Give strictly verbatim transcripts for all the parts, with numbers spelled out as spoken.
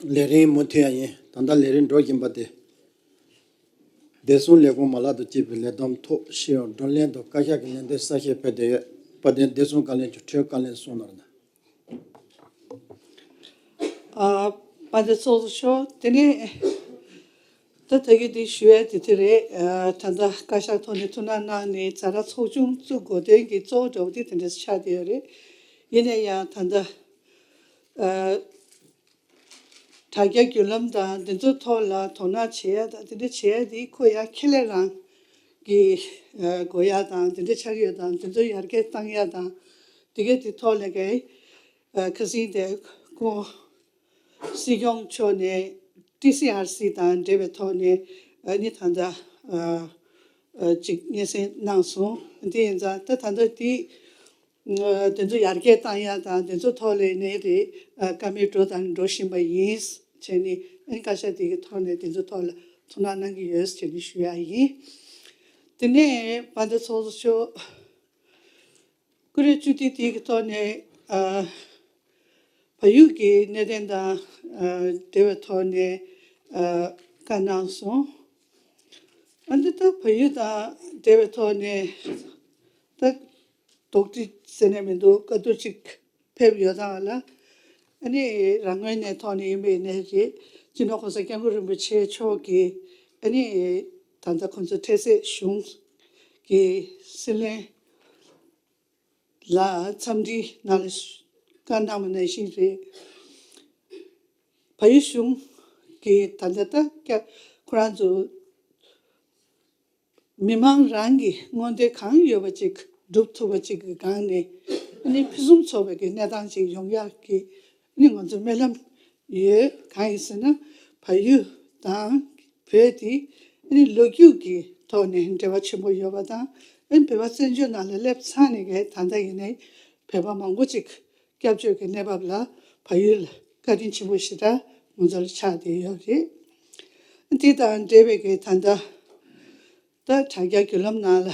ལས་རིམ་མུ་མཐུད་ཡ་ཡིན། ད་ལྟ་ལས་རིམ་འགྲོ་བཞིན་པ་དེ། བདེ་སྲུང་ལས་ཁུངས་མ་ལག་ཏུ་སྐྱེས་པའི་ལས་བསྡོམས་ཐོག་ཤེས་ཡོན་བགྲོ་གླེང་དང་བཀའ་ཤག་གི་ལན་འདེབས་གསལ་བཤད་ཕེབས་བསྡད་ཡོད། དཔལ་ལྡན་བདེ་སྲུང་བཀའ་བློན་གྱིས་འཕྲོས་བཀའ་ལན་གསུང་གནང་རོགས་གནང་། ཨ། དཔལ་ལྡན་ཚོགས་གཙོ་མཆོག་དེ་ནས་ད་ད་གི་དེ་ཞུ་ཡ་དེ་དེ་རེད། ཨ། ད་ལྟ་བཀའ་ཤག་ཐོག་ནས་ཐུགས་སྣང་གནང་ནས་ཛ་དྲག་ཚོགས་ཆུང་བཙུགས་དགོས་དོན་གྱི་གཙོ་བོ་འདྲ་བོ་དེ་དེ་འདྲ་ཆགས་བསྡད་ཡོད་རེད། ཡིན་ན་ཡང་ད་ལྟ་ཨ། དྲ་རྒྱ་བརྒྱུད་ལམ་དང་འདི་ཚོའི་ཐོག་ལ་དོ་སྣང་བྱེད་ཡ་དང་དེ་འདྲ་བྱེད་ཡ་དེ་ཁོ་ཡ་ཁེ་ལས་རང་གི་ཨ། དགོས་ཡ་དང་དེ་འདྲ་ཆགས་ཡོད་དང་དེ་ཚོ་ཡར་རྒྱས་བཏང་ཡ་དང་དེ་གའི་དེ་ཐོག་ལ་གའི་ཨ། ཁ་སང་དེ་ཁོ་སྲིད་སྐྱོང་མཆོག་ནས་ཊི་སི་ཨར་སི་དང་འབྲེལ་བའི་ཐོག་ནས་ཨ་ནི་ད་ལྟ་ཨ་ཨ་ཅིག་སྙན་སེང་གནང་སོང་། དེ་ཡིན་ཙང་ད་ད་ལྟ་དེ་ཨ་དེ་ཚོ་ཡར་རྒྱས་བཏང་ཡ་དང་དེ་ཚོ་ཐོག་ལ་ནས་རེད། ཨ་བཀའ་མོལ་འགྲོ་དང་འགྲོ་བཞིན་པ་ཡིན་བྱས་ནས་ཨ་ནི་བཀའ་ཤག་དེ་གི་ཐོག་ནས་དེ་ཚོ་ཐོག་ལ་ཐུགས་སྣང་གནང་གི་ཡོད་བྱས་ནས་ཞུ་ཡ་ཡིན། དེ་ནས་དཔལ་ལྡན་ཚོགས་གཙོ་མཆོག་སྐུ་རེ་བཅུ་ཏི་དེ་གི་ཐོག་ནས་ཨ་བལ་ཡུལ་གྱི་གནད་དོན་དང་ཨ་འབྲེལ་བའི་ཐོག་ནས་ཨ་བཀའ་གནང་སོང་། ཨ་འདི་ལྟ་བལ་ཡུལ་དང་འབྲེལ་བའི་ཐོག་ནས་ད་དོགས་འདྲི་ཟེར་ནས་མི་འདུག་བཀའ་བསྡུར་ཅིག་ཕེབས་ཡོད་དང་ལ། ཨ་ནི་རང་ངོས་ནས་ཐོག་ནས་ཡིན་པའི་གནས་ཀྱི་སྤྱི་ནོར་༸གོང་ས་༸སྐྱབས་མགོན་རིན་པོ་ཆེ་མཆོག་གིས་ཨ་ནི་ད་ལྟ་ཁོང་ཚོ་འཕྲལ་སེལ་གཞུང་གི་སྲིད་བློན་ལ་འཚམས་འདྲི་གནང་ལ་བཀའ་གནང་བ་ནང་བཞིན་རེད། བལ་ཡུལ་གཞུང་གིས་ད་ལྟ་ད་ཀྱ་ཁོ་རང་ཚོ་མི་མང་རང་གི་མངོན་འདོད་གང་ཡོད་པ་ཅིག་སྒྲུབ་ཐུབ་པ་ཅིག་གི་སྒང་ནས་ཨ་ནི་ཕུན་སུམ་ཚོགས་པའི་གི་གནས་སྟངས་ཅིག་ཡོང་ཡག་གི་ཨ་ནི་ང་ཚོ་སྨོན་ལམ་ཡོད། གང་ཡིན་ཟེར་ན་བལ་ཡུལ་དང་བོད་དེ་ཨ་ནི་ལོ་རྒྱུས་ཀྱི་ཐོག་ནས་འབྲེལ་བ་ཆེན་པོ་ཡོད་པ་དང་ཨ་ནི་བོད་པ་བཙན་བྱོལ་ནང་ལ་སླེབས་ཚར་ནས་གི་ད་ལྟ་ཡིན་ནའི་བོད་པ་མང་པོ་ཅིག་སྐྱབས་བཅོལ་གྱི་གནས་བབ་ལ་བལ་ཡུལ་ལ་བཀའ་དྲིན་ཆེན་པོ་ཞེ་དྲག་ང་ཚོ་ལ་ཆགས་བསྡད་ཡོད་རེད། དེ་དང་འབྲེལ་བའི་གི་ད་ལྟ་ད་དྲ་རྒྱ་བརྒྱུད་ལམ་ནང་ལ་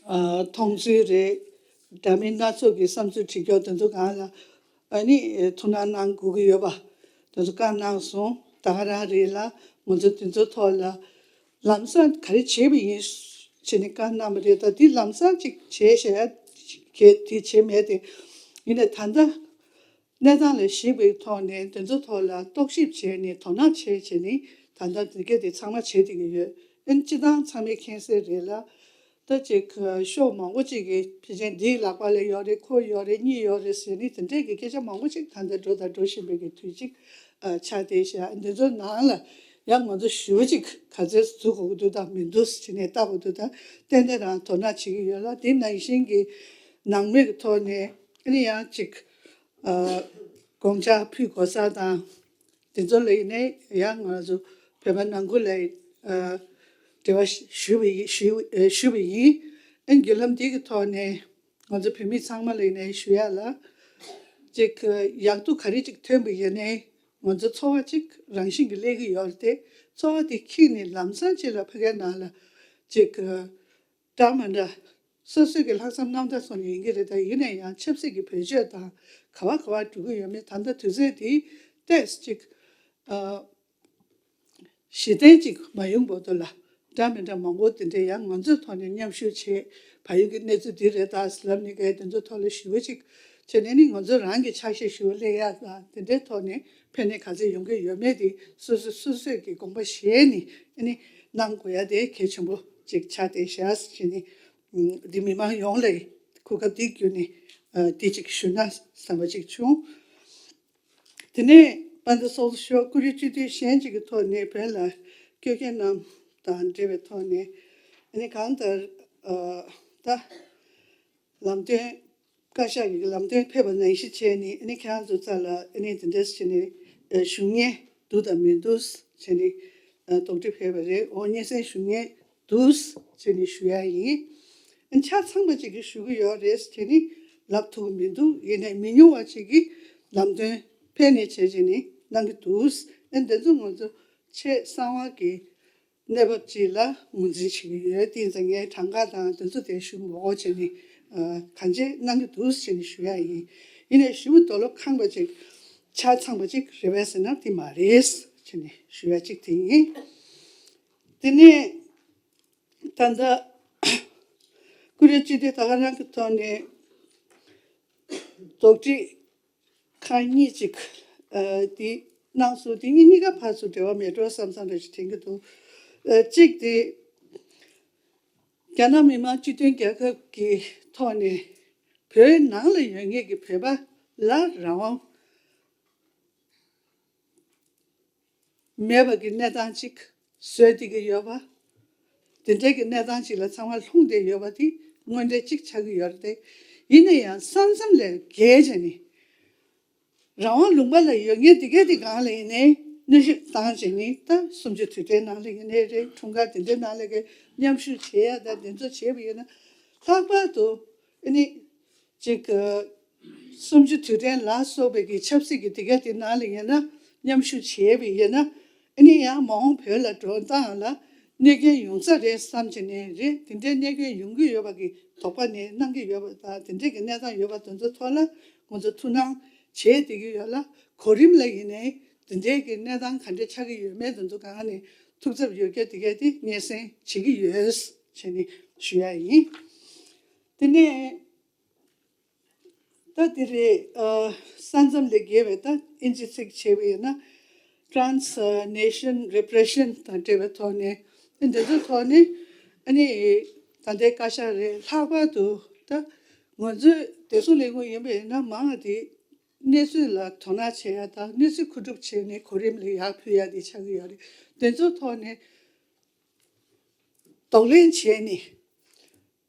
ཨ་མཐོང་ཚུལ་རེད། འདྲ་མིན་སྣ་ཚོགས་ཀྱི་བསམ་ཚུལ་བྲིས་ཀྱོག་དེ་ཚོ་སྒང་ལ་ཨ་ནི་ཐུགས་སྣང་གནང་དགོས་ཀྱི་ཡོད་པ་དེ་ཚོ་བཀའ་གནང་སོང་། ད་ག་རང་རེད་ལ་ང་ཚོ་དེ་ཚོ་ཐོག་ལ་ལམ་སང་ག་རེ་བྱས་པ་ཡིན་ཞེས་ནས་བཀའ་གནང་བ་རེད། ད་འདི་ལམ་སང་ཅིག་བྱས་བཞག་ཡ་གལ་དེ་བྱས་མེད་དེ། ཡིན་ནའི་ད་ལྟ་གནས་སྟངས་ལ་གཞིགས་པའི་ཐོག་ནས་དེ་ཚོ་ཐོག་ལ་རྟོག་ཞིབ་བྱས་ནས་དོ་སྣང་བྱས་བྱས་ནས་ད་ལྟ་འདི་ག་དེ་ཚང་མ་བྱས་བསྡད་ཀྱི་ཡོད། ཨ་ནི་སྤྱི་བཏང་ཚང་མས་མཁྱེན་གསལ་རེད་ལ། ད་ཅིག་ཤོག་མང་པོ་ཅིག་གིས་ཕལ་ཆེར་འདིའི་ལག་པ་ལ་ཡོད་རེད། ཁོ་ཡོད་རེད། གཉིས་ཡོད་རེད་ཟེར་ནས་དེ་འདྲས་ཀྱི་སྐད་ཆ་མང་པོ་ཅིག་ད་ལྟ་འགྲོ་དང་འགྲོ་བཞིན་པའི་གི་དུས་ཅིག་ཨ་ཆགས་བསྡད་ཤག་འདི་ཚོ་ནང་ལ་ཡང་ང་ཚོ་ཞུ་བ་ཅིག་ག་ཚོད་འཛུལ་དགོས་ཀྱི་འདུག་དང་མི་འདུག་ཟེར་ནས་ལྟ་དགོས་འདུག་ད་ཏན་ཏན་རང་དོ་སྣང་བྱེད་ཀྱི་ཡོད་ལ། དེ་ནང་བཞིན་གྱི་ནང་མི་གི་ཐོག་ནས་ཨ་ནི་ཡང་ཅིག་ཨ་དགོངས་འཆར་ཕུལ་དགོས་ས་དང་། དེ་ཚོ་ལ་ཡིན་ནའི་ཡང་ང་ཚོ་བོད་པ་ནང་ཁུལ་ལ་ཨ་འབྲེལ་བ་ཞུ་བ་ཡིན། ཞུ་ཨ་ཞུ་བ་ཡིན། ཨ་བརྒྱུད་ལམ་འདི་གི་ཐོག་ནས་ང་ཚོ་བོད་མི་ཚང་མ་ལ་ཡིན་ནའི་ཞུ་ཡ་ལ། ཅིག་ཡག་སྡུག་ག་རེ་ཅིག་ཐོན་པ་ཡིན་ནའི་ང་ཚོ་ཚོར་བ་ཅིག་རང་བཞིན་གྱིས་སླེབས་ཀྱི་ཡོད་རེད་དེ། ཚོར་བ་དེ་ཁྱེར་ནས་ལམ་སང་ཅིག་ལ་ཕ་གའི་ནང་ལ་ཅིག་འདྲ་མི་འདྲ་སོ་སོའི་གི་ལྷག་བསམ་རྣམ་དག་སོགས་ནས་ཡིན་གྱི་རེད། ད་ཡིན་ན་ཡང་ཆབ་སྲིད་ཀྱི་བེད་སྤྱོད་དང་ག་བ་ག་བ་འགྲོ་གི་ཡོད་མེད་ད་ལྟ་དུས་ཚོད་དེ་ཏོག་ཙམ་ཅིག་ཨ་གཞི་རྟེན་ཅིག་མ་ཡོང་བར་དུ་ལ་འདྲ་མི་འདྲ་མང་པོ་དེ་འདྲ་ཡང་ང་ཚོའི་ཐོག་ནས་མཉམ་ཞུགས་བྱས། བལ་ཡུལ་གྱི་གནས་ཚུལ་འདི་རེད་ད་ལབ་ནས་གའི་དེ་ཚོའི་ཐོག་ལ་ཞུ་བ་ཅིག་བྱས་ནས་ནི་ང་ཚོ་རང་གི་ཕྱག་བཞེས་ཞུ་བ་སླེབས་ཡ་དང་དེ་འདྲའི་ཐོག་ནས་ཕན་ནུས་ག་ཚོད་ཡོང་གི་ཡོད་མེད་དེ་སོ་སོ་སོ་སོས་ཀྱི་དགོངས་པ་བཞེས་ནས་ཨ་ནི་གནང་དགོས་ཡ་དེ་གལ་ཆེན་པོ་ཅིག་ཆགས་བསྡད་ཤག་ཟེར་ནས་འདི་མི་མང་ཡོངས་ལ་གོ་སྐབས་འདི་བརྒྱུད་ནས་ཨ་འདི་ཅིག་ཞུ་ན་བསམ་པ་ཅིག་བྱུང་། དེ་ནས་དཔལ་ལྡན་ཚོགས་གཙོ་མཆོག་སྐུ་རིམ་སྤྱི་འཐུས་གཞན་ཅིག་གི་ཐོག་ནས་བོད་ལ་བསྐྱོད་མཁན་རྣམས་དང་འབྲེལ་བའི་ཐོག་ནས་ཨ་ནི་གང་ལྟར་ཨ་ད་ལམ་སྟོན་བཀའ་ཤག་གི་ལམ་སྟོན་ཕེབས་པ་ནང་བཞིན་བྱས་ནས་ཨ་ནི་ཁྱེད་རང་ཚོ་རྩ་ལ་ཨ་ནི་དེ་འདྲས་བྱས་ནས་ཨ་ཞུ་མཁན་འདུག་དང་མི་འདུག་བྱས་ནས་ཨ་དོགས་འདྲི་ཕེབས་པ་རེད། འོ་སྙན་སེང་ཞུ་མཁན་འདུག་ཟེར་ནས་ཞུ་ཡ་ཡིན། ཆ་ཚང་པ་ཅིག་གིས་ཞུ་གི་ཡོད་རེད་ཟེར་ནས་ལབ་ཐུབ་ཀྱི་མི་འདུག་ཡིན་ནའི་མི་ཉུང་བ་ཅིག་གིས་ལམ་སྟོན་ཕེབས་ནས་བྱས་བྱས་ནས་གནང་གི་འདུག་ཨ་འདི་ཚོ་ང་ཚོ་ཆེས་གསང་བ་གི་གནས་བབ་ཅིག་ལ་ངོས་འཛིན་བྱེད་ཀྱི་ཡོད། དེ་ཡིན་ཙང་ངས་གྲངས་ཀ་དང་དེ་ཚོ་དེ་ཞུ་མི་དགོས་བྱས་ནས་གང་ཅི་གནང་གི་འདུག་ཟེར་ནས་ཞུ་ཡ་ཡིན། ཡིན་ནའི་ཞུ་བ་རྡོ་ལོ་ཁང་པ་ཅིག་ ཆ་ཚང་པ་ཅིག་རེད་པས་ཟེར་ན་དེ་མ་རེད་ཟེར་ནས་ཞུ་ཡ་གཅིག་དེ་ཡིན། དེ་ནས་ད་ལྟ་ཀུ་རེ་སྤྱི་བདེ་ད་ག་རང་གི་ཐོག་ནས་དོགས་འདྲི་ཁག་གཉིས་ཅིག་ཨ་དེ་གནང་སོང་། དེ་གཉིས་གཉིས་ཀ་ཕར་ཚུར་འབྲེལ་བ་མེད་འགྲོ་བསམ་བསམ་འདྲ་ཞིག་དྲན་གྱི་འདུག་ཨ་གཅིག་དེ་རྒྱ་ནག་མི་དམངས་སྤྱི་མཐུན་རྒྱལ་ཁབ་ཀྱི་ཐོག་ནས་བོད་ནང་ལ་ཡོད་མཁན་གྱི་བོད་པ་ལ་རང་དབང་མེད་པ་གི་གནས་སྟངས་ཅིག་བཟོས་བསྡད་ཀྱི་ཡོད་པ། དེ་འདྲའི་གི་གནས་སྟངས་ཅིག་ལ་ཚང་མ་ལྷུང་བསྡད་ཡོད་པ་དེ་དངོས་འབྲེལ་ཅིག་ཆགས་ཀྱི་ཡོད་རེད་དེ། ཡིན་ན་ཡང་ས་མཚམས་ལས་བརྒལ་བྱས་ནས་རང་དབང་ལུང་པ་ལ་ཡོད་མཁན་དེ་གས་དེ་སྒང་ལ་ཡིན་ནའི་གནོན་ཤུགས་བཏང་བྱས་ནས། ད་གསུམ་བཅུ་དུས་དྲན་ནང་ལ་ཡིན་ནའི་རེད། འཁྲུངས་སྐར་དེ་འདྲའི་ནང་ལ་གི་མཉམ་ཞུགས་བྱེད་ཡ་ད་དེ་ཚོ་བྱས་པ་ཡིན་ན། ལྷག་པར་དུ་ཨ་ནི་ཅིག་གསུམ་བཅུ་དུས་དྲན་ལ་སོགས་པའི་གི་ཆབ་སྲིད་ཀྱི་དེ་ག་དེ་ནང་ལ་ཡིན་ན་མཉམ་ཞུགས་བྱས་པ་ཡིན་ན། ཨ་ནི་ཡང་མ་འོངས་བོད་ལ་འགྲོ་སྟངས་ལ་གནོད་སྐྱོན་ཡོང་ས་རེད་བསམ་བྱས་ནས་རེད། དེ་འདྲའི་གནོད་སྐྱོན་ཡོང་གི་ཡོད་པ་གི་དོགས་པ་ནི་གནང་གི་ཡོད་པ་དང་། དེ་འདྲའི་གི་གནས་སྟངས་ཡོད་པ་དེ་ཚོ་ཐོག་ལ་ང་ཚོ་ཐུགས་སྣང་བྱས་བསྡད་ཀྱི་ཡོད་ལ། གོ་རིམ་ལ་ཡིན་ནའི་དེ་འདྲའི་གི་གནས་སྟངས་ག་འདྲ་ཆགས་ཀྱི་ཡོད་མེད་དེ་ཚོ་སྒང་ནས་ཐུགས་འཚབ་ཡོད་རྒྱུ་དེ་གས་དེ་སྙན་སེང་བྱེད་ཀྱི་ཡོད་བྱས་ནས་ཞུ་ཡ་ཡིན། དེ་ནས་ད་དེ་རེད། ཨ་ས་མཚམས་ལས་བརྒལ་བའི་ད་ཨིན་ཇི་ཚིག་བྱས་པ་ཡིན་ན་transnational repression དང་འབྲེལ་བའི་ཐོག་ནས། ཨ་འདི་ཚོའི་ཐོག་ནས་ཨ་ནི་ད་ལྟའི་བཀའ་ཤག་རེད། ལྷག་པར་དུ་ད་ང་ཚོའི་བདེ་སྲུང་ལས་ཁུངས་ཡིན་པ་ཡིན་ན་མང་བ་དེ་གནས་ཚུལ་ལ་དོ་སྣང་བྱེད་ཡ་དང་། གནས་ཚུལ་མཁོ་སྒྲུབ་བྱས་ནས་གོ་རིམ་ལ་ཡར་ཕུལ་ཡ་དེ་ཆགས་ཀྱི་ཡོད་རེད། དེ་ཚོའི་ཐོག་ནས་གདོང་ལེན་བྱས་ནས།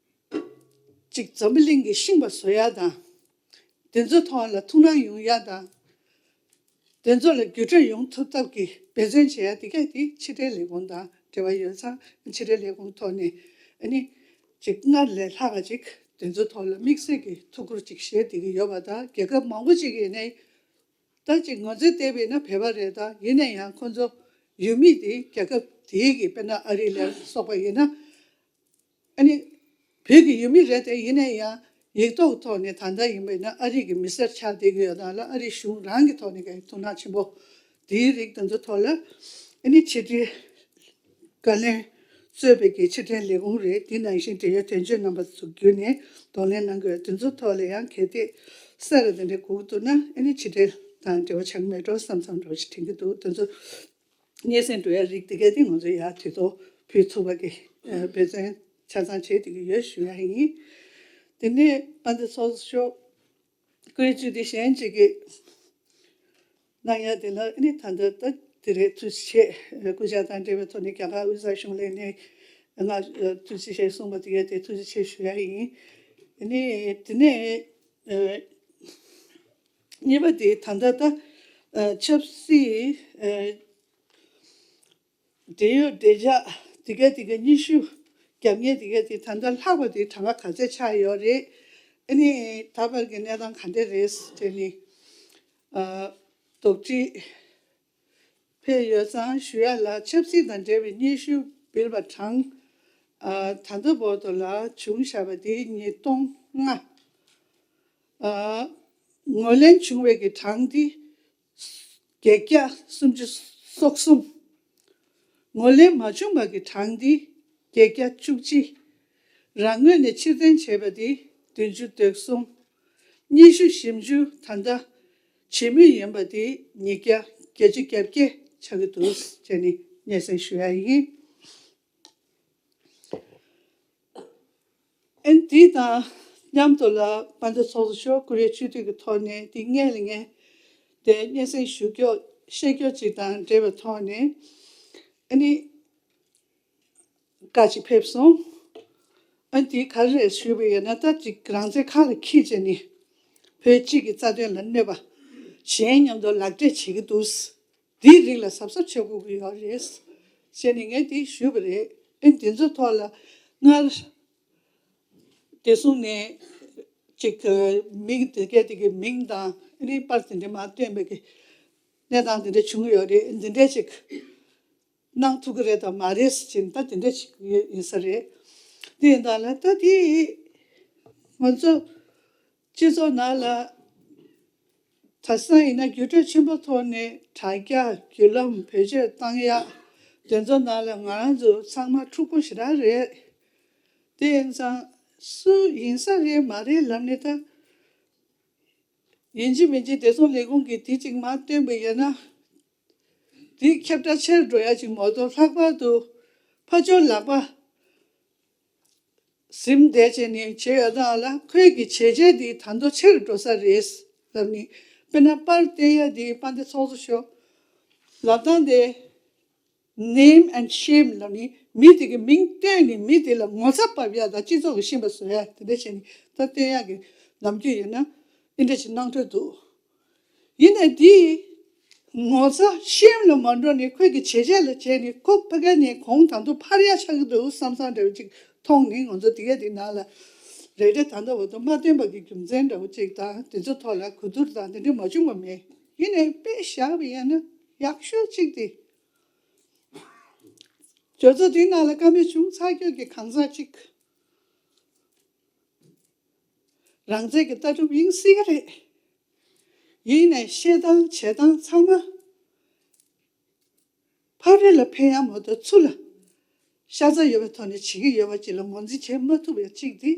གཅིག་འཛམ་བུ་གླིང་གི་ཤིང་པ་བཟོ་ཡ་དང་། དེ་ཚོའི་ཐོག་ལ་ཐུགས་སྣང་ཡོང་ཡ་དང་། དེ་ཚོ་ལ་བརྒྱུད་སྤྲོད་ཡོང་ཐུབ་ཐབས་ཀྱི་འབད་བརྩོན་བྱེད་ཡ་དེ་གས་དེ་ཕྱི་དྲིལ་ལས་ཁུངས་དང་འབྲེལ་བ་ཡོད་ཙང་། ཕྱི་དྲིལ་ལས་ཁུངས་ཐོག་ནས་ཨ་ནི་གཅིག་སྔར་ལས་ལྷག་པ་ཅིག་དེ་ཚོའི་ཐོག་ལ་དམིགས་བསལ་གྱི་ཐུགས་ཁུར་ཅིག་བཞེས་བསྡད་ཀྱི་ཡོད་པ་དང་། རྒྱལ་ཁབ་མང་པོ་ཅིག་ཡིན་ནའི་ད་ཅིག་ང་ཚོས་བལྟས་པས་ན་བོད་པ་རེད། ད་ཡིན་ན་ཡང་ཁོ་ཚོ་ཡུལ་མི་དེ་རྒྱལ་ཁབ་དེའི་གི་དཔེར་ན་ཨ་རི་ལ་སོགས་པ་ཡིན་ན། ཨ་ནི་བོད་ཀྱི་ཡུལ་མི་རེད་དེ། ཡིན་ན་ཡང་ཡིག་ཐོག་ཐོག་ནས་ད་ལྟ་ཡིན་པས་ན་ཨ་རི་གི་མི་སེར་ཆགས་བསྡད་ཀྱི་ཡོད་སྟངས་ལ་ཨ་རི་གཞུང་རང་གི་ཐོག་ནས་ཀྱང་ཐུགས་སྣང་ཆེན་པོ་དེའི་རིགས་དེ་ཚོ་ཐོག་ལ་ཨ་ནི་ཕྱི་དྲིལ་བཀའ་བློན་གཙོས་པའི་གི་ཕྱི་དྲིལ་ལས་ཁུངས་རེད། དེ་ནང་བཞིན་འབྲེལ་ཡོད་དོན་གཅོད་རྣམ་པ་ཚོ་བརྒྱུད་ནས་གདོང་ལེན་གནང་དགོས། དེ་ཚོ་ཐོག་ལ་ཡང་གལ་ཏེ་གསར་དེ་འདྲ་དགོས་འདུག་ན་ཨ་ནི་ཕྱི་དྲིལ་དང་འབྲེལ་བ་ཆགས་མེད་འགྲོ་བསམ་བསམ་འགྲོ་ཞིག་དྲན་གྱི་འདུག་དེ་ཚོ་སྙན་སེང་འགྲོ་ཡ་རིགས་དེ་གས་དེ་ང་ཚོ་ཡར་དུས་ཐོག་ཕུལ་ཐུབ་པ་གི་འབད་བརྩོན་ཆ་ཚང་བྱེད་བསྡད་ཀྱི་ཡོད་ཞུ་ཡ་ཡིན། དེ་ནས་དཔལ་ལྡན་ཚོགས་གཙོ་མཆོག་བཀའ་བརྒྱུད་དེ་གཞན་ཅིག་གིས་གནང་ཡ་དེ་ལ་ཨ་ནི་ད་ལྟ་ད་དེ་རེད། ཐུགས་རྗེ་ཆེ། སྐུ་ཕྱྭ་དང་འབྲེལ་བའི་ཐོག་ནས་རྒྱ་གར་དབུས་གཙང་གཞུང་ལས་ནས་ང་ཐུགས་རྗེ་ཆེ་གསུངས་པ་དེ་གས་དེ་ཐུགས་རྗེ་ཆེ་ཞུ་ཡ་ཡིན། ཨ་ནི་དེ་ནས་གཉིས་པ་དེ་ད་ལྟ་ད་ཆབ་སྲིད་འབྲེལ་ཡོད་འབྲེལ་ཆགས་དེ་ག་དེ་ག་སྙན་ཞུ་རྒྱབ་མཁན་དེ་ག་དེ་ད་ལྟ་ལྷག་པ་དེ་གྲངས་ཀ་ག་ཚད་ཆགས་ཡོད་རེད། ཨ་ནི་ད་བར་གྱི་གནས་སྟངས་ག་འདྲ་རེད་དེ་ནི་དོགས་འདྲི་ཕེབས་ཡོད་ཙང་ཞུ་ཡ་ལ། ཆབ་སྲིད་དང་འབྲེལ་བའི་སྙན་ཞུ་འབུལ་བ་གྲངས་ད་ལྟ་བར་དུ་ལ་བྱུང་བཞག་པ་དེ་ཉིས་སྟོང་ལྔ། ངོས་ལེན་བྱུང་བའི་གི་གྲངས་དེ་བརྒྱད་བརྒྱ་སུམ་ཅུ་སོ་གསུམ། ངོས་ལེན་མ་བྱུང་བ་གི་གྲངས་དེ་བརྒྱད་བརྒྱ་བཅུ་གཅིག། རང་ངོས་ནས་ཕྱིར་འཐེན་བྱས་པ་དེ་བདུན་ཅུ་དོན་གསུམ། སྙན་ཞུ་ཞིབ་འཇུག་ད་ལྟ་བྱེད་མུས་ཡིན་པ་དེ་ཉིས་བརྒྱ་བརྒྱད་ཅུ་གྱ་བརྒྱད་ཆགས་ཀྱི་འདུག་ཅེས་ནས་སྙན་སེང་ཞུ་ཡ་ཡིན། ཨན་དེ་དང་མཉམ་དུ་ལ་དཔལ་ལྡན་ཚོགས་གཙོ་མཆོག་སྐུ་རེ་ཆུ་དུས་ཀྱི་ཐོག་ནས་དེ་སྔས་ལ་ངས་དེ་སྙན་སེང་ཞུ་སྐྱོ་བཤད་སྐྱོ་ཅིག་དང་འབྲེལ་བའི་ཐོག་ནས་ཨ་ནི་བཀའ་ཅིག་ཕེབས་སོང་། ཨ་དེ་ག་རེ་རེད་ཞུས་པ་ཡིན་ན། ད་ཅིག་རང་བཙན་ཁ་ལ་འཁྱེར་བྱས་ནས་བོད་སྤྱི་གི་རྩ་དོན་ལ་གནོད་པ། གཞན་མཉམ་དུ་ལག་འབྲེལ་བྱེད་ཀྱི་འདུག་དེའི་རིགས་ལ་གཟབ་གཟབ་བྱེད་དགོས་ཀྱི་ཡོད་རེད་ཟེར་ནས་ངས་དེ་ཞུས་པ་རེད། ཨེ་དེ་ཚོའི་ཐོག་ལ་སྔར་བདེ་སྲུང་ནས་ཅིག་མི་དེ་གས་དེ་གའི་མིང་དང་ཨ་ནི་པར་དེ་འདྲ་མར་བཏོན་པའི་གི་གནས་སྟངས་དེ་འདྲ་བྱུང་ཡོད་རེད། འདི་འདྲ་ཅིག་གནང་ཐུབ་ཀྱི་རེད་དམ་མ་རེད་ཟེར་ན། ད་དེ་འདྲ་ཅིག་ཡིན་ས་རེད། དེ་ཡིན་ད་ལ་ད་དེ་ང་ཚོ་སྤྱི་ཚོགས་ནང་ལ་ དེང་སང་ཡིན་ན་བརྒྱུད་སྤྲོད་ཆེན་པོ་ཐོག་ནས་དྲ་རྒྱ་བརྒྱུད་ལམ་བེད་སྤྱོད་བཏང་ཡག་དེ་ཚོ་ནང་ལ་ང་རང་ཚོ་ཚང་མ་འཁྲུག་པོ་ཞེ་དྲག་རེད། དེ་ཡིན་ཙང་སུ་ཡིན་ས་རེད་མ་རེད་ལབ་ནས་ད་ཡིན་གཅིག་མིན་གཅིག་བདེ་སྲུང་ལས་ཁུངས་ཀྱིས་དེ་གཅིག་མར་བཏོན་པ་ཡིན་ན་དེ་ཁྱབ་བསྒྲགས་ཆེར་འགྲོ་ཡག་ཅིག་མ་གཏོགས། ལྷག་པར་དུ་ཕར་ཕྱོགས་ལག་པ་ཟིན་བསྡད་བྱས་ནས་བྱས་ཡོད་སྟངས་ལ་ཁོས་ཀྱི་བྱས་རྗེས་འདི་ད་དུང་ཆེ་རུ་འགྲོ་ས་རེད་ལབ་ནས། དཔེར་ན་པར་བཏོན་ཡ་འདི་དཔལ་ལྡན་ཚོགས་གཙོ་མཆོག་ལབ་སྟངས་དེ་name and shame ལབ་ནས་མི་དེ་གི་མིང་བཏོན་ནས་མི་དེ་ལ་ངོ་ཚ་བབས་ཡ་དང་སྤྱི་ཚོགས་ཀྱི་ཤེས་པ་བཟོ་ཡ་དེ་འདྲ་བྱས་ནས་ད་བཏོན་ཡ་གི་ནམ་རྒྱུན་ཡིན་ན་འདི་འདྲ་ཞིག་གནང་འདོད་འདུག་ཡིན་ནའི་འདི་ངོ་ཚ་shame ལ་མ་འགྲོ་ནས་ཁོས་ཀྱི་བྱས་རྗེས་ལ་བྱས་ནས་ཁོ་ཕ་གི་ནས་གོང་དང་དུ་འཕར་ཡ་ཆགས་ཀྱི་འདུག་བསམ་བསམ་འདྲ་བོ་ཅིག་མཐོང་ནས། ང་ཚོ་དེ་ག་དེ་ནང་ལ་རེ་རེ་ད་ལྟ་བར་དུ་མ་བཏོན་པ་གི་རྒྱུ་མཚན་འདྲ་བོ་ཅིག་དང་དེ་ཚོ་ཐོག་ལ་གོ་བསྡུར་དང་དེ་འདྲ་མ་བྱུང་བ་མེད། ཡིན་ནའི་དཔེ་བཞག་པ་ཡིན་ན་ཡག་ཤོས་ཅིག་དེ་ཇོ་ཚོ་དེ་ནང་ལ་ཀ་མེད་བྱུང་ཚར་རྒྱུ་གི་གང་ཟག་ཅིག་རང་བཙན་གྱི་ལྟ་གྲུབ་ཡིན་སྲིད་ཀྱི་རེད། ཡིན་ནའི་བཤད་སྟངས་བྱེད་སྟངས་ཚང་མ་ཕ་རོལ་ལ་ཕན་ཡ་མ་གཏོགས་ཚུར་ལ་ཤ་ཚ་ཡོད་པའི་ཐོག་ནས་བྱེད་ཀྱི་ཡོད་པ་ཅིག་ལ་ངོས་འཛིན་བྱེད་མ་ཐུབ་པ་ཅིག་དེ་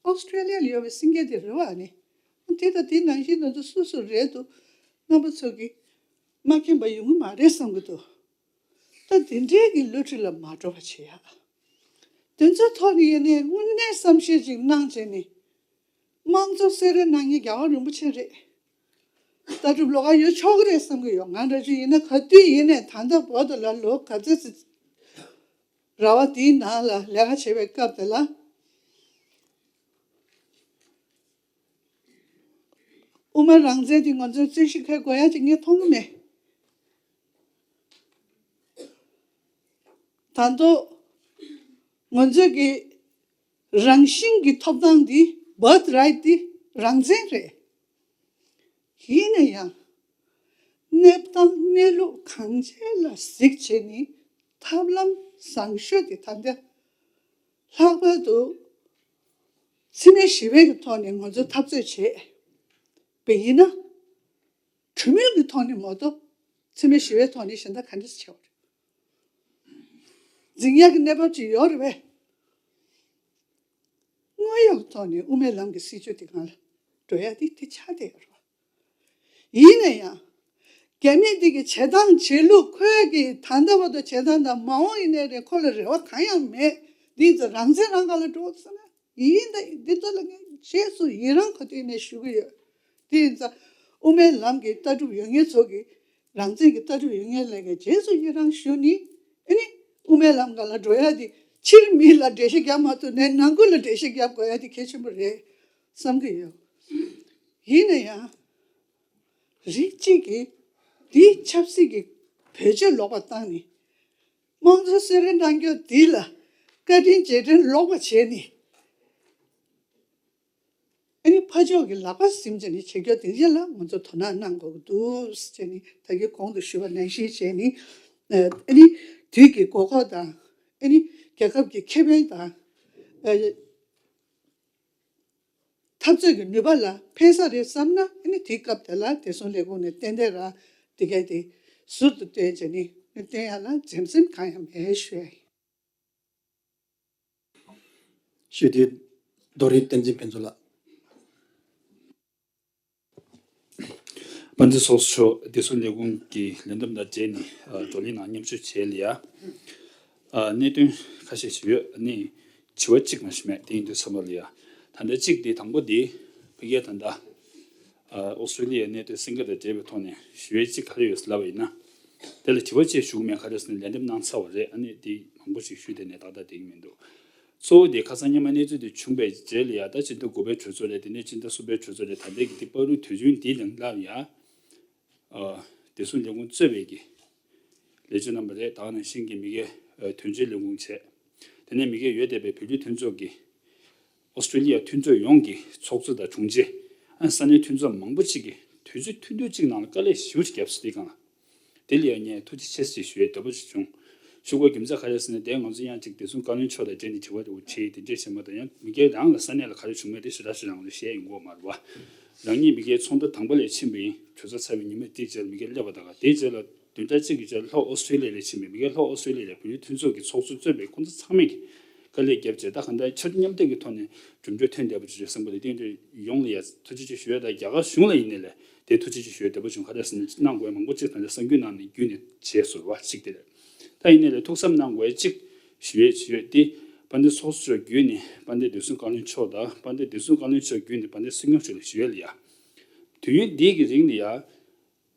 ཨོ་སི་ཀྲེ་ལི་ཡ་ལ་ཡོད་པའི་སེང་གེ་དེ་རེད་བ། ཨ་ནི་དེ་དང་དེ་ནང་བཞིན་ང་ཚོ་སོ་སོ་རེད་འདུག་རྣམ་པ་ཚོ་གིས་མ་མཁྱེན་པ་ཡོང་གི་མ་རེད་བསམ་གྱི་འདུག་ད་དེ་འདྲའི་གི་བསླུ་བྲིད་ལ་མ་འགྲོ་བ་བྱེད་ཡ། དེ་ཚོའི་ཐོག་ནས་ཡིན་ནའི་དངོས་གནས་བསམ་ཤེས་ཅིག་གནང་བྱས་ནས་དམངས་གཙོ་གསོལ་རས་གནང་མཁན་རྒྱལ་བ་རིན་པོ་ཆེ་རེད། ལྟ་གྲུབ་ལོགས་ཀ་ཡོད་ཆོག་གི་རེད་བསམ་གྱི་ཡོད། ང་འདྲ་ཅིག་ཡིན་ན་ག་དུས་ཡིན་ནའི་ད་ལྟ་བར་དུ་ལ་ལོ་ག་ཚོད་ཅིག་ར་བ་དེའི་ནང་ལ་ལས་ཀ་བྱེད་པའི་སྐབས་དེ་ལ། དབུ་མ་རང་བཙན་དེ་ང་ཚོའི་རྩོད་གཞི་ཁ་དགོས་ཡ་ཅིག་ངས་མཐོང་གི་མེད། ད་དུང་ང་ཚོའི་གི་རང་བཞིན་གྱི་ཐོབ་ཐང་འདི་birthright འདི་རང་བཙན་རེད། ཡིན་ན་ཡང་གནས་སྟངས་གནས་ལུགས་གང་ཅིའི་ལ་གཟིགས་བྱས་ནས་ཐབས་ལམ་བཟང་ཤོས་དེ་ད་ལྟ་ལྷག་པར་དུ་འཚེ་མེད་ཞི་བའི་གི་ཐོག་ནས་ང་ཚོ་འཐབ་རྩོད་བྱས་པ་ཡིན་ན། གྲོས་མོལ་གྱི་ཐོག་ནས་མ་གཏོགས་འཚེ་མེད་ཞི་བའི་ཐོག་ནས་གཞན་དག་ག་འདྲ་ཞིག་བྱས་པ་རེད། འཛིང་ཡག་གི་གནས་བབ་ཅིག་ཡོད་རེད་པས། དངོས་ཡོད་ཀྱི་ཐོག་ནས་དབུ་མའི་ལམ་གྱི་སྲིད་བྱུས་དེ་སྒང་ལ་འགྲོ་ཡ་དེ་དེ་ཆགས་བསྡད་ཡོད་རེད་པ། ཡིན་ན་ཡང་རྒྱ་མི་དེ་གི་བྱེད་སྟངས་བྱེད་ལུགས་ཁོའི་གི་ད་ལྟ་བར་དུ་བྱེད་སྟངས་དང་མ་འོངས་ཡིན་ནའི་རེད། ཁོ་ལ་རེ་བ་གང་ཡང་མེད། འདི་ཚོ་རང་བཙན་རང་སྒང་ལ་འགྲོ་ཟེར་ན། ཡིན་ད་འདི་ཚོ་ལ་ངས་རྗེས་སུ་ཡི་རང་ག་དུས་ནས་ཞུ་གི་ཡོད། དེ་ཡིན་ཙང་དབུ་མའི་ལམ་གྱི་ལྟ་གྲུབ་ཡོད་མཁན་ཚོ་གིས་རང་བཙན་གྱི་ལྟ་གྲུབ་ཡོད་མཁན་ལ་ངས་རྗེས་སུ་ཡི་རང་ཞུ་ནི། ཨ་ནི་དབུ་མའི་ལམ་སྒང་ལ་འགྲོ་ཡ་དེ་ཕྱིར་མི་ལ་འགྲེལ་བཤད་རྒྱབ་མ་ཐུབ་ནའི་ནང་ཁུལ་ལ་འགྲེལ་བཤད་རྒྱབ་དགོས་ཡ་དེ་གལ་ཆེན་པོ་རེད་བསམ་གྱི་ཡོད། ཡིན་ན་ཡང་རིགས་གཅིག་གིས་འདིའི་ཆབ་སྲིད་ཀྱི་བེད་སྤྱོད་ལོག་པ་བཏང་ནས། དམངས་གཙོའི་གསོལ་རས་གནང་རྒྱུ་འདི་ལ་བཀའ་དྲིན་རྗེས་དྲན་ལོག་པ་བྱས་ནས། ཨ་ནི་ཕར་ཕྱོགས་ཀྱི་ལག་པ་ཟིན་བྱས་ནས་བྱེད་རྒྱུ་དེ་རྗེས་ལ་ང་ཚོ་དོ་སྣང་གནང་དགོས་ཀྱི་འདུག་ཟེར་ནས་ད་གིན་གོང་དུ་ཞུས་པ་ནང་བཞིན་བྱས་ནས། ཨ་ནི་དུས་ཀྱི་དགོས་མཁོ་དང་། ཨ་ནི་རྒྱལ་ཁབ་ཀྱི་ཁེ་ཕན་དང་། འཐབ་རྩོད་ཀྱི་ནུས་པ་ལ་ཕན་ས་རེད་བསམ་ན། ཨ་ནི་དེའི་སྐབས་དེ་ལ་བདེ་སྲུང་ལས་ཁུངས་ནས་ཏན་ཏན་ར་དེ་གས་དེ་ཟུར་དུ་བཏོན་བྱས་ནས་བཏོན་ཡ་ལ་འཛེམ་ཟོན་གང་ཡང་མེད་ཞུ་ཡ་ཡིན། ཞུ་དེ་རྡོ་རིང་བསྟན་འཛིན་ཕུན་ཚོགས་ལགས། དཔལ་ལྡན་ཚོགས་གཙོ་མཆོག་བདེ་སྲུང་ལས་ཁུངས་ཀྱི་ལས་བསྡོམས་དང་འབྲེལ་ནས་ཨ་བགྲོ་གླེང་ནང་མཉམ་ཞུགས་བྱས་ལ་ཡ། ཨ་གནད་དོན་ཁ་ཤས་ཤིག་ཡོད། ཨ་ནི་དྲི་བ་གཅིག་མ་ཞིག་མེད། དེ་ཡིན་དུས་ཚང་མ་ལ་ཡ། ད་ལྟ་གཅིག་དེ་དང་པོ་དེ་ཕ་གིའི་ད་ལྟ་ཨ་ཨོ་སི་ཀྲི་ལི་ཡའི་གནད་དོན་སེང་གེ་དང་འབྲེལ་བའི་ཐོག་ནས་ཞུ་ཡས་གཅིག་ག་རེ་ཡོད་ཟེར་ལབ་པ་ཡིན་ན། དེ་ལ་དྲི་བ་གཅིག་ཞུ་གི་མེད། ག་རེ་ཟེར་ན་ལན་འདེབས་གནང་ཚར་བ་རེད། ཨ་ནི་དེ་མང་པོ་ཞིག་ཞུས་དེ་ནས་ཏག་ཏག་བསྡད་ཀྱི་མི་འདུག་གཙོ་བོ་དེ་ཁ་སང་སྔོན་མ་གནས་ཚུལ་དེ་བྱུང་པའི་རྗེས་ལ་ཡ། ད་སྤྱི་ཟླ་དགུ་པའི་གྲོས་ཚོགས་རེད། དེ་ནས་སྤྱི་ཟླ་གསུམ་པའི་གྲོས་ཚོགས་རེད། ད་ལྟའི་གི་དེ་བར་དུ་དུས་རྒྱུན་འདི་ལ་ལབ་ཡ། ཨ་བདེ་སྲུང་ལས་ཁུངས་གཙོས་པའི་གི་ལས་བྱེད་རྣམ་པ་རེད། ད་ག་ནང་བཞིན་གི་མི་སྒེར་ཨ་དོན་གཅོད་ལས་ཁུངས་བྱས། དེ་ནས་མི་སྒེར་ཡོད་བསྡད་པའི་བོད་བརྒྱུད་མཐུན་ཚོགས་ཀྱི་ཨོ་སི་ཀྲི་ལི་ཡ་མཐུན་ཚོགས་ཡོངས་ཀྱི་ཚོགས་གཙོ་དང་དྲུང་ཆེ། ཨ་ས་གནས་མཐུན་ཚོགས་མང་པོ་ཅིག་གིས་དུས་ཚོད་ཐུང་ཐུང་ཅིག་ནང་ལ་དཀའ་ལས་ཞེ་པོ་ཅིག་བརྒྱབ་སོང་། དེའི་སྒང་ལ། དེ་ལ་ཡང་ངས་ཐུགས་རྗེ་ཆེ་ཞེས་ཞུ་ཡས་འདོད་པ་ཞིག་བྱུང་། ཞུ་དགོས་རྒྱུ་མཚན་ག་རེ་ཟེར་ན། དེ་ང་ཚོ་ཡང་ཅིག་བདེ་སྲུང་བཀའ་བློན་མཆོག་དང་འབྲེལ་ནས་དྲི་བ་དེ་བྱས། དེ་འདྲས་བྱས་མ་གཏོགས་ཡང་མི་སྒེར་རང་ལ་ས་གནས་ལ་ག་རེ་བྱུང་མེད་དེ་ཞེ་དྲག་ཞེ་དྲག་ང་ཚོས་བཤད་ཡོང་གི་ཡོད་མ་རེད་བ། རང་ཉིད་མི་སྒེར་ཚོགས་འདུ་དང་པོ་ལ་ཕྱིན་པ་ཡིན། གྲོས་ཚོགས་ཚར་བའི་ཉི་མ་དེའི་རྗེས་ལ་མི་སྒེར་སླེབས་པ་དང་། དེའི་རྗེས་ལ་བདུན་ཕྲག་གཅིག་གི་རྗེས་ལ་ལྷོ་ཨོ་སི་ཀྲི་ལི་ཡ་ལ་ཕྱིན་པའི་མི་སྒེར། ལྷོ་ཨོ་སི་ཀྲི་ལི་ཡ་ལ་བོད་མིའི་མཐུན་ཚོགས་ཀྱི་ཚོགས་གཙོ་གཙོས་པའི་ཁོང་ཚོ་ཚང་མས་ཀྱི་དཀའ་ལས་བརྒྱབ་བྱས། ད་གང་ལྟར་ཆ་རྒྱུས་མཉམ་འདེགས་ཀྱི་ཐོག་ནས་གྲུབ་འབྲས་ཐོན་བསྡད་པ་ཅིག་ཡོད་བསམ་གི་འདུག་དེ་ཡིན་དུས་ཡོངས་ལ་ཡ་ཐུགས་རྗེ་ཆེ་ཞུ་ཡ་དང་། རྒྱ་གར་གཞུང་ལ་ཡིན་ནའི་ལས་དེ་ཐུགས་རྗེ་ཆེ་ཞུ་ཡ་དེ་འདྲ་པོ་བྱུང་། ག་རེ་ཟེར་ན་གནང་དགོས་མང་པོ་ཅིག་ད་ལྟ་གསར་འགྱུར་ནང་ནས་བརྒྱུད་ནས་བྱས་སོང་བ་ཅིག་དེ་རེད། ད་ཡིན་ནའི་ལས་ཐུགས་བསམ་གནང་དགོས་ཡ་ཅིག་ཞུ་ཡས་ཅིག་ཡོད་དེ། དཔལ་ལྡན་ཚོགས་གཙོ་མཆོག་བརྒྱུད་ནས་དཔལ་ལྡན་བདེ་སྲུང་བཀའ་བློན་མཆོག་དང་། དཔལ་ལྡན་བདེ་སྲུང་བཀའ་བློན་མཆོག་བརྒྱུད་ནས་དཔལ་ལྡན་སྲིད་སྐྱོང་མཆོག་ལ་ཞུ་ཡས་ལ་ཡ། དུས་ཡུན་འདི་གི་རིང་ལ་ཡ།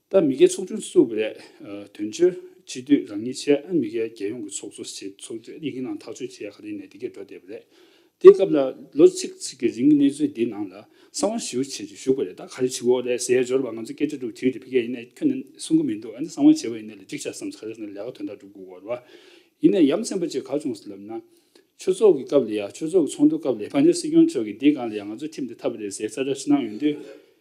ད་མི་སྒེར་ཚོགས་ཆུང་བཙུགས་པ་རེད། ཨ། དོན་གཅོད་སྤྱི་འཐུས་རང་ཉིད་བྱས། ཨ། མི་སྒེར་རྒྱལ་ཡོངས་ཀྱི་ཚོགས་གཙོ་བྱས། ཚོགས་གཙོ་ཡི་གེ་ནང་ཐག་གཅོད་བྱེད་ཡ་ག་རེ་ཡིན་ནའི་དེ་གས་འགྲོ་བསྡད་པ་རེད། དེ་སྐབས་ལ་ལོ་གཅིག་ཙམ་གྱི་རིང་གི་གནས་ཚུལ་འདི་ནང་ལ་གསང་བ་ཞེ་པོ་ཅིག་བཞུགས་པ་རེད། ད་ག་རེ་བྱེད་དགོས་རེད་ཟེར་འབྱོར་བ་ང་ཚོ་སྐད་ཆ་དྲུག་དྲིས་དེ་ཕ་གིར་ཡིན་ནའི་ཁྱོན་ནས་གསུང་གི་མི་འདུག་ཨ་ནི་གསང་བ་བྱས་པ་ཡིན་ནའི་ལས་འགྲིག་ཤག་བསམ། ག་རེ་ཟེར་ན་ལས་ཀ་དོན་དག་སྒྲུབ་དགོས་པ་རེད་བ། ཡིན་ནའི་ཡ་མཚན་པ་ཅིག་ག་བྱུང་ཟེར་ལབ་ན། ཆོས་ཚོགས་ཀྱི་སྐབས་ལ་ཡ། ཆོས་ཚོགས་ཀྱི་ཚོགས་འདུ་སྐབས་ལ་དཔལ་ལྡན་སྲིད་སྐྱོང་མཆོག་གིས་འདིའི་སྒང་ལ་ཡ་ང་ཚོ་ཁྲིམས་འདི་འཐབ་པ་རེད་ཟེར་གསལ་བསྒྲགས་ཅིག་གནང་ཡོང་དུས།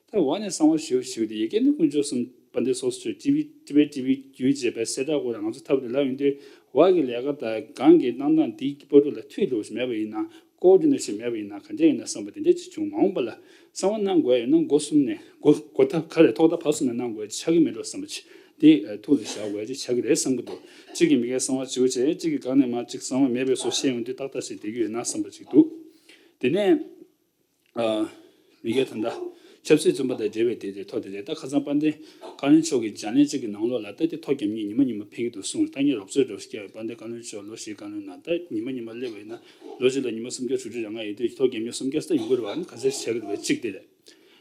ད་འོག་ནས་གསང་བ་ཞེ་པོ་ཞུས་ཏེ། ཡ་གི་ནི་དཀོན་མཆོག་གསུམ་དཔལ་ལྡན་ཚོགས་གཙོ་མཆོག་ཊི་བི་ཊི་བི་ཊི་བི་བརྒྱུད་བྱས་པའི་གསལ་བསྒྲགས་སྐོར་ལ་ང་ཚོ་འཐབ་རེད་ལབ་ཡོང་དུས། འོག་གི་ལས་ཀ་དང་སྒང་གི་གནང་སྟངས་འདི་གི་བར་དུ་ལ་མཐུད་འགྲོ་ཞིག་མེད་པ་ཡིན་ན། ཀོ་ཌི་ནེ་ཤན་མེད་པ་ཡིན་ན། ག་འདྲ་ཡིན་ན་བསམ་པ་དེ་འདྲ་ཅིག་བྱུང་། མ་འོངས་པ་ལ་གསང་བ་གནང་དགོས་ཡོད་ན་མགོ་གསུམ་ནས། མགོ་མགོ་ཐག་ག་རེ་ཐོག་མཐའ་བར་གསུམ་ནས་གནང་དགོས་ཅིག་ཆགས་ཀྱི་མེད་འགྲོ་བསམ་པ་ཅིག་དེ་ཐུགས་ལ་བཞག་དགོས་ཅིག་ཆགས་ཀྱི་རེད་བསམ་གྱི་འདུག་གཅིག་གིས་མི་སྒེར་གསང་བ་བྱེད་དགོས་བྱས། གཅིག་གིས་གང་ནས་མར་གཅིག་གསང་བ་མེད་པའི་བཟོ་བཤད་ཡོང་དུས་ཏག་ཏག་ཞིག་བསྡད་ཀྱི་ཡོད་ན་བསམ་པ་ཅིག་འདུག་དེ་ནས། ཨ། མི་སྒེར་ད་ལྟ་ཆབ་སྲིད་བཙོན་པ་དང་འབྲེལ་བའི་དེ་དེ་ཐོག་དེ་རེད། ད་ཁ་སང་དཔལ་ལྡན་བཀའ་བློན་མཆོག་གིས་བརྗེ་ལེན་གཅིག་གི་ནང་ལོགས་ལ་ད་དེ་ཐོ་རྒྱབ་མཁན་ཉི་མ་ཉི་མ་ཕེབས་ཀྱི་འདུག་གསུངས། ད་ངས་རོབ་ཙམ་རོབ་ཙམ་བསྐྱལ་བས། དཔལ་ལྡན་བཀའ་བློན་མཆོག་ལོ་བཞིའི་བཀའ་བློན་གནང་། ད་ཉི་མ་ཉི་མ་སླེབས་པ་ཡིན་ན། ལོ་གཅིག་ལ་ཉི་མ་སུམ་བརྒྱ་དྲུག་ཅུ་རེ་ལྔ་ཡོད་དུས་ཐོ་རྒྱབ་མཁན་སུམ་བརྒྱ་ཙམ་ཡོང་གི་རེད་བ། ཨ་ནི་ག་ཚོད་བྱེད་ཀྱི་རེད་བ། གཅིག་དེ་རེད།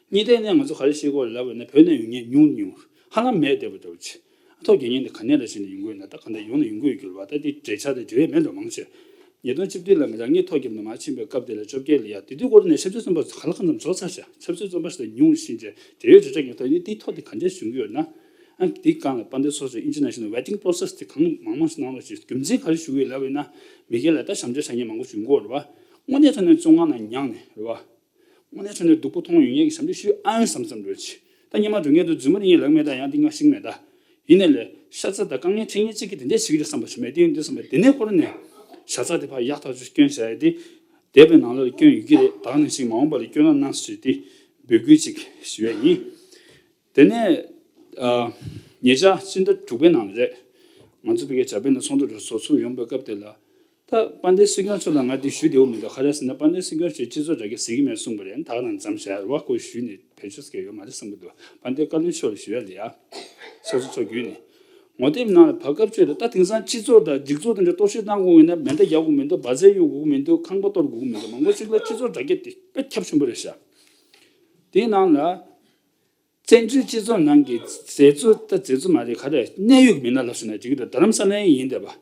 གཉིས་ཐད་ནས་ང་ཚོ་ག་རེ་ཤེས་དགོས་རེད་ལབ་པ་ཡིན་ན། བོད་ནས་ཡོང་མཁན་ཉུང་ཉུང་། ཧ་ལམ་མེད་བསྡད་པ་འདྲ་བོ་ཅིག་ཐོ་རྒྱག་མཁན་དེ་ག་ནས་ལ་ཕྱིན་ནས་ཡོང་གི་ཡོད་ན། ད་ག་འདྲ་ཡོང་ན་ཡོང་གི་ཡོད་རྒྱུ་རེད་བ། ད་དེ་འབྲེལ་ཆགས་དེ་འབྲེལ་ཡོད་མེད་འགྲོ་མང་ཆེ། ཉིས་སྟོང་བཅུ་བདུན་ལ་ང་རང་ཉིད་ཐོ་བརྒྱབ་ནས་མར་ཕྱིན་པའི་སྐབས་དེ་ལ་བཅོ་བརྒྱད་ལ་ཡ། དེ་དུས་སྐོར་ནས་ཆབ་སྲིད་བཙོན་པ་ག་ལ་གང་འཚམ་རྫོགས་ཚར་ཤག་ཆབ་སྲིད་བཙོན་པ་ཞིག་དང་ཉུང་ཞིང་བྱས། འབྲེལ་ཡོད་དྲིལ་བསྒྲགས་ཀྱི་ཐོག་ནས་དེའི་ཐོ་དེ་ག་འདྲས་བྱུང་གི་ཡོད་ན། ཨ། དེའི་སྒང་ལ་དཔལ་ལྡན་ཚོགས་གཙོས་ཨིན་ཊར་ནེ་ཤ་ནལ་ཝེ་ཊིང་པོ་རོ་སེ་སི་དེ་གང་མང་མང་ཞིག་གནང་རོགས་ཞེས། རྒྱུ་མཚན་ག་རེ་ཞུ་གི་ཡོད་ལབ་པ་ཡིན་ན། མི་སྒེར་ལ་ད་ཞབས་ཕྱི་བྱ་མཁན་མང་པོ་ཞིག་ཡོང་གི་ཡོད་རེད་བ། དངོས་གནས་དྲང་གནས་བཙོན་ཁང་ནང་མྱངས་ནས་རེད་བ། དངོས་གནས་དྲང་གནས་སྡུག་པོ་མཐོང་ཡོང་མཁན་གྱི་ཞབས་ཕྱི་ཞུ་ཨ་ཡོང་བསམ་བསམ་འདྲ་བོ་ཅིག་ད་སྔོན་མ་འགྲོ་མཁན་དུ་རྫུན་མ་རེད་ཡིན་ལབ་མེད། ད་ཡང་འདི་ང་ཤེས་མེད་ད། ཡིན་ནའི་ལས་ཤ་ཚ་དང་དཀའ་ངལ་འཕྲད་མཁན་གཅིག་གིས་དེ་འདྲས་བྱེད་ཀྱི་རེད་བསམ་པ་ཞིག་མེད། དེ་ཡིན་དུས་བསམ་པ་དེ་ནས་ཁོ་རང་ནས་ཤ་ཚ་དེ་ཕར་ཡག་ཐག་ཆོད་སྐྱོན་བྱ་ཡ་དེ། འདས་པའི་ནང་ལོགས་ལ་སྐྱོན་ཡོད་ཀྱི་རེད། ད་ག་ནང་བཞིན་མ་འོངས་པ་ལ་སྐྱོན་རོགས་གནང་ཞེས་དེ་འབོད་སྐུལ་ཅིག་ཞུ་ཡ་ཡིན། དེ་ནས། ཨ། ཉེ་ཆར་སྤྱི་ཟླ་དྲུག་པའི་ནང་རེད། ང་ཚོ་ཕ་གིའི་འཇར་པན་ལ་ཚོགས་འདུ་འགྲོ་ཚོགས་ཚུགས་ཡོང་པའི་སྐབས་དེ་ལ། ད་དཔལ་ལྡན་སྲིད་སྐྱོང་མཆོག་ལ་ང་འདི་ཞུ་བདེ་པོ་མི་འདུག་ག་རེ་ཟེར་ན། དཔལ་ལྡན་སྲིད་སྐྱོང་མཆོག་སྤྱི་ཚོགས་དྲ་རྒྱ་གཟིགས་ཀྱི་མེད་གསུངས་པ་རེད། ད་ག་ནང་མཚམས་བཞག་རེད་བ། ཁོ་ཞུས་ནས་བེད་སྤྱོད་ཟེར་ཡོད་མ་རེད་བསམ་གྱི་འདུག་དཔལ་ལྡན་བཀའ་བློན་མཆོག་ལ་ཞུ་ཡ་ལ་ཡ། ཚོགས་གཙོ་མཆོག་བརྒྱུད་ནས། ངོ་དེབ་ནང་ལ་བར་སྐབས་བཅོས་ལ་ད་དེང་སང་སྤྱི་ཚོགས་དང་སྒྲིག་འཛུགས་དེ་འདྲ་གཏོར་བཤིག་བཏང་དགོས་ཡིན་ན། མེ་མདའ་རྒྱག་དགོས་མི་འདུག་བ་ཚྭ་གཡུག་དགོས་མི་འདུག་ཁང་པ་གཏོར་དགོས་མི་འདུག་མང་པོ་ཅིག་ལ་སྤྱི་ཚོགས་དྲ་རྒྱ་དེ་དཔེ་ཁྱབ་ཆེན་པོ་རེད་ཤག་དེའི་ནང་ལ། བཙན་བྱོལ་སྤྱི་ཚོགས་ནང་གི་མཛད་གཙོ། ད་མཛད་གཙོ་མ་རེད། ག་རེ། གནད་ཡོད་ཀྱི་མི་སྣ་ལབ་ཟེར་ན་འགྲིག་གི་འདུག་རྡ་རམ་ས་ལའི་ཡིན་བསྡད་པ།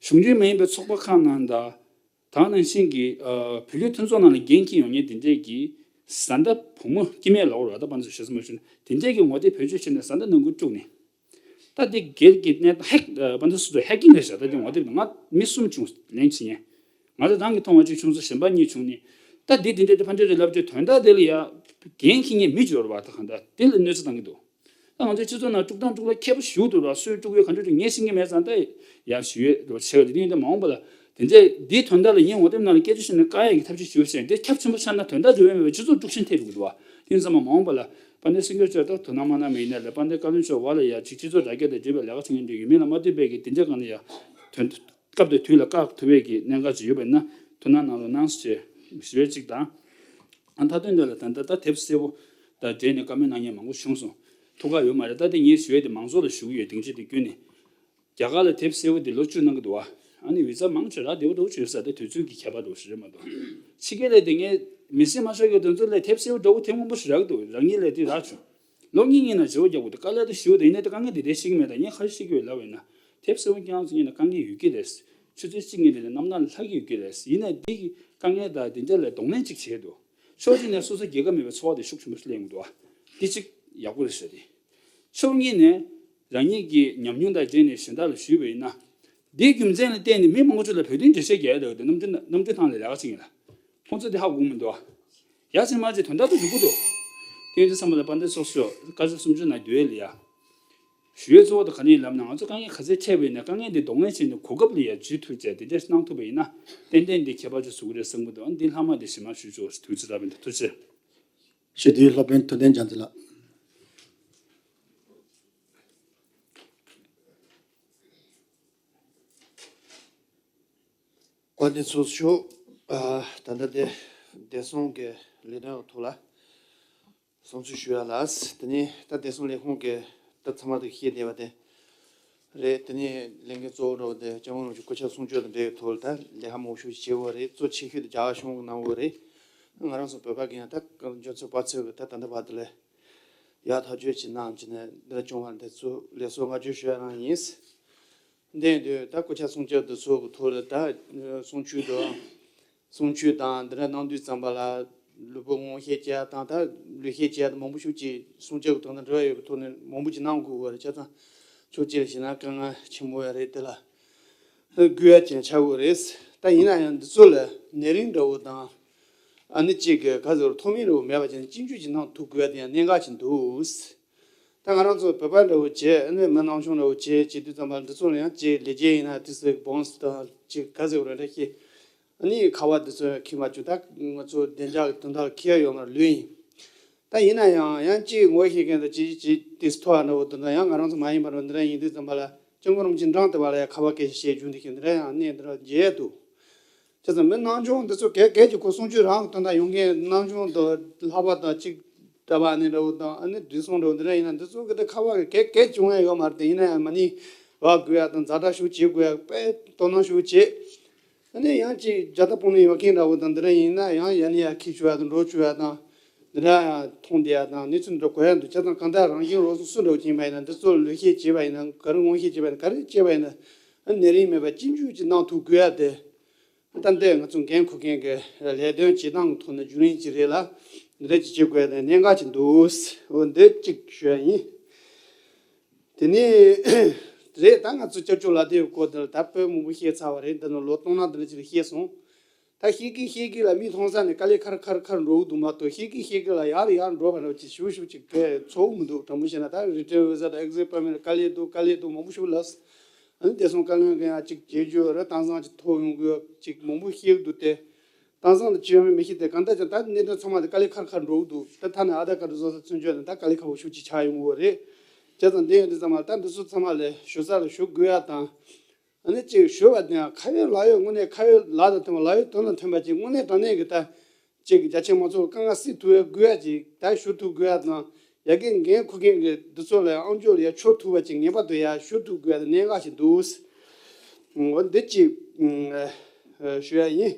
གཞུང་འབྲེལ་མ་ཡིན་པའི་ཚོགས་པ་ཁག་ནང་དང་། ད་ག་ནང་བཞིན་གྱི། ཨ། བོད་བརྒྱུད་མཐུན་ཚོགས་ནང་ལ་འགན་འཁྱེར་ཡོང་མཁན་དེ་འདྲས་ཀྱི་བཟའ་ཟླ་བུ་མོ་སྐྱེ་དམན་ལབ་དགོས་རེད་བ། ད་ཕན་ཚུན་ཞེ་ས་མ་ཞུ་ན། དེ་འདྲས་ཀྱི་ངོ་དེབ་བེད་སྤྱོད་བྱས་ནས་བཟའ་ཟླ་ནང་ཁུལ་དཀྲུགས་ནས། ད་དེ་སྒེར་གྱི་གནས་སྟངས་ཧེག་ཨ། ཕན་ཚུན་སོ་སོ་ཧེག་གིང་རེད་ཤག་ད་དེ་ངོ་དེབ་ང་མི་གསུམ་བྱུང་ལེན་བྱེད་མཁན། ང་རང་རང་གིས་མཐོང་བ་གཅིག་བྱུང་སོང་། གཞན་པ་གཉིས་བྱུང་ནས། ད་འདི་འདི་འདྲ་དེ་ཕན་འབྲས་རེད་ལབ་བྱས། དོན་དག་དེ་ལ་ཡ་འགན་འཁྱེར་མཁན་མི་འབྱོར་བ། ད་གང་ལྟར་དེ་ལ་གནོད་འཚེ་བཏང་གི་འདུག་ད་ང་ཚོའི་སྤྱི་ཚོགས་ནང་དཀྲུག་སྟངས་དཀྲུག་ལ་མཁས་པོ་ཞེ་པོ་འདུག་ར། སུས་དཀྲུག་ཡོད་ག་འདྲ་འདུག་ངས་ཤེས་ཀྱི་མེད་ཙང་། ད་ཡང་ཞུ་ཡས་རོགས་བྱེད་པ་དེ་ཡིན་ཏེ། མ་འོངས་པ་ལ་དེ་འདྲས་འདིའི་དོན་དག་ལ་ངས་ངོ་དེབ་ནང་ལ་སྐད་ཆ་བཤད་ནས་བཀག་ཡས་ཀྱི་ཐབས་ཤེས་ཞུ་བྱས། འདི་ཁྱབ་ཆེན་པོ་ཆགས་ན་དོན་དག་འབྲེལ་བ་མེད་པའི་སྤྱི་ཚོགས་དཀྲུག་ཤིང་ཐེབས་འགྲོ་གི་འདུག་བ། དེ་ཡིན་ཙང་མ་འོངས་པ་ལ་དཔལ་ལྡན་སྲིད་སྐྱོང་མཆོག་ད་དོ་སྣང་མ་གནང་བ་ཡིན་ནའི་ལས། དཔལ་ལྡན་བཀའ་བློན་མཆོག་འོག་ལ་ཡ་ཅིག་སྤྱི་ཚོགས་དྲ་རྒྱ་དང་འབྲེལ་བའི་ལས་ཀ་བྱེད་མཁན་འདི་ཡོད་མེད་ལ་མ་ལྟོས་པའི་གི་དེ་འདྲ་གང་ལ་ཡ་དོན། སྐབས་དེ་དུས་ལ་བཀག་ཐུབ་པའི་གི་གནད་འགག་ཅིག་ཡོད་པ་ཡིན་ན་ཐུགས་སྣང་གནང་རོགས་གནང་ཞེས་ཞུ་ཡས་གཅིག་དང་། ཨ། མཐའ་དོན་དེ་ལ་ད་ལྟ་ད་དེབ་སེར་པོ་དང་འབྲེལ་ནས་བཀའ་མོལ་གནང་མཁན་མང་པོ་བྱུང་སོང་། ཐུགས་ཁག་ཡོད་མ་རེད། ད་དེ་ངས་ཞུ་ཡས་དེ་མང་ཚོགས་ལ་ཞུ་གི་ཡོད། སྡིངས་ཆ་དེ་བརྒྱུད་ནས། རྒྱ་གར་ལ་དེབ་སེར་པོ་དེ་ལོ་བཅུ་གནང་གི་འདུག་བ། ཨ་ནི་ཝི་ཟ་མང་ཆེ་རག་བདེ་པོ་འདྲ་བོ་བྱུང་ས་དེ་དུས་ཚོད་ཀྱི་ཁྱད་པར་འདྲ་བོ་ཞིག་རེད་མ་གཏོགས། ཕྱི་རྒྱལ་ལ་དེ་ངས་མི་སེར་མ་ཤོར་གི་དོན་ཚོ་ལ་དེབ་སེར་པོ་འདྲ་བོ་དེ་སྔོན་པོ་ཞིག་རག་གི་འདུག་རང་ཉིད་ལ་དེ་རག་བྱུང་། ལོ་གཉིས་གཉིས་ནང་བརྗེ་པོ་རྒྱག་དགོས་འདུག་དཀའ་ལས་དེ་ཞེ་པོ་འདུག་ཡིན་ནའི་དེ་དཀའ་ངལ་དེ་འདྲའི་ཤེས་ཀྱི་མེད། ད་ངས་ག་རེ་ཤེས་ཀྱི་ཡོད་ལབ་པ་ཡིན་ན། དེབ་སེར་པོ་རྐྱང་ཚོ་གཉིས་ལ་དཀའ་ངལ་ཡོད་ཀྱི་རེད། ཆུ་ཚོད་གཅིག་གཉིས་དེ་ལ་གནམ་ཐང་ལྷག་གི་ཡོད་ཀྱི་རེད། ཡིན་ནའི་འདི་གི་དཀའ་ངལ་དང་དེ་འདྲ་ལ་གདོང་ལེན་ཅིག་བྱེད་འདུག་ཕྱོགས་གཅིག་ནས་སོ་སོ་རྒྱལ་ཁ་མེད་པའི་ཚོར་བ་དེ་ཤུགས་ཆེན་པོ་ཞིག་སླེབས་ཡོང་གི་འདུག་འདི་གཅིག་ཡག་པོ་རེད་ཟེར་ཏེ། ཕྱོགས་གཉིས་ནས་རང་ཉིད་ཀྱི་ཉམས་མྱོང་དང་འབྲེལ་ནས་གཞན་དག་ལ་ཞུས་པ་ཡིན་ན། འདིའི་རྒྱུ་མཚན་ལ་བརྟེན་ནས་མི་མང་པོ་ཅིག་ལ་བོད་དོན་འགྲེལ་བཤད་རྒྱག་ཡ་འདྲ་བོ་དེ་གནམ་གྲུ་གནམ་གྲུ་ཐང་ལ་ལས་ཀ་བྱེད་མཁན་ལ། ཁོང་ཚོ་དེ་ཧ་གོ་གི་མི་འདུག་ཨ། ཡ་ཚན་མ་ཅིག་དོན་དག་ཏུ་འཇུག་གི་འདུག་དེ་ཡིན་དུས་ཙམ་པ་ལ་དཔལ་ལྡན་ཚོགས་གཙོ་མཆོག་བཀའ་ཤག་གསུམ་བཅུ་ནང་བསྡུས་ཡས་ལ་ཡ། ཞུ་ཡས་གཙོ་བོ་དེ་ག་རེ་ཡིན་ལབ་ན། ང་ཚོ་དཀའ་ངལ་ག་ཚད་འཕྲད་པ་ཡིན་ན་དཀའ་ངལ་འདི་གདོང་ལེན་བྱས་ནས་གོ་སྐབས་ལ་ཡ་འཇུས་ཐུབ་བྱས་དེ་འདྲས་གནང་ཐུབ་པ་ཡིན་ན། ཏན་ཏན་འདི་ཁྱད་པར་ཅིག་བཟོ་གི་རེད་བསམ་གྱི་འདུག་འདི་ལྷག་མ་འདི་ཞེ་མ་ཞུ་ཆོག་དུས་ཚོད་རག་པ་ཡིན་ད། ཐུགས་རྗེ་ཆེ། སྤྱི་འཐུས་སློབ་དཔོན་ཐུབ་བསྟན་རྒྱལ་མཚན་ལགས། བཀའ་དྲིན་ཆེ་ཞུ། ཨ། ད་ལྟ་དེ་བདེ་སྲུང་གི་ལས་དོན་ཐོག་ལ་བསམ་ཚུལ་ཞུ་ཡ་ལ། དེ་ནས་ད་བདེ་སྲུང་ལས་ཁུངས་ཀྱི་ད་ཚང་མ་དང་བཤད་བསྡད་པ་དེ་རེད། དེ་ནས་ལས་འགན་གཙོ་བོ་འདྲ་བོ་དེ་སྐྱབས་མགོན་རིན་པོ་ཆེའི་སྐུ་ཕྱྭ་གསུང་ཆོས་དང་འབྲེལ་བའི་ཐོག་ལ་ད་ལས་ཀ་མང་པོ་ཞིག་བྱེད་དགོས་རེད། གཙོ་ཆེ་ཤོས་དེ་རྒྱ་གར་གཞུང་གི་གནང་དགོས་རེད། ང་རང་ཚོ་བོད་པ་གི་ཡང་ད་འཇོན་ཚོད་པ་ཚོད་ཀྱི་ད་ད་ལྟ་བར་དུ་ལས་ཡག་ཐག་ཆོད་ཅིག་གནང་བྱས་ནས་འདིར་བྱུང་བ་འདི་ཚོ་ལེགས་སོ་བསྔགས་བརྗོད་ཞུ་ཡ་རང་ཡིན། འདི་འདོད་ད་སྐུ་ཕྱྭ་གསུང་ཆོས་འདི་ཚོ་གི་ཐོག་ལ་ད་གསུང་ཆོས་དང་། གསུང་ཆོས་དང་འདི་འདྲ་གནང་དུས་ཙམ་པ་ལ་ལུས་པོ་ངོ་ཤེས་བྱས་དང་ད་ལུས་ཤེས་བྱས་དང་མང་པོ་ཞིག་ཅིག་གསུང་ཆོས་ཀྱི་དོན་དང་འབྲེལ་བ་ཡོད་པའི་ཐོག་ནས་མང་པོ་ཅིག་གནང་དགོས་པ་རེད། བྱས་ཙང་ཕྱོགས་གཅིག་ལ་བྱས་ན་དཀའ་ངལ་ཆེན་པོ་ཡང་རེད། དེ་ལ་དགོས་ཡ་ཅན་ཆགས་དགོས་རེད། ད་ཡིན་ན་ཡང་འདི་ཚོ་ལ་ནད་རིགས་འདྲ་བོ་དང་ཨ་ནི་གཅིག་གི་ག་ཟེར་ཐོག་མའི་འདྲ་བོ་མེད་པ་ཅན་གཅིག་འཇུག་ཅིག་གནང་ཐུབ་དགོས་ཡ་དེ་ཡང་གནད་འགག་ཅིག་འདུག། ད་ང་རང་ཚོ་བོད་པ་འདྲ་བོ་བྱས་ཨ་ནི་མི་ནང་ཆུང་འདྲ་བོ་བྱས་བྱེད་དུས་ཙམ་པ་འདི་ཚོ་ལ་ཡང་ཅིག་ལས་བྱེད་ཡིན་ན་དུས་སུ་བོངས་དང་ཅིག་ག་ཟེར་བ་འདྲ་ཞིག་ཨ་ནི་ཁ་བ་འདི་ཚོ་ཁྱེར་མ་བཅུག་ད་ང་ཚོ་བདེ་འཇགས་ཀྱི་དོན་དག་ཁྱེར་ཡོང་ན་ལོས་ཡིན། ད་ཡིན་ན་ཡང་ཡང་ཅིག་ངོ་ཤེས་མཁན་དང་ཅིག་ཅིག་ཏིས་ཐོ་འདྲ་བོ་དང་ཡང་ང་རང་ཚོ་མ་ཡིན་པ་འདྲ་བོ་འདི་འདྲ་ཡིན་དུས་ཙམ་པ་ལ་སྐྱབས་མགོན་རིན་པོ་ཆེ་འབྲང་དུ་བ་ལ་ཡང་ཁ་བ་སྐད་ཆ་བཤད་རྒྱུ་འདི་ཤིག་འདི་འདྲ་ཡང་གནས་འདི་འདྲ་མཇལ་འདུག། བྱས་ཙང་མི་ནང་ཆུང་འདི་ཚོ་གལ་གལ་གྱི་ཁོ་གསུང་ཆོས་རང་གི་དོན་དག་ཡོང་མཁན་ནང་ཆུང་དང་ལྷག་པ་དང་གཅིག་ལྟ་བ་ནི་འདྲ་བོ་དང་ཨ་ནི་བདུད་སྲུང་འདྲ་བོ་འདི་འདྲ་ཡིན་ན་འདི་ཚོ་གི་ད་ཁ་བ་གི་གལ་གལ་བྱུང་ཡ་ཡོད་མ་རེད། དེ་ཡིན་ན་ཡང་མ་ནི་བ་དགོས་ཡ་དང་ཛ་དྲག་ཤུགས་བྱེད་དགོས་ཡ་དཔེ་དོ་སྣང་ཤུགས་བྱེད། ཨ་ནི་ཡང་ཅིག་རྒྱ་ཐག་སྤུངས་ནས་ཡོད་མཁན་འདྲ་བོ་དང་འདི་འདྲ་ཡིན་ན་ཡང་ཡ་ནི་ཡ་ཁྱི་ཆུ་ཡ་དང་འགྲོ་ཆུ་ཡ་དང་འདི་འདྲ་ཡང་མཐོང་བསྡད་ཡ་དང་གནས་ཚུལ་འདྲ་གོ་ཡ་འདུག། བྱས་ཙང་གང་ལྟར་རང་བཞིན་རོགས་སུ་སུ་འདྲ་བོ་ཅིག་ཡིན་པ་ཡིན་ན་འདི་ཚོ་ལ་ལོས་ཤེས་བྱེད་པ་ཡིན་ན་ག་རེ་ངོ་ཤེས་བྱེད་པ་ཡིན་ན་ག་རེ་བྱེད་པ་ཡིན་ན། ནད་རིགས་མེད་པ་གཅིག་འཇུག་ཅིག་གནང་ཐུབ་དགོས་ཡ་དེ། ད་འདི་ང་ཚོ་འགན་འཁུར་མཁན་གྱི་ལས་དོན་བྱེད་སྟངས་ཀྱི་ཐོག་ནས་བརྒྱུད་རིམ་ཅིག་རེད་ལ། འདི་འདྲ་ཅིག་བྱེད་དགོས་ཡ་དེ་གནད་འགག་ཅིག་འདུག། འོ་འདི་གཅིག་ཞུ་ཡ་ཡིན། དེ་ནས་རེད། ད་ང་ཚོ་སྐྱབས་བཅོལ་ལ་དེའི་སྐོར་དེ་ལ་ད་དཔེ་མང་པོ་བཤད་ཚར་བ་རེད། འདི་ནི་ལོ་སྟོང་ན་འདི་འདྲ་ཅིག་ལ་བཤད་སོང་། ད་ཤེས་ཀི་ཤེས་ཀི་ལ་མི་མཐོང་ས་ནས་དཀའ་ལས་ཁར་ཁར་ཁར་འགྲོ་གི་འདུག་མ་གཏོགས་ཤེས་ཀི་ཤེས་ཀི་ལ་ཡར་ཡར་འགྲོ་བ་འདྲ་ཅིག་ཞུ་ཞུ་ཅིག་གས་ཚོར་གི་མི་འདུག། དྲང་པོ་བཤད་ན་ད་return visa དང་exit permit དཀའ་ལས་འདུག། དཀའ་ལས་འདུག། མང་པོ་ཞིག་ལབ། ཨ་ནི་བདེ་སྲུང་བཀའ་བློན་གྱིས་ཡང་ཅིག་བྱེད་རྒྱུ་རེད། གཏམ་བཟང་ཅིག་ཐོབ་ཡོང་གི་ཅིག་མང་པོ་བཤད་ཀྱི་འདུག་སྟེ། གཏམ་བཟང་དང་ཅི་ཡང་མི་ཤེས་ཏེ་གང་ལྟར་ཀྱང་ད་གནད་དོན་ཚང་མ་དེ་དཀའ་ལས་ཁར་ཁར་འགྲོ་གི་འདུག། ད་ཐ་ན་ཨ་ད་ཀ་རུ་བཟོ་ས་ཚུན་ཆད་ནས་ད་དཀའ་ལས་ཁག་པོ་ཞེ་པོ་ཅིག་ཆགས་ཡོང་གི་རེད། བྱས་ཙང་འདི་ཡང་འདི་ཚང་མ་ད་འདི་ཚོ་ཚང་མ་ལས་ཞུ་ས་ལ་ཞུ་དགོས་ཡ་དང་། ཨ་ནི་ཅིག་ཞུ་བ་དེ་ཡང་ཁ་ཡོད་ལག་ཡོད་དངོས་གནས་ཁ་ཡོད་ལག་དང་མཐུན་པ་ལག་ཡོད་དོན་དང་མཐུན་པ་ཅིག་དངོས་གནས་དྲང་གནས་ཀྱི་ད་ཅིག་རྒྱ་ཆེ་མང་ཚོགས་དཀའ་ངལ་སེལ་ཐུབ་ཡ་དགོས་ཡ་ཅིག་ད་ཞུ་ཐུབ་དགོས་ཡ་དང་ཡ་གི་འགན་འཁུར་མཁན་གྱི་འདི་ཚོ་ལ་ཡང་ཨང་ཅོག་ལ་ཡ་འཕྱོག་ཐུབ་པ་ཅིག་ངེས་པར་དུ་ཡ་ཞུ་ཐུབ་དགོས་ཡ་དེ་གནད་འགག་ཅིག་འདུག། འོ་འདི་ཅིག་ཞུ་ཡ་ཡིན།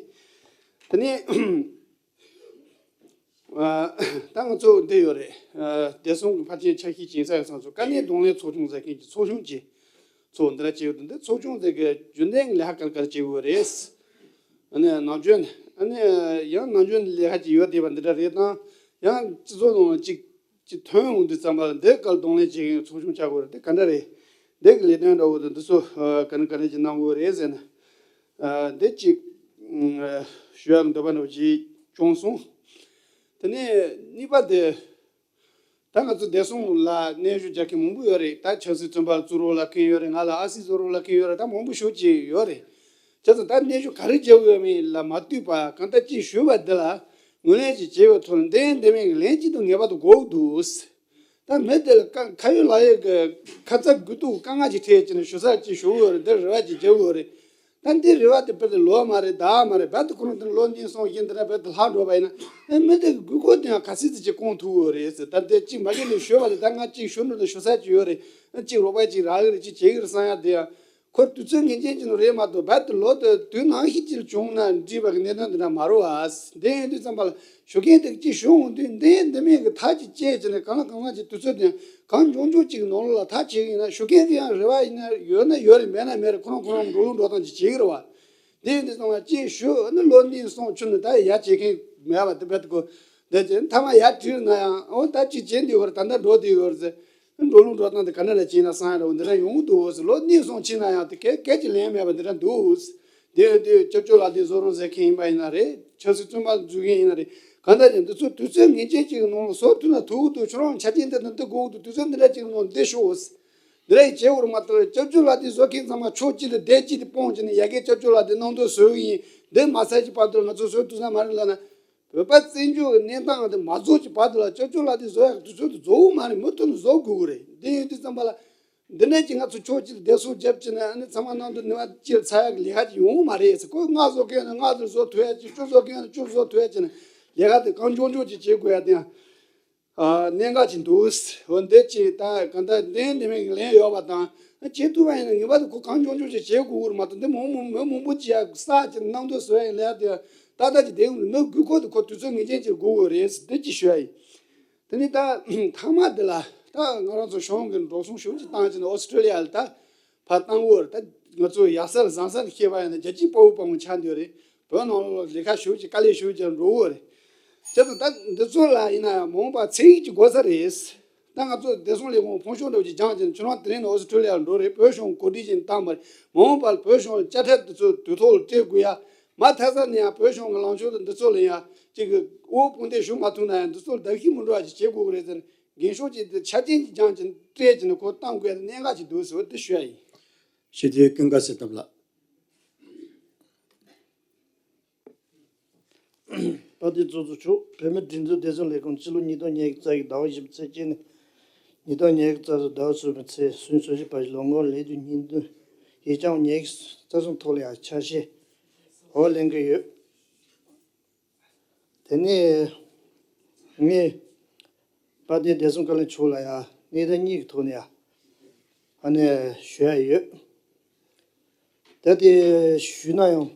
དེ་ནས་ད་ང་ཚོ་འདི་ཡོད་རེད། བདེ་སྲུང་གི་ཕལ་ཆེར་ཆ་ཤས་ཅིག་ས་ཡ་ཚང་ཚོ་དཀའ་གནད་གདོང་ལེན་ཚོགས་ཆུང་ཟེར་མཁན་གྱི་ཚོགས་ཆུང་ཅིག་ཚོགས་འདི་ལ་བྱེད་ཡོད་འདི་ཚོགས་ཆུང་དེ་གི་རྒྱུན་ལྡན་གྱི་ལས་ཀ་ག་རེ་ག་རེ་བྱེད་དགོས་རེད། ཨ་ནི་ནམ་རྒྱུན་ཨ་ནི་ཡང་ནམ་རྒྱུན་ལས་ཀ་ཅིག་ཡོད་བསྡད་པ་འདི་འདྲ་རེད་དང་ཡང་སྤྱི་ཚོགས་ནང་ཅིག་ཅིག་ཐོན་འོང་དུས་ཙམ་པ་ལ་འདི་ག་ལ་གདོང་ལེན་བྱེད་མཁན་ཚོགས་ཆུང་ཆགས་དགོས་རེད། འདི་ག་འདྲ་རེད། འདི་གི་ལས་དོན་འདྲ་བོ་དང་འདི་ཚོ་ག་ནས་ག་ནས་ཅིག་གནང་དགོས་རེད་ཟེར་ན། འདི་ཅིག་ཞུ་ཡག་འདོད་པ་འདྲ་བོ་ཅིག་བྱུང་སོང་། དེ་ནས་གཉིས་པ་དེ། ད་ང་ཚོ་བདེ་སྲུང་ལ་སྙན་ཞུ་རྒྱག་མཁན་མང་པོ་ཡོད་རེད། ད་ཆབ་སྲིད་བཙོན་པ་བཙུགས་རོགས་ལབ་མཁན་ཡོད་རེད། ང་ལ་ཨ་སྲིད་བཟོ་རོགས་ལབ་མཁན་ཡོད་རེད། ད་མང་པོ་ཞེ་པོ་ཅིག་ཡོད་རེད། བྱས་ཙང་ད་སྙན་ཞུ་ག་རེ་རྒྱག་དགོས་མིན་ལ་མ་ལྟོས་པར་གང་ལྟར་ཅིག་ཞུས་པ་འདི་ལ་ངོས་ལེན་ཅིག་བྱེད་པའི་ཐོག་ནས་འདི་ཡིན་འདི་མིན་གྱི་ལན་གཅིག་ཏུ་ངེས་པར་དུ་དགོས་ཀྱི་འདུག། ད་མི་དེ་ལ་ཁ་ཁ་ཡོད་ལག་ཡོད་ཀྱི་ཁ་ཚ་དགོས་གཏུགས་དཀའ་ངལ་ཅིག་འཕྲད་བྱས་ནས་ཞུ་ས་ཅིག་ཞུ་གི་ཡོད་རེད། འདི་རེ་བ་ཅིག་རྒྱག་གི་ཡོད་རེད། ད་འདི་རེ་བ་དེ་དཔེ་དེ་ལོ་མ་རེད་ཟླ་མ་རེད། རྦད་དེ་ཁོ་རང་དེ་ལོ་གཉིས་གསུམ་བཞི་འདི་འདྲ་རྦད་དེ་ལྷག་འགྲོ་བ་ཡིན་ན་ཨེ་མི་དེ་གི་དགོས་མཁོ་དེ་ཡང་ག་ཚོད་ཙམ་ཅིག་སྐོང་ཐུབ་ཡོད་རེད་ཟེར། ད་འདི་གཅིག་མ་གཞི་ནས་ཞུས་པ་དེ་ད་ང་གཅིག་ཞུ་འགྲོ་དང་ཞུ་ས་ཅིག་ཡོད་རེད། ཨ་གཅིག་རོགས་པ་ཅིག་རག་གི་རེད། གཅིག་བྱེད་གི་རེད་བསམ་ཡ་དེ་ཡང་ཁོ་དུས་ཚོད་ངེས་ཅན་ཅིག་ནང་རེད་མ་གཏོགས་རྦད་དེ་ལོ་དེ་དུས་ནམ་ཞིག་ཅིག་བྱུང་ན་འགྲིག་པ་གི་གནད་དོན་དེ་འདྲ་མ་རེད་བ། འདི་ཡིན་དུས་ཙམ་པ་ལ་ཞུ་མཁན་དེ་གཅིག་ཞུ་འོང་དུས་འདི་འདི་མིན་གི་ཐག་ཅིག་བཅད་བྱས་ནས་གང་ལ་གང་འཚམ་ཅིག་དུས་ཚོད་དེ་གང་མགྱོགས་མགྱོགས་ཅིག་ནང་ལོགས་ལ་ཐག་བཅད་གི་ཡིན་ན་ཞུ་མཁན་གི་ཡང་རེ་བ་ཡིན་ན་ཡོད་ན་ཡོད་རེད། མེད་ན་མེད་རེད། ཁོ་རང་ཁོ་རང་འགྲོ་ལུགས་འགྲོ་སྟངས་ཅིག་བྱེད་གི་རེད་བ། དེ་ཡིན་དུས་ཙམ་པ་ཅིག་ཞུ་ཨ་ནི་ལོ་གཉིས་གསུམ་ཆུ་ནས་ད་ཡ་བྱེད་མཁན་མེད་པ་དེ་རྦད་དེ་གོ། དེ་ཅིག་མཐའ་མ་ཡ་བྲིས་ན་ཡང་ཨོ་ད་ཅིག་བྱེད་འདི་ཡོད་རེད། ད་ལྟ་འགྲོ་འདི་ཡོད་རེད་ཟེར། འགྲོ་ལུགས་འགྲོ་སྟངས་དེ་ག་འདྲ་ལ་བྱས་ན་བསམ་ཡ་འདྲ་བོ་འདི་འདྲ་ཡོང་གི་འདུག་ཟེར། ལོ་གཉིས་གསུམ་ཕྱིན་ན་ཡང་དེ་གས་གས་ཀྱི་ལན་མེད་པ་འདི་འདྲ་འདུག་ཟེར། དེ་དུས་སྐྱབས་བཅོལ་ལག་དེབ་བཟོ་རོགས་ཟེར་མཁན་ཡིན་པ་ཡིན་ན་རེད། ཆབ་སྲིད་བཙོན་པ་འཛུལ་མཁན་ཡིན་ན་རེད། གང་ལྟར་ཀྱང་འདི་ཚོ་དུས་ཚོད་ངེས་ཅན་ཅིག་གི་ནང་ལ་བཟོ་ཐུབ་ན་ཐུབ་ཀྱི་འདུག། ཁྱོད་རང་ཆ་རྐྱེན་འདི་དང་འདི་དགོས་ཀྱི་འདུག། དུས་ཚོད་འདི་འདྲ་ཅིག་གི་ནང་འདི་ཤོག་ཟེར། འདི་འདྲ་ཡི་བྱེད་དགོས་རེད་མ་གཏོགས་སྐྱབས་བཅོལ་ལག་དེབ་བཟོ་མཁན་ཚང་མ་ཕྱོགས་གཅིག་ལ་སྡེ་གཅིག་ཏུ་སྤུངས་བྱས་ནས་ཡ་གིའི་སྐྱབས་བཅོལ་ལག་དེབ་གནང་འདོད་བཟོས་ཡིན། འདི་མ་ཚར་གྱི་བར་དུ་ང་ཚོ་བཟོ་ཐུབ་ས་མ་རེད་ལབ་ན། བོད་པ་བཙན་བྱོལ་གྱི་གནས་སྟངས་དེ་མ་རྫོགས་ཀྱི་བར་དུ་ལ་སྐྱབས་བཅོལ་ལག་དེབ་བཟོ་ཡག་གི་དུས་ཚོད་དེ་རྫོགས་ཡོད་མ་རེད། མུ་མཐུད་ནས་བཟོ་དགོས་ཀྱི་རེད། འདི་ཡིན་དུས་ཙམ་པ་ལ། འདི་ནས་ཀྱི་ང་ཚོ་ཕྱོགས་གཅིག་ལ་བདེ་སྲུང་རྒྱབ་ཀྱི་ནས། ཨ་ནི་ཚང་མ་ནང་དུ་ནུས་པ་སྐྱེལ་ཚར་ཡག་གི་ལས་ཀ་ཅིག་ཡོང་གི་མ་རེད་ཟེར། ཁོས་ལྔ་བཟོ་མཁན་ན་ལྔ་དེ་བཟོ་ཐུབ་ཡག་ཅིག། བཅུ་བཟོ་མཁན་ན་བཅུ་བཟོ་ཐུབ་ཡག་ཅིག་ནས་ལས་ཀ་དེ་གང་མགྱོགས་མགྱོགས་ཅིག་བྱེད་དགོས་ཡག་དེ་ཡང་། ཨ། གནད་འགག་ཅིག་འདུག། འོ་འདི་ཅིག་ད་གང་ལྟར་འདི་འདི་མིན་གྱི་ལན་ཡོད་པ་དང་། བྱེད་ཐུབ་པ་ཡིན་ན་ངེས་པར་དུ་ཁོ་གང་མགྱོགས་མགྱོགས་ཅིག་བྱེད་དགོས་ཀྱི་རེད་མ་གཏོགས། འདི་མང་མང་མི་མང་པོ་ཅིག་ཡ་ས་ཅིག་གནང་འདོད་བཟོ་ཡ་ཡིན་ལ་ཡ་དེ་ཏག་ཏག་ཅིག་བསྡད་ཡོང་གི་མི་དགོས། ཁོ་དེ་ཁོ་དུས་ཚོད་ངེས་ཅན་ཅིག་དགོས་ཀྱི་རེད་ཟེར་འདི་ཅིག་ཞུ་ཡ་ཡིན། དེ་ནས་ད་མཐའ་མ་འདི་ལ་ད་ང་རང་ཚོ་གཞུང་གི་འགྲོ་སོང་ཞེ་པོ་ཅིག་བཏང་བྱས་ནས་ཨོ་སི་ཀྲོ་ལི་ཡ་ལ་ད་ཕར་བཏང་དགོས་རེད། ད་ང་ཚོ་ཡག་ས་ལ་བཟང་ས་ལ་ཤེས་པ་ཡིན་ན་རྒྱལ་སྤྱིའི་དཔའ་བོ་དཔའ་མོ་ཆགས་འདོད་རེད། བོད་ནང་ལོགས་ལ་ལས་ཀ་ཞེ་པོ་ཅིག་དཀའ་ལས་ཞེ་པོ་ཅིག་འགྲོ་གི་རེད། བྱས་ཙང་ད་འདི་ཚོ་ལ་ཡིན་ན་ཡང་མ་འོངས་པ་ཚན་རིག་ཅིག་དགོས་ས་རེད། ད་ང་ཚོ་བདེ་སྲུང་ལས་ཁུངས་ཕོན་ཆུང་འདྲ་བོ་ཅིག་སྦྱངས་བྱས་ནས་ཁྱོད་རང་དེ་རིང་ནས་ཨོ་སི་ཀྲོ་ལི་ཡར་འགྲོ་རེད། བོད་གཞུང་གོ་སྒྲིག་བྱས་ནས་བཏང་བ་རེད། མ་འོངས་པར་བོད་གཞུང་ལ་དཔྱ་ཁྲལ་འདི་ཚོ་དུས་ཐོག་ལ་སྤྲད་དགོས་ཡ། མ་མཐའ་ས་ནས་ཡང་བོད་གཞུང་གི་ལངས་ཕྱོགས་དང་འདི་ཚོ་ལ་ཡང་ཅིག་གི་དབུ་དཔུང་སྡེ་ཞུགས་མ་ཐུབ་ན་ཡང་འདི་ཚོ་ལ་བརྡབ་གསིག་མི་འགྲོ་བ་ཅིག་བྱེད་དགོས་ཀྱི་རེད་ཟེར་ནས། འགན་སྲུང་ཅིག་དེ་ཆ་རྐྱེན་ཅིག་སྦྱངས་ཀྱི་སྤྲད་ཀྱི་ནས་ཁོ་བཏང་དགོས་ཡ་གནད་འགག་ཅིག་འདུག་ཟེར་བ་འདི་ཞུ་ཡ་ཡིན། ཞི་བདེ་ཀུན་དགའ་བྱེད་ཐབས་ལ། དཔལ་ལྡན་ཚོགས་གཙོ་མཆོག་བོད་མིའི་སྒྲིག་འཛུགས་བདེ་སྲུང་ལས་ཁུངས་སྤྱི་ལོ་ཉིས་སྟོང་ཉེར་གཅིག་ཟླ་བ་བཞི་པའི་ཚེས་གཅིག་ནས་ཉིས་སྟོང་ཉེར་གཅིག་ཟླ་བ་གསུམ་པའི་ཚེས་སུམ་ཅུ་སོ་བཞི་བར་ལོ་ངོ་ལས་དུས་ཉིས་སྟོང་ཉེར་གཅིག་ཐོག་ལ་ཡང་ཆ་ཤས་འོག་ལེན་གྱི་ཡོད། དེ་ནས་ངས་དཔལ་ལྡན་བདེ་སྲུང་བཀའ་བློན་མཆོག་ལ་ཡང་གནས་སྟངས་གཉིས་ཀྱི་ཐོག་ནས་ཡང་ཨ་ནི་ཞུ་ཡ་ཡོད། ད་དེ་ཞུས་ན་ཡང་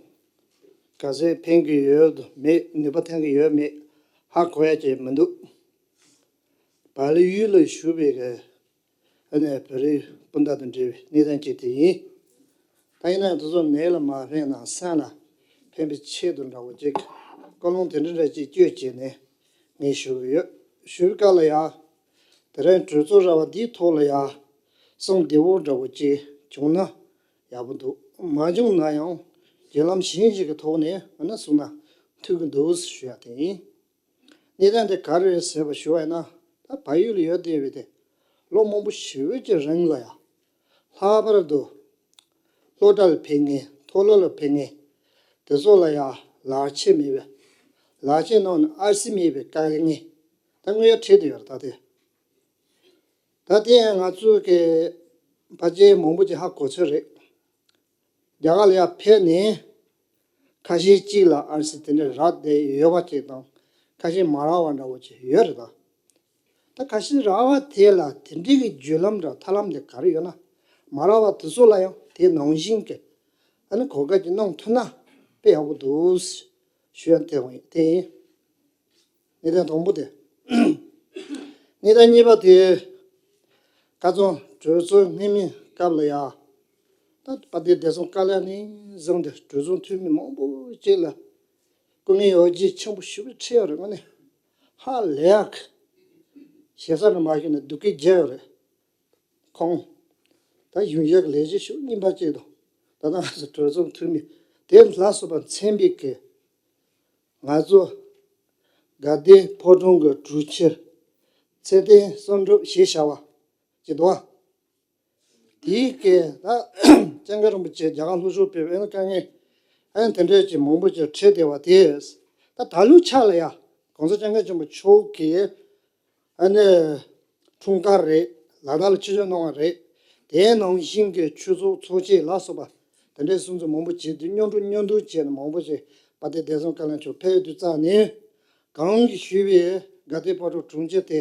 ག་ཚད་ཕན་གྱི་ཡོད་མེད། ནུས་པ་ཐོན་གྱི་ཡོད་མེད་ཧ་གོ་ཡ་ཅིག་མི་འདུག། བལ་ཡུལ་ལ་བཞུགས་པའི་གི་ཨ་ནི་བོད་རིགས་སྤུན་ཟླ་དང་འབྲེལ་བའི་གནས་སྟངས་ཅིག་དེ་ཡིན། ད་ཡིན་ན་ཡང་དེ་ཚོ་ནད་ལ་མ་ཕན་ན་སེམས་ལ་ཕན་པའི་ཆེད་དུ་འདྲ་བོ་ཅིག་བཀའ་ལུང་དེ་འདྲ་འདྲ་ཅིག་བསྐྱོད་བྱས་ནས་ངས་ཞུ་གི་ཡོད། ཞུ་བའི་སྐབས་ལ་ཡང་དེ་རིང་གྲོས་ཚོགས་ར་བ་འདིའི་ཐོག་ལ་ཡང་གསུང་བདེ་བོ་འདྲ་བོ་ཅིག་བྱུང་ན་ཡག་པོ་འདུག། མ་བྱུང་ན་ཡང་བརྒྱུད་ལམ་གཞན་ཞིག་གི་ཐོག་ནས་ཨ་ནི་གསུང་ན་འཐུས་ཀྱི་འདུག་ཞུ་ཡ་དེ་ཡིན། གནས་སྟངས་དེ་ག་རེ་རེད་ཟེར་བ་ཞུ་བ་ཡིན་ན། ད་བལ་ཡུལ་ལ་ཡོད་བསྡད་པའི་དེ་ལོ་མང་པོ་ཞེ་པོ་ཅིག་རིང་ལ་ཡང་ལྷག་པར་དུ་སློབ་གྲྭ་ལ་ཕེབས་མཁན། མཐོ་སློབ་ལ་ཕེབས་མཁན་དེ་ཚོ་ལ་ཡང་ལག་ཁྱེར་མེད་པའི། ལག་ཁྱེར་ནང་ནས་ཨར་སི་མེད་པའི་དཀའ་ངལ་ད་དངོས་ཡོད་འཕྲད་བསྡད་ཡོད་རེད། ད་དེ་ད་དེ་ང་ཚོ་གི་ཕལ་ཆེར་མང་པོ་ཅིག་ཧ་གོ་ཚོད་རེད། རྒྱ་གར་ལ་ཡར་ཕེབས་ནས་ཁ་ཤས་གཅིག་ལ་ཨར་སི་དེ་འདྲ་རག་བསྡད་ཡོད་པ་ཅིག་དང་། ཁ་ཤས་མ་རག་པ་འདྲ་བོ་ཅིག་ཡོད་རེད་ད། ད་ཁ་ཤས་རག་པ་དེ་ལ་དེ་འདྲའི་གི་བརྒྱུད་ལམ་འདྲ་ཐབས་ལམ་དེ་ག་རེ་ཡོད་ན། མ་རག་པ་དེ་ཚོ་ལ་ཡང་དེ་ནང་བཞིན་གྱི་ཨ་ནི་གོ་སྐབས་ཅིག་གནང་ཐུབ་ན་དཔེ་ཡག་པོ་འདུག་ཞུ་ཡ་དེ་ཡིན། དེ་ཡིན། གནས་སྟངས་དང་པོ་དེ། གནས་སྟངས་གཉིས་པ་དེ། ཁ་སང་གྲོས་ཚོགས་སྔོན་མའི་སྐབས་ལ་ཡ། ད་དཔལ་ལྡན་བདེ་སྲུང་བཀའ་བློན་ནས་བཟུང་སྟེ་གྲོས་ཚོགས་འཐུས་མི་མང་པོ་ཅིག་ལ་སྐུ་ངལ་ཡོ་བྱད་ཆེན་པོ་ཞེ་པོ་འཕྲད་ཡོད་རེད། དངོས་གནས་ཧ་ལས་ཡག་གི། ཞེ་ས་རུ་མ་ཞུས་ན་སྡུག་སྐད་རྒྱག་ཡོད་རེད། ཁོང་ད་གཞུང་ཞབས་ཀྱི་ལས་བྱེད་ཤུགས་རྙིང་པ་ཅིག་དང་། ད་ལྟ་ང་ཚོ་གྲོས་ཚོགས་འཐུས་མི་དེ་ལ་སོགས་པ་མཚན་པའི་གི་ང་ཚོ་དགའ་ལྡན་ཕོ་བྲང་གི་དྲུང་ཆེ་ཚེ་བརྟན་བསམ་གྲུབ་ཞེས་བྱ་བ་ཅིག་འདུག། དེའི་སྐད་ད་སྐྱབས་མགོན་རིན་པོ་ཆེ་རྒྱ་གར་ལྷོ་ཕྱོགས་ཕེབས་པའི་དཀའ་ངལ་ཨ་ནི་དེ་འདྲ་ཅིག་མང་པོ་ཅིག་འཕྲད་བསྡད་པ་དེ། ད་ད་ལོའི་ཆ་ལ་ཡ་༸གོང་ས་༸སྐྱབས་མགོན་ཆེན་པོ་མཆོག་གིས་ཨ་ནི་འཁྲུངས་སྐར་རེད། ལ་དྭགས་ལ་ཆོས་ཕྱོགས་གནང་བ་རེད། དེའི་ནང་བཞིན་གྱི་ཆོས་ཚོགས་ཚོགས་ཆེན་ལ་སོགས་པ་དེ་འདྲའི་སྲུང་བརྩི་མང་པོ་བྱས་ཏེ། བསྙོན་སྒྲོན་བསྙོན་འདོན་བྱས་ནས་མང་པོ་ཞིག་དཔལ་ལྡན་བདེ་སྲུང་བཀའ་བློན་མཆོག་ཕེབས་ཡོད་དུས་ཙང་ནས། གོང་གི་ཞུས་པའི་དགའ་ལྡན་ཕོ་བྲང་དྲུང་ཆེ་དེ་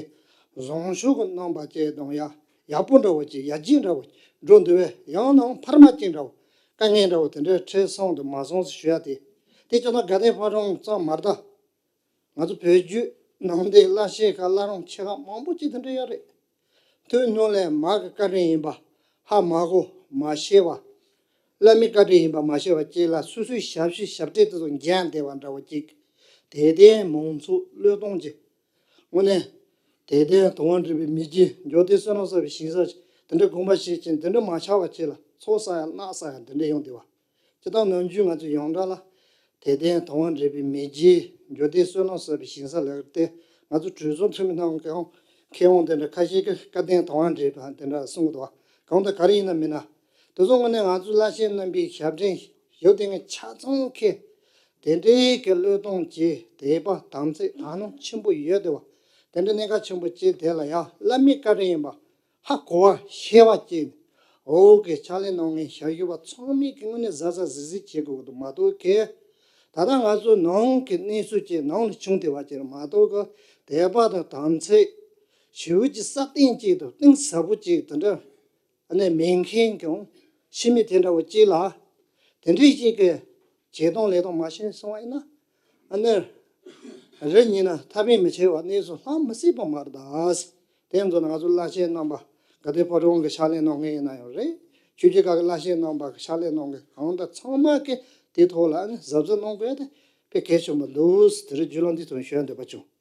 བཟང་ཕྱོགས་ཀྱི་རྣམ་པ་ཅིག་དང་། ཡ་ཡག་པོ་འདྲ་བོ་ཅིག་ཡར་རྒྱས་འདྲ་བོ་འགྲོ་འདུག་པས། ཡང་ན་འཕར་མ་ཅིག་འདྲ་བོ། དཀའ་ངལ་འདྲ་བོ་དེ་འདྲ་འཕྲད་སོང་དང་མ་སོང་ཟེར་ཞུ་ཡ་དེ། དེ་ཅག་ན་དགའ་ལྡན་ཕོ་བྲང་ཙམ་མ་རེད་ད། ང་ཚོ་བོད་བརྒྱུད་ནང་བསྟན་བླ་ཆེན་ཁག་བླ་བྲང་ཆེ་ཁག་མང་པོ་ཅིག་དེ་འདྲ་ཡོད་རེད། ཐུན་ནུ་ལས་མ་གི་བཀའ་དྲིན་ཡིན་པ་ཧ་མ་གོ་མ་ཤེས་པ། བླ་མའི་བཀའ་དྲིན་ཡིན་པ་མ་ཤེས་པ་ཅིག་ལ་སོ་སོའི་ཞབས་ཕྱི་ཞབས་ཁྲ་དེ་ཚོ་འགན་བསྡད་པ་འདྲ་བོ་ཅིག། དད་ལྡན་མང་ཚོགས་བློས་གཏོང་ཅིག། དངོས་གནས་དད་ལྡན་དང་བ་འདྲེས་པའི་མི་རྒྱུད། འབྱོར་ལྡན་བསོད་ནམས་བསགས་པའི་ཞིང་ས་ཅིག། དེ་འདྲ་དགོངས་པ་བཞེས་ཅིང་དེ་འདྲ་མ་ཆགས་པ་ཅིག་ལ་ཚོགས་བསགས་ཡ་གནང་བསགས་ཡ་དེ་འདྲ་ཡོང་བསྡད་པ། སྤྱིར་བཏང་ནམ་རྒྱུན་ང་ཚོ་ཡོངས་གྲགས་ལ་དད་ལྡན་དང་བ་འདྲེས་པའི་མི་རྒྱུད། འབྱོར་ལྡན་བསོད་ནམས་བསགས་པའི་ཞིང་ས་ལབ་ཀྱི་རེད་དེ། ང་ཚོ་གྲོས་ཚོགས་འཐུས་མི་རྣམས་ཀྱང་མཁས་དབང་དེ་འདྲ་ཁ་ཤས་ཀྱིས་སྐལ་ལྡན་དང་བ་འདྲེས་པ་དེ་འདྲ་གསུང་གི་འདུག་པ། གང་ལྟར་ག་རེ་ཡིན་ན་མིན་ན། དེ་ཚོ་དངོས་གནས་ང་ཚོའི་བླ་ཆེན་རྣམ་པའི་ཞབས་འདྲེན་ཞུ་བསྡད་མཁན་ཆ་ཚང་གིས་ དེ་འདྲའི་གི་བློས་གཏོང་བྱས། དད་པ་དམ་ཚིག་དག་སྣང་ཆེན་པོ་ཡོད་དེ་བ། དེ་འདྲ་གནད་འགག་ཆེན་པོ་ཅིག་དེ་ལ་ཡང་བླ་མའི་བཀའ་དྲིན་ཡིན་པ་ཧ་གོ་བ་ཤེས་པ་ཅིག་འོག་གི་ཕྱག་ལས་གནང་མཁན་ཞབས་ཞུ་བ་ཚང་མས་ཀྱི་ངོས་ནས་གཟབ་གཟབ་གཟིགས་གཟིགས་བྱེད་དགོས་ཀྱི་འདུག་མ་གཏོགས་གི། ད་ལྟ་ང་ཚོ་ནང་གི་གནས་ཚུལ་ཅིག་ནང་ལ་བྱུང་བསྡད་པ་ཅིག་མ་གཏོགས་གི། དད་པ་དང་དམ་ཚིག་ཞེ་པོ་ཅིག་སྲ་བརྟན་ཅིག་དང་གཏིང་ཟབ་པོ་ཅིག་དེ་འདྲ་ཨ་ནི་མེད་མཁན་གྱི་ཕྱི་མི་དེ་འདྲ་བོ་ཅིག་ལ། དེ་འདྲའི་ཅིག་གི་བྱེད་སྟངས་ལས་སྟངས་མ་ཤེས་སོང་བ་ཡིན་ན། ཨ་ནི་རི་ཉིལ་ན་ཐག་པས་མི་ཆོད་པ་གནས་སུ་ལྷག་མི་སྲིད་པ་མ་རེད་ད། དེ་ཚོ་ང་ཚོ་བླ་ཆེན་རྣམ་པ་དགའ་ལྡན་ཕོ་བྲང་གི་ཕྱག་ལས་གནང་མཁན་ཡིན་ན་ཡང་རེད། ཆོས་བརྒྱུད་ཁག་གི་བླ་ཆེན་རྣམ་པ་གི་ཕྱག་ལས་གནང་མཁན་གང་ལྟར་ཚང་མ་གི་དེ་ཐོག་ལ་ཨ་ནི་གཟབ་གཟབ་གནང་དགོས་ཡ་དེ་དཔེ་གལ་ཆེན་པོ་འདུག་དེ་རིང་བརྒྱུད་ལམ་འདི་ཚོ་ཞུ་འདོད་པ་བྱུང་།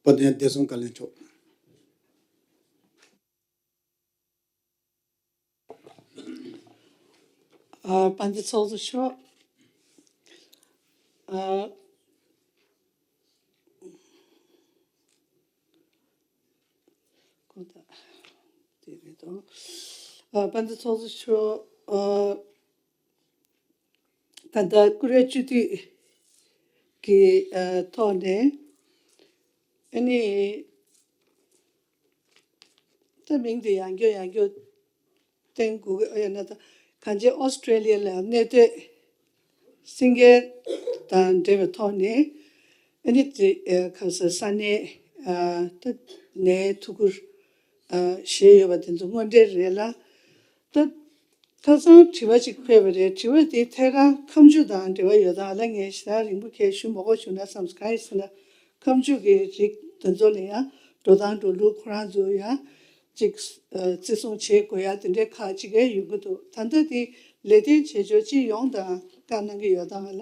དཔལ་ལྡན་བདེ་སྲུང་བཀའ་བློན་མཆོག་ཨ། དཔལ་ལྡན་ཚོགས་གཙོ་མཆོག་ཨ། གོ་ད། དེ་རེད་དོ། ཨ། དཔལ་ལྡན་ཚོགས་གཙོ་མཆོག་ཨ། ད་ལྟ་ཀུ་རེ་སྤྱི་འཐུས་ཀྱི་ཨ། ཐོག་ནས་ཨ་ནི་ད་མིང་དེ་ཡང་བསྐྱར་ཡང་བསྐྱར་བསྟན་དགོས་ཀྱི་ཡོད་ན། ད་གང་ཅི་ཨོ་སི་ཀྲེ་ལི་ཡ་ལ་གནས་སྡོད་སེང་གེ་དང་འབྲེལ་བའི་ཐོག་ནས་ཨ་ནི་དེ་ཨ། ག་ས་ས་གནས་ཨ། ད་ནས་ཐུགས་ཁུར་ཨ། བཞེས་ཡོད་པ་དེ་ཚོ་དངོས་འབྲེལ་རེད་ལ། ད་ཁ་སང་དྲི་བ་ཅིག་ཕེབས་པ་རེད། དྲི་བ་དེ་ཐད་ཀར་ཁ་མཆུ་དང་འབྲེལ་བ་ཡོད་དམ་ལ་ངས་ཞེ་དྲག་རིང་པོ་གས་ཞུ་མ་དགོས་བྱུང་ན་བསམ་སོང་། གང་ཡིན་ཟེར་ན། ཁ་མཆུ་གི་རིགས་དེ་ཚོ་ལ་ཡང་འགྲོ་སྟངས་འགྲོ་ལུགས་ཁོ་རང་ཚོ་ཡང་ཅིག་ཨ། བརྩི་སྲུང་བྱེད་དགོས་ཡ་དེ་འདྲའི་ཁག་ཅིག་ཡང་ཡོང་གི་འདུག་ད་ལྟ་དེ་ལས་དོན་བྱེད་ཕྱོགས་སྤྱི་ཡོངས་དང་བཀའ་གནང་གི་ཡོད་དམ་ལ་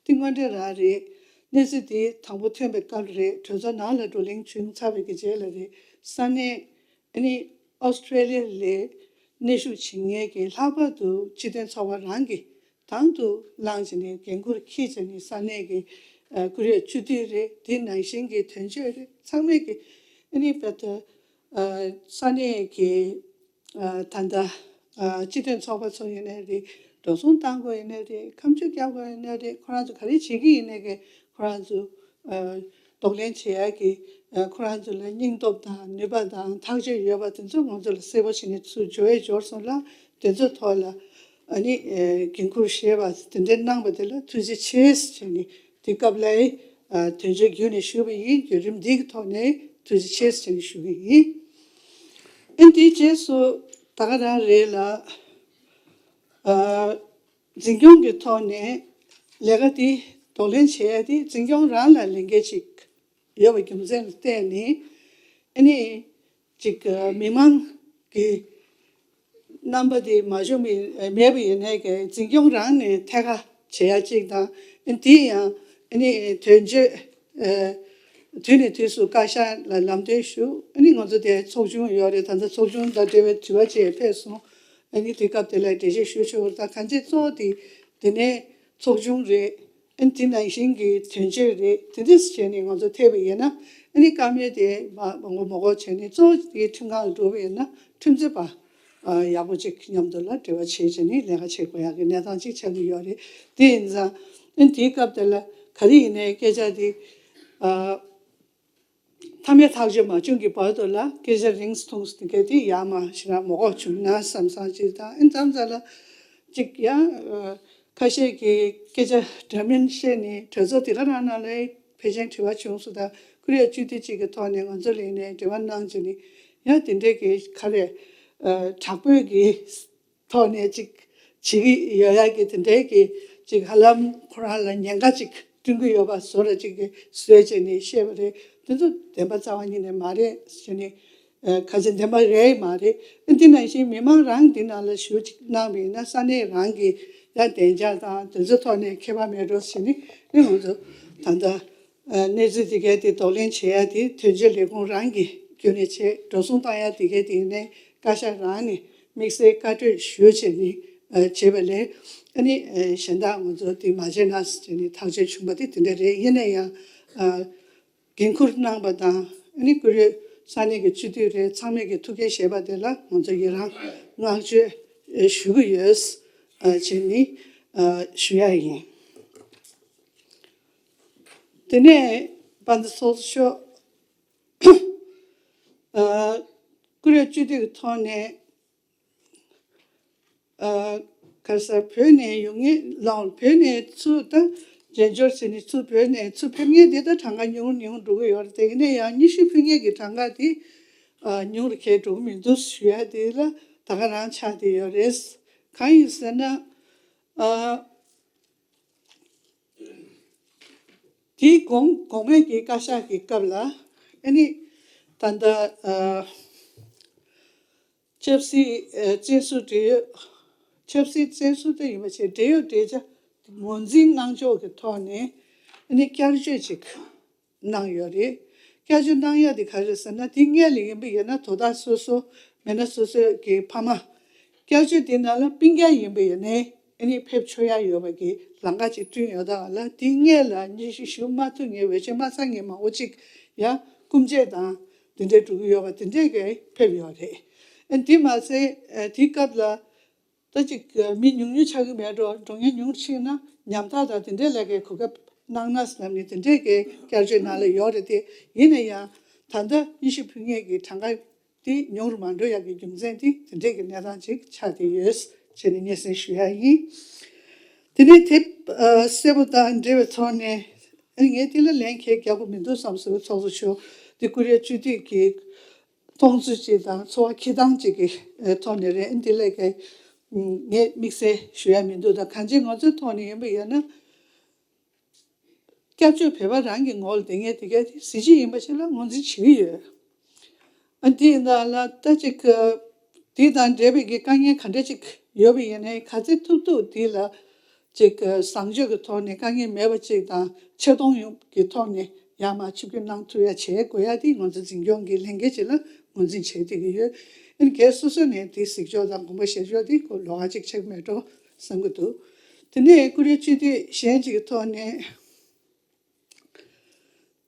དེ་དངོས་འབྲེལ་རང་རེད། གནས་ཚུལ་དེ་དང་པོ་ཐོན་པའི་སྐབས་རེད། གྲོས་ཚོགས་ནང་ལ་བགྲོ་གླེང་བྱུང་ཚར་བའི་གི་རྗེས་ལ་རེད། ས་གནས་ཨ་ནི་ཨོ་སི་ཀྲེ་ལི་ཡ་ལ་གནས་བཞུགས་བྱེད་མཁན་གྱི་ལྷག་པར་དུ་སྤྱི་མཐུན་ཚོགས་པ་རང་གིས་དང་དུ་བླངས་བྱས་ནས་འགན་འཁུར་འཁྱེར་བྱས་ནས་ས་གནས་ཀྱི་ཨ། ཀུ་རེ་སྤྱི་འཐུས་རེད། དེ་ནང་བཞིན་གྱི་དོན་གཅོད་རེད། ཚང་མས་ཀྱི་ཨ་ནི་བལ་ཏེ་ཨ། ས་གནས་ཀྱི་ཨ། ད་ལྟ་ཨ། སྤྱི་མཐུན་ཚོགས་པ་ཚོ་ཡིན་ནའི་རེད། འགྲོ་སོང་གཏང་དགོས་ཡིན་ནའི་རེད། ཁ་མཆུ་རྒྱག་དགོས་ཡིན་ནའི་རེད། ཁོ་རང་ཚོ་ག་རེ་བྱེད་ཀྱི་ཡིན་ནའི་ཀྱི་ཁོ་རང་ཚོ་ཨ། གདོང་ལེན་བྱེད་ཡག་གི་ཨ། ཁོ་རང་ཚོ་ལ་སྙིང་སྟོབས་དང་ནུས་པ་དང་ཐག་གཅོད་ཡོད་པ་དེ་ཚོ་ང་ཚོ་ལ་གསལ་པོ་བྱས་ནས་ཚུར་འབྱོར་ཡས་འབྱོར་སོང་ལ། དེ་ཚོ་ཐོག་ལ་ཨ་ནི་ཨ། འགན་འཁུར་བཞེས་པ་དེ་འདྲའི་གནང་བ་དེ་ལ་ཐུགས་རྗེ་ཆེ་ཟེར་ནས་དེ་སྐབས་ལ་ཨ། དོན་གཅོད་བརྒྱུད་ནས་ཞུས་པ་ཡིན། བརྒྱུད་རིམ་འདིའི་ཐོག་ནས་ཐུགས་རྗེ་ཆེ་ཟེར་ནས་ཞུ་གི་ཡིན། ཨ་ནི་དེའི་རྗེས་སུ་ད་ག་རང་རེད་ལ། ཨ། འཛིན་སྐྱོང་གི་ཐོག་ནས་ལས་ཀ་དེ་གདོང་ལེན་བྱེད་ཡ་དེ་འཛིན་སྐྱོང་རང་ལ་ལས་འགན་ཅིག་ཡོད་པའི་རྒྱུ་མཚན་ལ་བརྟེན་ནས་ཨ་ནི་ཅིག་མི་མང་གི་རྣམ་པ་དེ་མ་བྱུང་བའི་མེད་པ་ཡིན་ནའི་ཀྱི་འཛིན་སྐྱོང་རང་ནས་ཐད་ཀར་བྱེད་ཡ་ཅིག་དང་། ཨ་ནི་དེ་ཡང་ཨ་ནི་དོན་གཅོད་ཨ། དུས་ནས་དུས་སུ་བཀའ་ཤག་ལ་ལམ་སྟོན་ཞུ། ཨ་ནི་ང་ཚོ་དེ་ཚོགས་ཆུང་ཡོད་རེད། ད་ལྟ་ཚོགས་ཆུང་དང་འབྲེལ་བའི་དྲི་བ་ཅིག་ཕེབས་སོང་། ཨ་ནི་དེ་སྐབས་དེ་ལ་འགྲེལ་བཤད་ཞུ་ཆོག་རེད། ད་གང་ཅི་གཙོ་བོ་དེ་དེ་ནས་ཚོགས་ཆུང་རེད། ཨ་ནི་དེ་ནང་བཞིན་གྱི་དོན་གཅོད་རེད། དེ་འདྲས་བྱས་ནས་ང་ཚོ་ཐེབས་པ་ཡིན་ན། ཨ་ནི་བཀའ་མོལ་དེ་མ་མ་གོ་མ་གོ་བྱས་ནས་གཙོ་བོ་དེ་ཁྲིམས་ཁང་ལ་འགྲོ་བ་ཡིན་ན་ཁྲིམས་རྩོད་པ་ཨ། ཡག་པོ་ཅིག་མཉམ་དུ་ལ་འབྲེལ་བ་བྱེད་བྱས་ནས་ལས་ཀ་བྱེད་དགོས་ཡག་གི་གནས་སྟངས་ཅིག་ཆགས་ཀྱི་ཡོད་རེད། དེ་ཡིན་ཙང་ཨ་ནི་དེའི་སྐབས་དེ་ལ་ག་རེ་ཡིན་ནའི་སྐད་ཆ་དེ་ཨ། མཐའ་མའི་ཐག་གཅོད་མ་བྱུང་གི་བར་དུ་ལ་སྐད་ཆ་རིང་ཐུང་དེ་ག་དེ་ཡར་མར་ཞེ་དྲག་མ་གོ་བྱུང་ན་བསམ་བསམ་ཅིག་དང་། ཨ་ནི་མཚམས་མཚམས་ལ་ཅིག་ཡང་ཁ་ཤས་ཀྱིས་སྐད་ཆ་འདྲ་མིན་བཤད་ནས་གྲོས་ཚོགས་དེ་ག་རང་ནང་ལ་ཕལ་ཆེར་དྲི་བ་བྱུང་སོང་། ད་ཀུ་རེ་སྤྱི་འཐུས་གཅིག་གི་ཐོག་ནས་ང་ཚོ་ལ་ཡིན་ནའི་འབྲེལ་བ་གནང་བྱས་ནས་ཡང་དེ་འདྲའི་གི་ག་རེ་དྲག་པོའི་གི་ཐོག་ནས་ཅིག་བྱེད་ཀྱི་ཡོད་ཡ་གི་དེ་འདྲའི་གི་ཅིག་ཧ་ལམ་ཁོ་རང་ལ་ཉེན་ཁ་ཅིག་བསྐྲུན་གྱི་ཡོད་པ་བཟོ་འདྲ་ཅིག་གི་བཟོས་བྱས་ནས་བཤད་པ་རེད། དེ་ཚོ་བདེན་པ་རྩ་བ་ཉིད་ནས་མ་རེད་ཟེར་ནས། ཨ། ཁ་ཆེ་བདེན་པ་རེད་མ་རེད། ཨ། དེ་ནང་བཞིན་མི་མང་རང་འདི་ནང་ལ་ཞུ་ཅིག་གནང་བ་ཡིན་ན་ས་གནས་རང་གི་ཡ་བདེ་འཇགས་དང་དེ་ཚོ་ཐོག་ནས་ཁྱད་པར་མེད་འགྲོ་ཟེར་ནས་ཨ་ནི་ང་ཚོ་ད་ལྟ་ཨ། གནས་ཚུལ་འདི་གའི་དེ་གདོང་ལེན་བྱེད་ཡ་དེ་དོན་གཅོད་ལས་ཁུངས་རང་གི་བརྒྱུད་ནས་བྱེད། འགྲོ་སོང་བཏང་ཡ་དེ་གའི་དེ་ནས་བཀའ་ཤག་རང་ནས་དམིགས་བསལ་བཀའ་གྲོས་ཞུ་བྱས་ནས་ཨ། བྱེད་པ་ལས་ཨ་ནི་ཨ། གཞན་དག་ང་ཚོ་དེ་མ་བྱས་ན་ཟེར་ནས་ཐག་གཅོད་བྱུང་བ་དེ་དེ་འདྲ་རེད། ཡིན་ན་ཡང་ཨ། འགན་འཁུར་གནང་བ་དང་ཨ་ནི་ཀུ་རེ་ ས་གནས་ཀྱི་སྤྱི་འཐུས་རེད། ཚང་མས་ཀྱི་ཐུགས་འགན་བཞེས་པ་དེ་ལ་ང་ཚོ་ཡི་རང་བསྔགས་བརྗོད་ཞུ་གི་ཡོད་ཅེས་ནི་ཞུ་ཡ་ཡིན། དེ་ནས་དཔལ་ལྡན་ཚོགས་གཙོ་མཆོག་ཨ། ཀུ་རེ་སྤྱི་འཐུས་ཀྱི་ཐོག་ནས། ཨ། ག་ས་བོད་ནས་ཡོང་མཁན་ལའང་བོད་ནས་ཚུར་ད་རྒྱལ་འབྱོར་ཟེར་ནས་ཚུར་བོད་ནས་ཚུར་ཕེབས་མཁན་དེ་ད་གྲངས་ཀ་ཉུང་ཉུང་འགྲོ་གི་ཡོད་རེད། དེ་ཡིན་ན་ཡང་ཉི་ཤུ་ཕུལ་མཁན་གྱི་གྲངས་ཀ་དེ་ཨ། ཉུང་རུ་གས་འགྲོ་གི་མི་འདུག་ཞུ་ཡ་དེ་ལ་ད་ག་རང་ཆགས་བསྡད་ཡོད་རེད། གང་ཡིན་ཟེར་ན། ཨ། དེའི་གོང་གོང་མའི་གི་བཀའ་ཤག་གི་སྐབས་ལ་ཨ་ནི་ད་ལྟ་ཨ། ཆབ་སྲིད་ཨ། བཙན་བཟུང་བགྲེས་ཡོལ། ཆབ་སྲིད་བཙན་བཟུང་དེ་ཡིན་པ་བྱས་བགྲེས་ཡོལ་བགྲེས་ཆ་ངོས་འཛིན་གནང་ཕྱོགས་ཀྱི་ཐོག་ནས་ཨ་ནི་བསྐྱར་བཅོས་ཅིག་གནང་ཡོད་རེད། བསྐྱར་བཅོས་གནང་ཡ་དེ་ག་རེད་ཟེར་ན། དེ་སྔོན་ལ་ཡིན་པ་ཡིན་ན་དོ་བདག་སོ་སོ་མེད་ན་སོ་སོའི་གི་ཕ་མ། བསྐྱར་བཅོས་དེ་ནང་ལ་སྤུན་ཀྱག་ཡིན་པ་ཡིན་ནའི་ཨ་ནི་ཕེབས་ཆོག་ཡ་ཡོད་པ་གི་ལམ་ཁ་ཅིག་བསྐྲུན་ཡོད། ད་ག་ལ་དེ་སྔོན་ལ་ཉི་ཤུ་ཞུ་མ་ཐུབ་མཁན་འོས་ཆེན་མ་ཚང་མཁན་མང་པོ་ཅིག་ཡང་སྐུ་མཆེད་དང་དེ་འདྲས་འགྲོ་གི་ཡོད་པ་དེ་འདྲས་ཀྱི་ཕེབས་ཡོད་རེད། ཨ་ནི་དེ་མ་ཟད་ཨ། དེ་སྐབས་ལ། ད་ཅིག་མི་ཉུང་ཉུང་ཆགས་ཀྱི་མེད་འགྲོ། འགྲོ་མཁན་ཉུང་ཕྱིན་ན་ཉམ་ཐག་དང་དེ་འདྲའི་ལས་ཀའི་གོ་སྐབས་གནང་ན་བསམ་ནས་དེ་འདྲའི་གི་བསྐྱར་བཅོས་ནང་ལ་ཡོད་རེད་དེ། ཡིན་ན་ཡང་ད་ལྟ་ཉི་ཤུ་ཕུལ་མཁན་གྱི་གྲངས་ཀ་དེ་ཉུང་རུ་མ་འགྲོ་ཡག་གི་རྒྱུ་མཚན་དེ་དེ་འདྲའི་གི་གནས་སྟངས་ཅིག་ཆགས་བསྡད་ཡོད་ཅེས་ནས་སྙན་སེང་ཞུ་ཡ་ཡིན། དེ་ནས་དེབ་ཨ། གསལ་པོ་དང་འབྲེལ་བའི་ཐོག་ནས་ཨ། ངས་དེ་ལ་ལན་གང་རྒྱག་དགོས་མི་འདུག་བསམ་སོང་། ཚོགས་གཙོ་མཆོག་དེ་ཀུ་རེ་སྤྱི་འཐུས་ཀྱི་མཐོང་ཚུལ་ཅིག་དང་ཚོར་བ་འཁྱེར་སྟངས་ཅིག་གི་ཐོག་ནས་རེད། འདི་ལས་ཀའི་ངས་དམིགས་བསལ་ཞུ་ཡ་མི་འདུག་ད་གང་ཅི་ང་ཚོའི་ཐོག་ནས་ཡིན་པ་ཡིན་ན། བསྐྱར་བཅོས་བོད་པ་རང་གི་ངོ་ལ་བསྡད་མཁན་དེ་ག་དེ་གཟི་བརྗིད་ཡིན་པ་ཞིག་ལ་ངོས་འཛིན་བྱེད་ཀྱི་ཡོད། ཨ། འདི་ཡིན་ད་ལ་ད་ཅིག་འདི་དང་འབྲེལ་བའི་གི་དཀའ་ངལ་ག་འདྲ་ཅིག་ཡོད་པ་ཡིན་ནའི་ག་ཚད་ཐུབ་ཐུབ་འདི་ལ། ཅིག་བཟང་སྤྱོད་ཀྱི་ཐོག་ནས་དཀའ་ངལ་མེད་པ་ཅིག་དང་ཆེ་མཐོང་ཡོང་གི་ཐོག་ནས་ཡར་མར་ཆིབས་བསྒྱུར་གནང་ཐུབ་ཡ་བྱེད་དགོས་ཡ་དེ་ང་ཚོ་འཛིན་སྐྱོང་གི་ལས་འགན་ཅིག་ལ་ངོས་འཛིན་བྱེད་བསྡད་ཀྱི་ཡོད། ཨ་ནི་སྒེར་སོ་སོ་ནས་དེ་གཟིགས་ཕྱོགས་དང་དགོངས་པ་བཞེས་ཕྱོགས་དེ་ཁོ་ལོགས་ཀ་ཅིག་ཆགས་མེད་འགྲོ་བསམ་གྱི་འདུག་དེ་ནས་ཀུ་རེ་སྤྱི་འཐུས་གཞན་ཅིག་གི་ཐོག་ནས།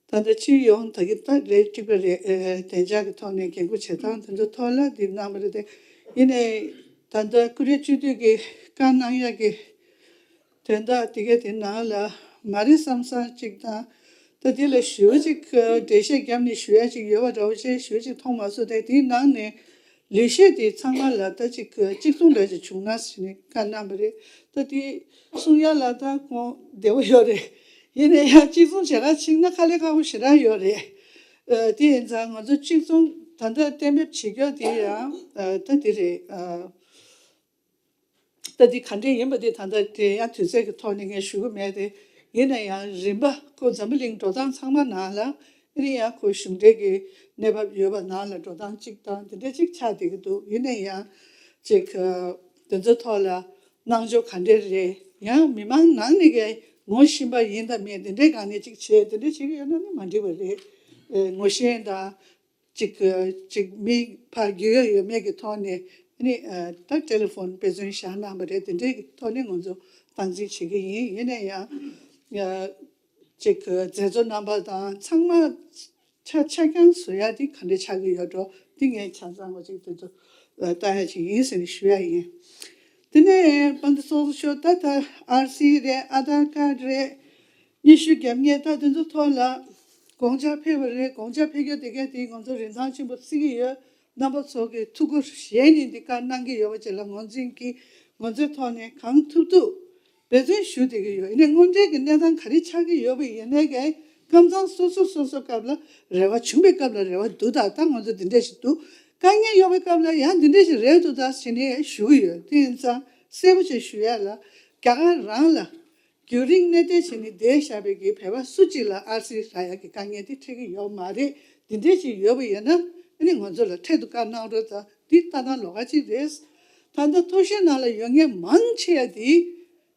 ད་ལྟ་སྤྱི་ཡོངས་ད་གི་ད་རེད་གཅིག་པ་རེད། ཨེ། བདེ་འཇགས་ཀྱི་ཐོག་ནས་འགན་འཁུར་བྱེད་སྟངས་དེ་ཚོ་ཐོག་ལ་འདི་གནང་བ་རེད་དེ། ཡིན་ནའི་ད་ལྟ་ཀུ་རེ་སྤྱི་འཐུས་ཀྱིས་བཀའ་གནང་ཡག་གི་དོན་དག་དེ་ག་དེ་ནང་ལ་མ་རེད་བསམ་བསམ་གཅིག་དང་། ད་དེ་ལ་ཞུ་བ་གཅིག་འགྲེལ་བཤད་བརྒྱབ་ནས་ཞུ་ཡ་གཅིག་ཡོད་པ་འདྲ་བོ་ཅིག་ཞུ་བ་གཅིག་མཐོང་མ་སོང་། དེ་དེའི་ནང་ནས་ལས་བྱེད་དེ་ཚང་མ་ལ་ད་ཅིག་གཅིག་མཚུངས་འདྲ་ཅིག་བྱུང་ན་ཟེར་ནས་བཀའ་གནང་བ་རེད། ད་དེ་གསུང་ཡ་ལ་ད་ཁོང་བདེ་བོ་ཡོད་རེད། ཡིན་ན་ཡང་གཅིག་མཚུངས་བྱེད་ག་ཕྱིན་ན་དཀའ་ལས་ཁག་པོ་ཞེ་དྲག་ཡོད་རེད། ཨ། དེ་ཡིན་ཙང་ང་ཚོ་གཅིག་མཚུངས་ད་ལྟ་གཏན་འབེབས་བྱེད་རྒྱུ་དེ་ཡང་ཨ། ད་དེ་རེད། ཨ། ད་དེ་ག་འདྲས་ཡིན་པ་དེ་ད་ལྟ་དེ་ཡང་དུས་ཚོད་ཀྱི་ཐོག་ནས་ངས་ཞུ་གི་མེད་དེ། ཡིན་ན་ཡང་རིམ་པ་ཁོ་འཛམ་བུ་གླིང་འགྲོ་སྟངས་ཚང་མ་ནང་ལ་ཨ་ནི་ཡང་ཁོ་གཞུང་འབྲེལ་གྱི་གནས་བབ་ཡོད་པ་ནང་ལ་འགྲོ་སྟངས་གཅིག་དང་དེ་འདྲ་གཅིག་ཆགས་བསྡད་ཀྱི་འདུག་ཡིན་ན་ཡང་ཅིག་དེ་ཚོ་ཐོག་ལ་གནང་ཕྱོགས་ག་འདྲས་རེད། ཡང་མི་མང་ནང་ནས་ཀྱི་ངོ་ཤེས་པ་ཡིན་དང་མིན་དེ་འདྲའི་སྒང་ནས་ཅིག་བྱས་དེ་འདྲ་བྱེད་ཀྱི་ཡོད་ན་ནི་མ་འགྲིག་པ་རེད། ཨེ། ངོ་ཤེས་དང་ཅིག་ཅིག་མི་ཕར་རྒྱུས་ཡོད་ཡོད་མེད་ཀྱི་ཐོག་ནས་ནི་ཨ། ད་ཊེ་ལི་ཕོན་དཔེ་མཚོན་བཞག་གནང་བ་རེད། དེ་འདྲའི་ཐོག་ནས་ང་ཚོ་སྟངས་འཛིན་བྱེད་ཀྱི་ཡིན། ཡིན་ན་ཡང་ཨ། ཅིག་མཛད་གཙོ་རྣམ་པ་དང་ཚང་མ་ཆ་ཆ་རྐྱང་བཟོ་ཡ་དེ་ག་འདྲ་ཆགས་ཀྱི་ཡོད་འགྲོ། དེ་ངས་ཆ་ཚང་བ་ཅིག་དེ་ཚོ་ལྟ་ཡ་ཅིག་ཡིན་ཟེར་ནས་ཞུ་ཡ་ཡིན། དེ་ནས་དཔལ་ལྡན་ཚོགས་གཙོ་མཆོག་ད་ལྟ་ཨར་སི་རེད། ཨ་དྷར་ཀར་རེད། སྙན་ཞུ་བརྒྱབ་མཁན་ད་དེ་ཚོ་ཐོག་ལ་དགོངས་འཆར་ཕེབས་པ་རེད། དགོངས་འཆར་ཕེབས་རྒྱུ་དེ་ག་དེ་ང་ཚོ་རིན་ཐང་ཆེན་པོ་བརྩི་གི་ཡོད། རྣམ་པ་ཚོ་གི་ཐུགས་ཁུར་བཞེས་ནས་འདི་བཀའ་གནང་གི་ཡོད་པ་བཅས་ལ་ངོས་འཛིན་གྱིས་ང་ཚོའི་ཐོག་ནས་གང་ཐུབ་ཐུབ་འབད་བརྩོན་ཞུ་བསྡད་ཀྱི་ཡོད། ཡིན་ནའི་དངོས་འབྲེལ་གྱི་གནས་སྟངས་ག་རེ་ཆགས་ཀྱི་ཡོད་པ་ཡིན་ནའི་གའི་ཀམ་ཚང་སོ་སོ་སོ་སོ་སྐབས་ལ་རེ་བ་བྱུང་བའི་སྐབས་ལ་རེ་བ་འདུག་ད་ད་ང་ཚོ་འདི་འདྲས་ཞིག་འདུག་དཀའ་ངལ་ཡོད་པའི་སྐབས་ལ་ཡང་འདི་འདྲས་ཞིག་རེད་འདུག་ད་ཟེར་ནས་ཞུ་གི་ཡོད། དེ་ཡིན་ཙང་གསལ་པོ་ཅིག་ཞུ་ཡ་ལ་རྒྱ་གར་རང་ལ་རྒྱུན་རིང་གནས་སྡོད་བྱས་ནས་བསྡད་བཞག་པའི་གི་བོད་པ་སུ་གཅིག་ལ་ཨར་སི་རག་ཡ་གི་དཀའ་ངལ་དེ་འཕྲད་ཀྱི་ཡོད་མ་རེད། འདི་འདྲས་ཞིག་ཡོད་པ་ཡིན་ན་ཨ་ནི་ང་ཚོ་ལ་འཕྲལ་དུ་བཀའ་གནང་རོགས་དང་། འདི་ལྟ་སྟངས་ལོགས་ཀ་གཅིག་རེད། ད་ལྟ་ཐོག་གཞན་ནང་ལ་ཡོད་མཁན་མང་ཆེ་བ་དེ་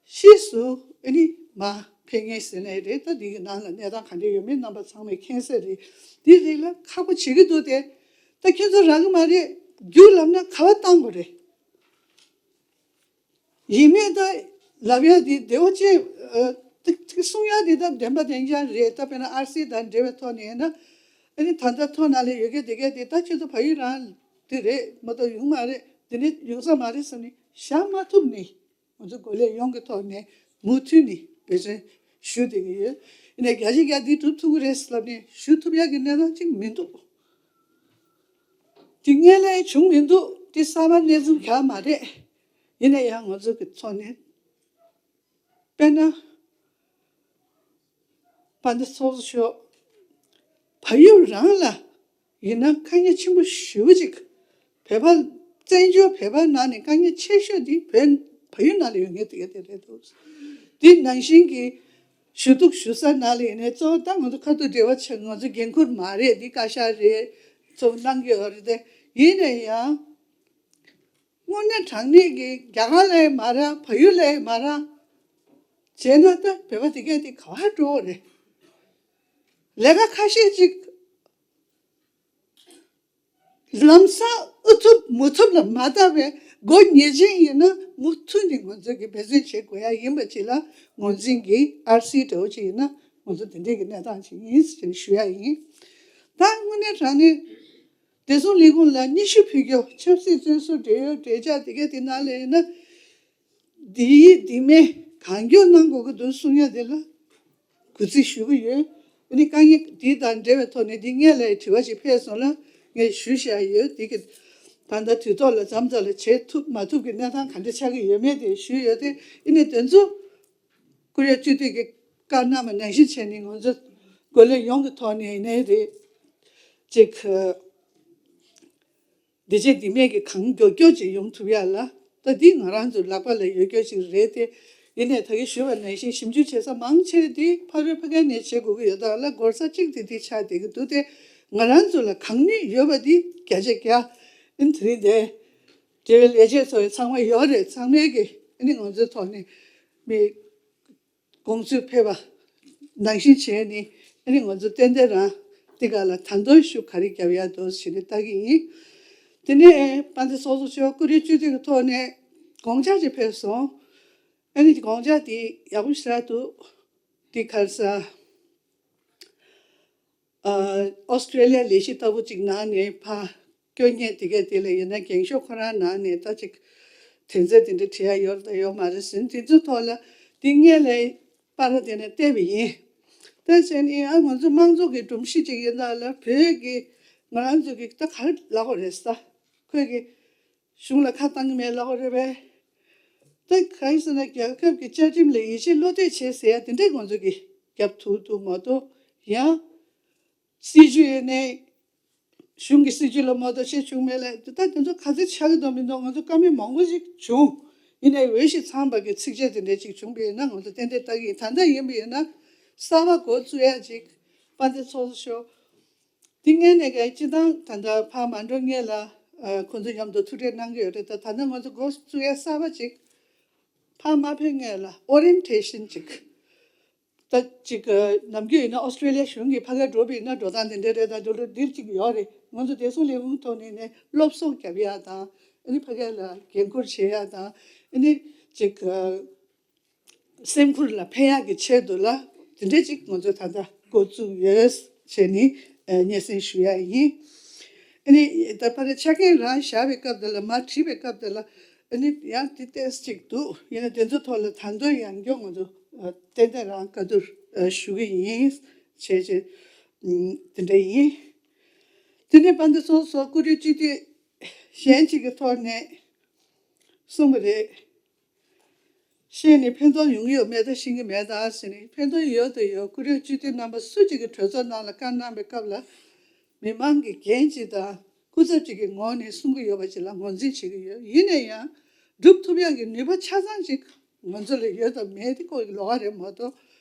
ཕྱིས་སུ་ཨ་ནི་མར་ཕེབས་མཁན་ཟེར་ནའི་རེད། ད་འདི་གི་ནང་ལ་གནས་སྟངས་ག་འདྲ་ཡོད་མེད་རྣམ་པ་ཚང་མས་མཁྱེན་གསལ་རེད། འདི་རིགས་ལ་ཁག་པོ་བྱེད་ཀྱི་འདུག་སྟེ། ད་ཁྱེད་ཚོ་རག་གི་མ་རེད། རྒྱུགས་ལབ་ན་ག་པར་བཏང་དགོས་རེད། ཡིན་མེད་ད་ལབ་ཡ་དེ་བདེ་བོ་ཅན། ཨ། ཏིག་ཏིག་གསུང་ཡ་དེ་ད་བདེན་པ་བདེན་རྐྱང་རེད། ད་དཔེར་ན་ཨར་སི་དང་འབྲེལ་བའི་ཐོག་ནས་ཡིན་ན། ཨ་ནི་ད་ལྟ་ཐོག་ནང་ལ་ཡོད་མཁན་དེ་གས་དེ་ད་ཁྱེད་ཚོ་ཕ་ཡུལ་རང་དེ་རེད་མ་གཏོགས་ཡོང་མ་རེད། དེ་ནས་ཡོང་ས་མ་རེད་ཟེར་ནས་བཞག་མ་ཐུབ་ནས། ང་ཚོ་འགོ་ལས་ཡོངས་ཀྱི་ཐོག་ནས་མུ་མཐུད་ནས་འབད་བརྩོན་ཞུ་བསྡད་ཀྱི་ཡོད། ཡིན་ནའི་བརྒྱ་ཆ་བརྒྱ་འདི་སྒྲུབ་ཐུབ་ཀྱི་རེད་ལབ་ནས་ཞུ་ཐུབ་ཡག་གི་གནས་སྟངས་ཅིག་མི་འདུག་དེ་སྔོན་ལ་བྱུང་མི་འདུག་དེ་གསར་པ་གནས་ཚུལ་གང་མ་རེད། ཡིན་ན་ཡང་ང་ཚོ་གི་ཐོག་ནས་དཔེར་ན། དཔལ་ལྡན་ཚོགས་གཙོ་མཆོག་བལ་ཡུལ་རང་ལ་ཡིན་ན་དཀའ་ངལ་ཆེན་པོ་ཞེ་པོ་ཅིག་བོད་པ། བཙན་བྱོལ་བོད་པ་ནང་ནས་དཀའ་ངལ་ཆེ་ཤོས་འདི་བོད་བལ་ཡུལ་ནང་ལ་ཡོད་མཁན་དེ་ག་དེ་རེད་འདུག་དེ་ནང་བཞིན་གྱི་ཞུ་གཏུག་ཞུ་ས་ནང་ལ་ཡིན་ནའི་གཙོ་བོ་ད་ང་ཚོ་ཁ་ཐུག་འབྲེལ་བ་ཆགས། ང་ཚོ་འགན་འཁུར་མ་རེད། འདི་བཀའ་ཤག་རེད། གཙོ་བོ་གནང་གི་ཡོད་རེད་དེ། ཡིན་ན་ཡང་། དངོས་གནས་དྲང་གནས་ཀྱི་རྒྱ་གར་ལ་ཡང་མ་རག་བལ་ཡུལ་ལ་ཡང་མ་རག་བྱས་ན་ད་བོད་པ་དེ་གས་དེ་ག་པར་འགྲོ་བ་རེད། ལས་ཀ་ཁ་ཤས་ཅིག་ལམ་སང་ཨུ་ཐུབ་མུ་ཐུབ་ལ་མ་བལྟ་བའི་སྒོ་ཉེས་ཅན་ཡིན་ན་མུ་མཐུད་ནས་ང་ཚོ་གི་འབད་བརྩོན་བྱེད་དགོས་ཡ་ཡིན་པ་ཅིག་ལ་ངོས་འཛིན་གྱི་ཨར་སི་འདྲ་བོ་ཅིག་ཡིན་ན་ང་ཚོ་དེ་འདྲས་ཀྱི་གནས་སྟངས་ཅིག་ཡིན་ཟེར་ནས་ཞུ་ཡ་ཡིན། ད་དངོས་གནས་དྲང་གནས། བདེ་སྲུང་ལས་ཁུངས་ལ་སྙན་ཞུ་ཕུལ་རྒྱུ། ཆབ་སྲིད་བཙོན་ཟུར་བགྲེས་ཡོལ་བགྲེས་ཆགས་དེ་ག་དེ་ནང་ལ་ཡིན་ན། འདི་ཡིས་འདི་མེད་གང་མགྱོགས་གནང་དགོས་ཀྱི་འདུག་གསུང་ཡ་དེ་ལ་གུས་བརྩི་ཞུ་གི་ཡོད། ཨ་ནི་དཀའ་ངལ་འདི་དང་འབྲེལ་བའི་ཐོག་ནས་འདི་སྔོན་ལ་དྲི་བ་ཞིག་ཕེབས་སོང་ལ་ངས་ཞུ་བཞག་ཡོད། དེ་གི་ད་ལྟ་དུས་ཐོག་ལ་མཚམས་མཚམས་ལ་བྱེད་ཐུབ་མ་ཐུབ་ཀྱི་གནས་སྟངས་ག་འདྲ་ཆགས་ཀྱི་ཡོད་མེད་དེ་ཞུས་ཡོད་དེ། ཨ་ནི་དེ་ཚོ། ཀོ་རི་ཡ་སྤྱི་འཐུས་ཀྱི་བཀའ་གནང་བ་ནང་བཞིན་བྱས་ནས་ང་ཚོ་རྒོལ་ལས་ཡོངས་ཀྱི་ཐོག་ནས་ཡིན་ནའི་རེད། ཅིག་འདི་བྱས་འདི་མེད་ཀྱི་གང་མགྱོགས་མགྱོགས་ཅིག་ཡོང་ཐུབ་ཡ་ལ་ད་འདི་ང་རང་ཚོའི་ལག་པ་ལ་ཡོད་རྒྱུ་ཅིག་རེད་དེ། ཡིན་ནའི་ད་གིན་ཞུས་པ་ནང་བཞིན་ཞིབ་འཇུག་བྱེད་ས་མང་ཆེ་འདི་ཕ་རོལ་ཕ་གི་ནས་བྱེད་དགོས་ཀྱི་ཡོད། ད་ལ་སྒོར་ས་གཅིག་དེ་འདི་ཆགས་བསྡད་ཀྱི་འདུག་དེ་ང་རང་ཚོ་ལ་གང་ནུས་ཡོད་པ་འདི་བརྒྱ་ཆ་བརྒྱ་ཨིན་དེ་རིང་འདི་འབྲེལ་བའི་ལས་བྱེད་ཚོ་ཚང་མ་ཡོད་རེད། ཚང་མས་ཀྱི་ཨ་ནི་ང་ཚོའི་ཐོག་ནས་མི། དགོངས་ཚུལ་ཕེབས་པ་ནང་བཞིན་བྱས་ནས་ཨ་ནི་ང་ཚོ་ཏན་ཏན་རང་འདི་ག་ལ་ད་དུང་ཤུགས་ག་རེ་རྒྱབ་ཡག་འདུག་ཞེས་ནས་ལྟ་གི་ཡིན། དེ་ནས་དཔལ་ལྡན་ཚོགས་གཙོ་མཆོག་ཀོ་རི་ཡ་སྤྱི་འཐུས་ཀྱི་ཐོག་ནས་དགོངས་འཆར་ཅིག་ཕེབས་སོང་། ཨ་ནི་དགོངས་འཆར་དེ་ཡག་པོ་ཞེ་དྲག་འདུག་དེ་ག་རེ་ཟེར། ཨོ་སི་ཀྲེ་ལི་ཡ་ལས་གཞི་ལྟ་བུ་ཅིག་ནང་ནས་ཕར་སྐྱོད་མཁན་དེ་གས་དེ་ལ་ཡིན་ན་འགེངས་ཤོག་ཁོ་རང་ནང་ནས་ད་ཅིག་དོན་ཚན་དེ་འདྲ་བྲིས་ཡ་ཡོད་རེད་དང་ཡོད་མ་རེད་ཟེར་ན་དེ་ཚོའི་ཐོག་ལ་དེ་སྔོན་ལ་པར་དེ་ནས་བལྟས་པ་ཡིན། བལྟས་ཟེར་ནས་ཨ་ང་ཚོ་དམངས་གཙོ་གི་སྒྲོམ་གཞི་ཅིག་ཡིན་ད་ལ་བོད་ཀྱི་ང་རང་ཚོ་གི་ད་ག་རེ་ལབ་དགོས་རེད་ཟེར། ཁོས་ཀྱི་གཞུང་ལ་ཁ་བཏང་གི་མེད་ལབ་དགོས་རེད་པས། ད་གང་ཡིན་ཟེར་ན་རྒྱལ་ཁབ་ཀྱི་བཅའ་ཁྲིམས་ལ་ཡིད་ཆེས་བློ་གཏད་བྱེད་ཟེར་ཡ་དེ་འདྲས་ང་ཚོ་གི་རྒྱབ་ཐུག་འདུག་མ་གཏོགས་ཡང་། སྲིད་ཇུས་ཡིན་ནའི་གཞུང་གི་སྲིད་ཇུས་ལ་མ་གཏོགས་བཤད་བྱུང་མེད་ལ་ད་དེ་ཚོ་ག་ཚོད་ཆགས་ཀྱི་འདུག་མི་འདུག་ང་ཚོ་བཀའ་མོལ་མང་པོ་ཞིག་བྱུང་། ཡིན་ནའི་འོས་ཤིང་འཚམས་པ་གི་ཚིགས་བཅད་དེ་འདྲས་ཅིག་བྱུང་པ་ཡིན་ན་ང་ཚོ་ཏན་ཏན་ལྟ་གི་ཡིན། ད་ལྟ་ཡིན་པ་ཡིན་ན་གསར་པ་འགོ་བཙུགས་ཡ་ཅིག་དཔལ་ལྡན་ཚོགས་གཙོ་མཆོག་འདི་སྔོན་ནས་ཀྱང་སྤྱི་བཏང་ད་ལྟ་ཕར་མ་འགྲོ་སྔོན་ལ་ཨ་ཁོང་ཚོ་མཉམ་དུ་ཐུག་འཕྲད་གནང་གི་ཡོད་རེད། ད་ད་ལྟ་ང་ཚོ་འགོ་བཙུགས་ཡ་གསར་པ་ཅིག་ཕར་མ་ཕེབས་སྔོན་ལ་ཨོ་རི་ཡེན་ཊེ་ཤན་ཅིག་ད་ཅིག་ནམ་རྒྱུན་ཡིན་ན་ཨོ་སི་ཀྲེ་ལི་ཡ་གཞུང་གིས་ཕ་གིར་འགྲོ་བ་ཡིན་ན་འགྲོ་སྟངས་དེ་འདྲ་རེད། ད་འགྲོ་འགྲོ་འདིར་ཅིག་ཡོད་རེད། ང་ཚོ་བདེ་སྲུང་ལས་ཁུངས་ཐོག་ནས་ནས་སློབ་གསོ་རྒྱབ་ཡ་དང་ཨ་ནི་ཕ་གི་ལ་འགན་འཁུར་བྱེད་ཡ་དང་ཨ་ནི་ཅིག་སེམས་ཁུར་ལ་ཕན་ཡག་གི་ཆེད་དུ་ལ་དེ་འདྲ་ཅིག་ང་ཚོ་ད་ལྟ་འགོ་བཙུགས་ཡོད་བྱས་ནས་སྙན་སེང་ཞུ་ཡ་ཡིན། ཨ་ནི་ད་ཕ་གི་ཆ་རྐྱེན་རང་བཞག་པའི་སྐབས་དེ་ལ་མར་བྲིས་པའི་སྐབས་དེ་ལ་ཨ་ནི་ཡང་དེ་ཏོག་ཙམ་ཅིག་འདུག་ཡིན་ན་དེ་ཚོ་ཐོག་ལ་ད་དུང་ཡང་མགྱོགས་ང་ཚོ་ཏན་ཏན་རང་བཀའ་བསྡུར་ཞུ་གི་ཡིན་བྱས་བྱས་དེ་འདྲ་ཡིན། དེ་ནས་དཔལ་ལྡན་ཚོགས་གཙོ་མཆོག་ཀོ་རི་ཡ་སྤྱི་འཐུས་གཞན་གཅིག་གི་ཐོག་ནས་གསུངས་པ་རེད། ཤེས་ནས་ཕན་ཐོགས་ཡོང་གི་ཡོད་མེད་ད་ཤེས་ཀྱི་མེད་ད་ཟེར་ནས། ཕན་ཐོགས་ཡོད་དང་ཡོད། ཀོ་རི་ཡ་སྤྱི་འཐུས་རྣམ་པ་སུ་གཅིག་གིས་གྲོས་ཚོགས་ནང་ལ་བཀའ་གནང་བའི་སྐབས་ལ་མི་མང་གི་འགན་གཅིག་དང་སྐུ་ཚབ་གཅིག་གི་ངོས་ནས་གསུང་གི་ཡོད་པ་ཅིག་ལ་ངོས་འཛིན་བྱེད་ཀྱི་ཡོད། ཡིན་ན་ཡང་སྒྲུབ་ཐུབ་ཡག་གི་ནུས་པ་ཆ་ཚང་ཅིག་ང་ཚོ་ལ་ཡོད་དང་མེད་དེ་ཁོ་ལོགས་ཀ་རེད་མ་གཏོགས།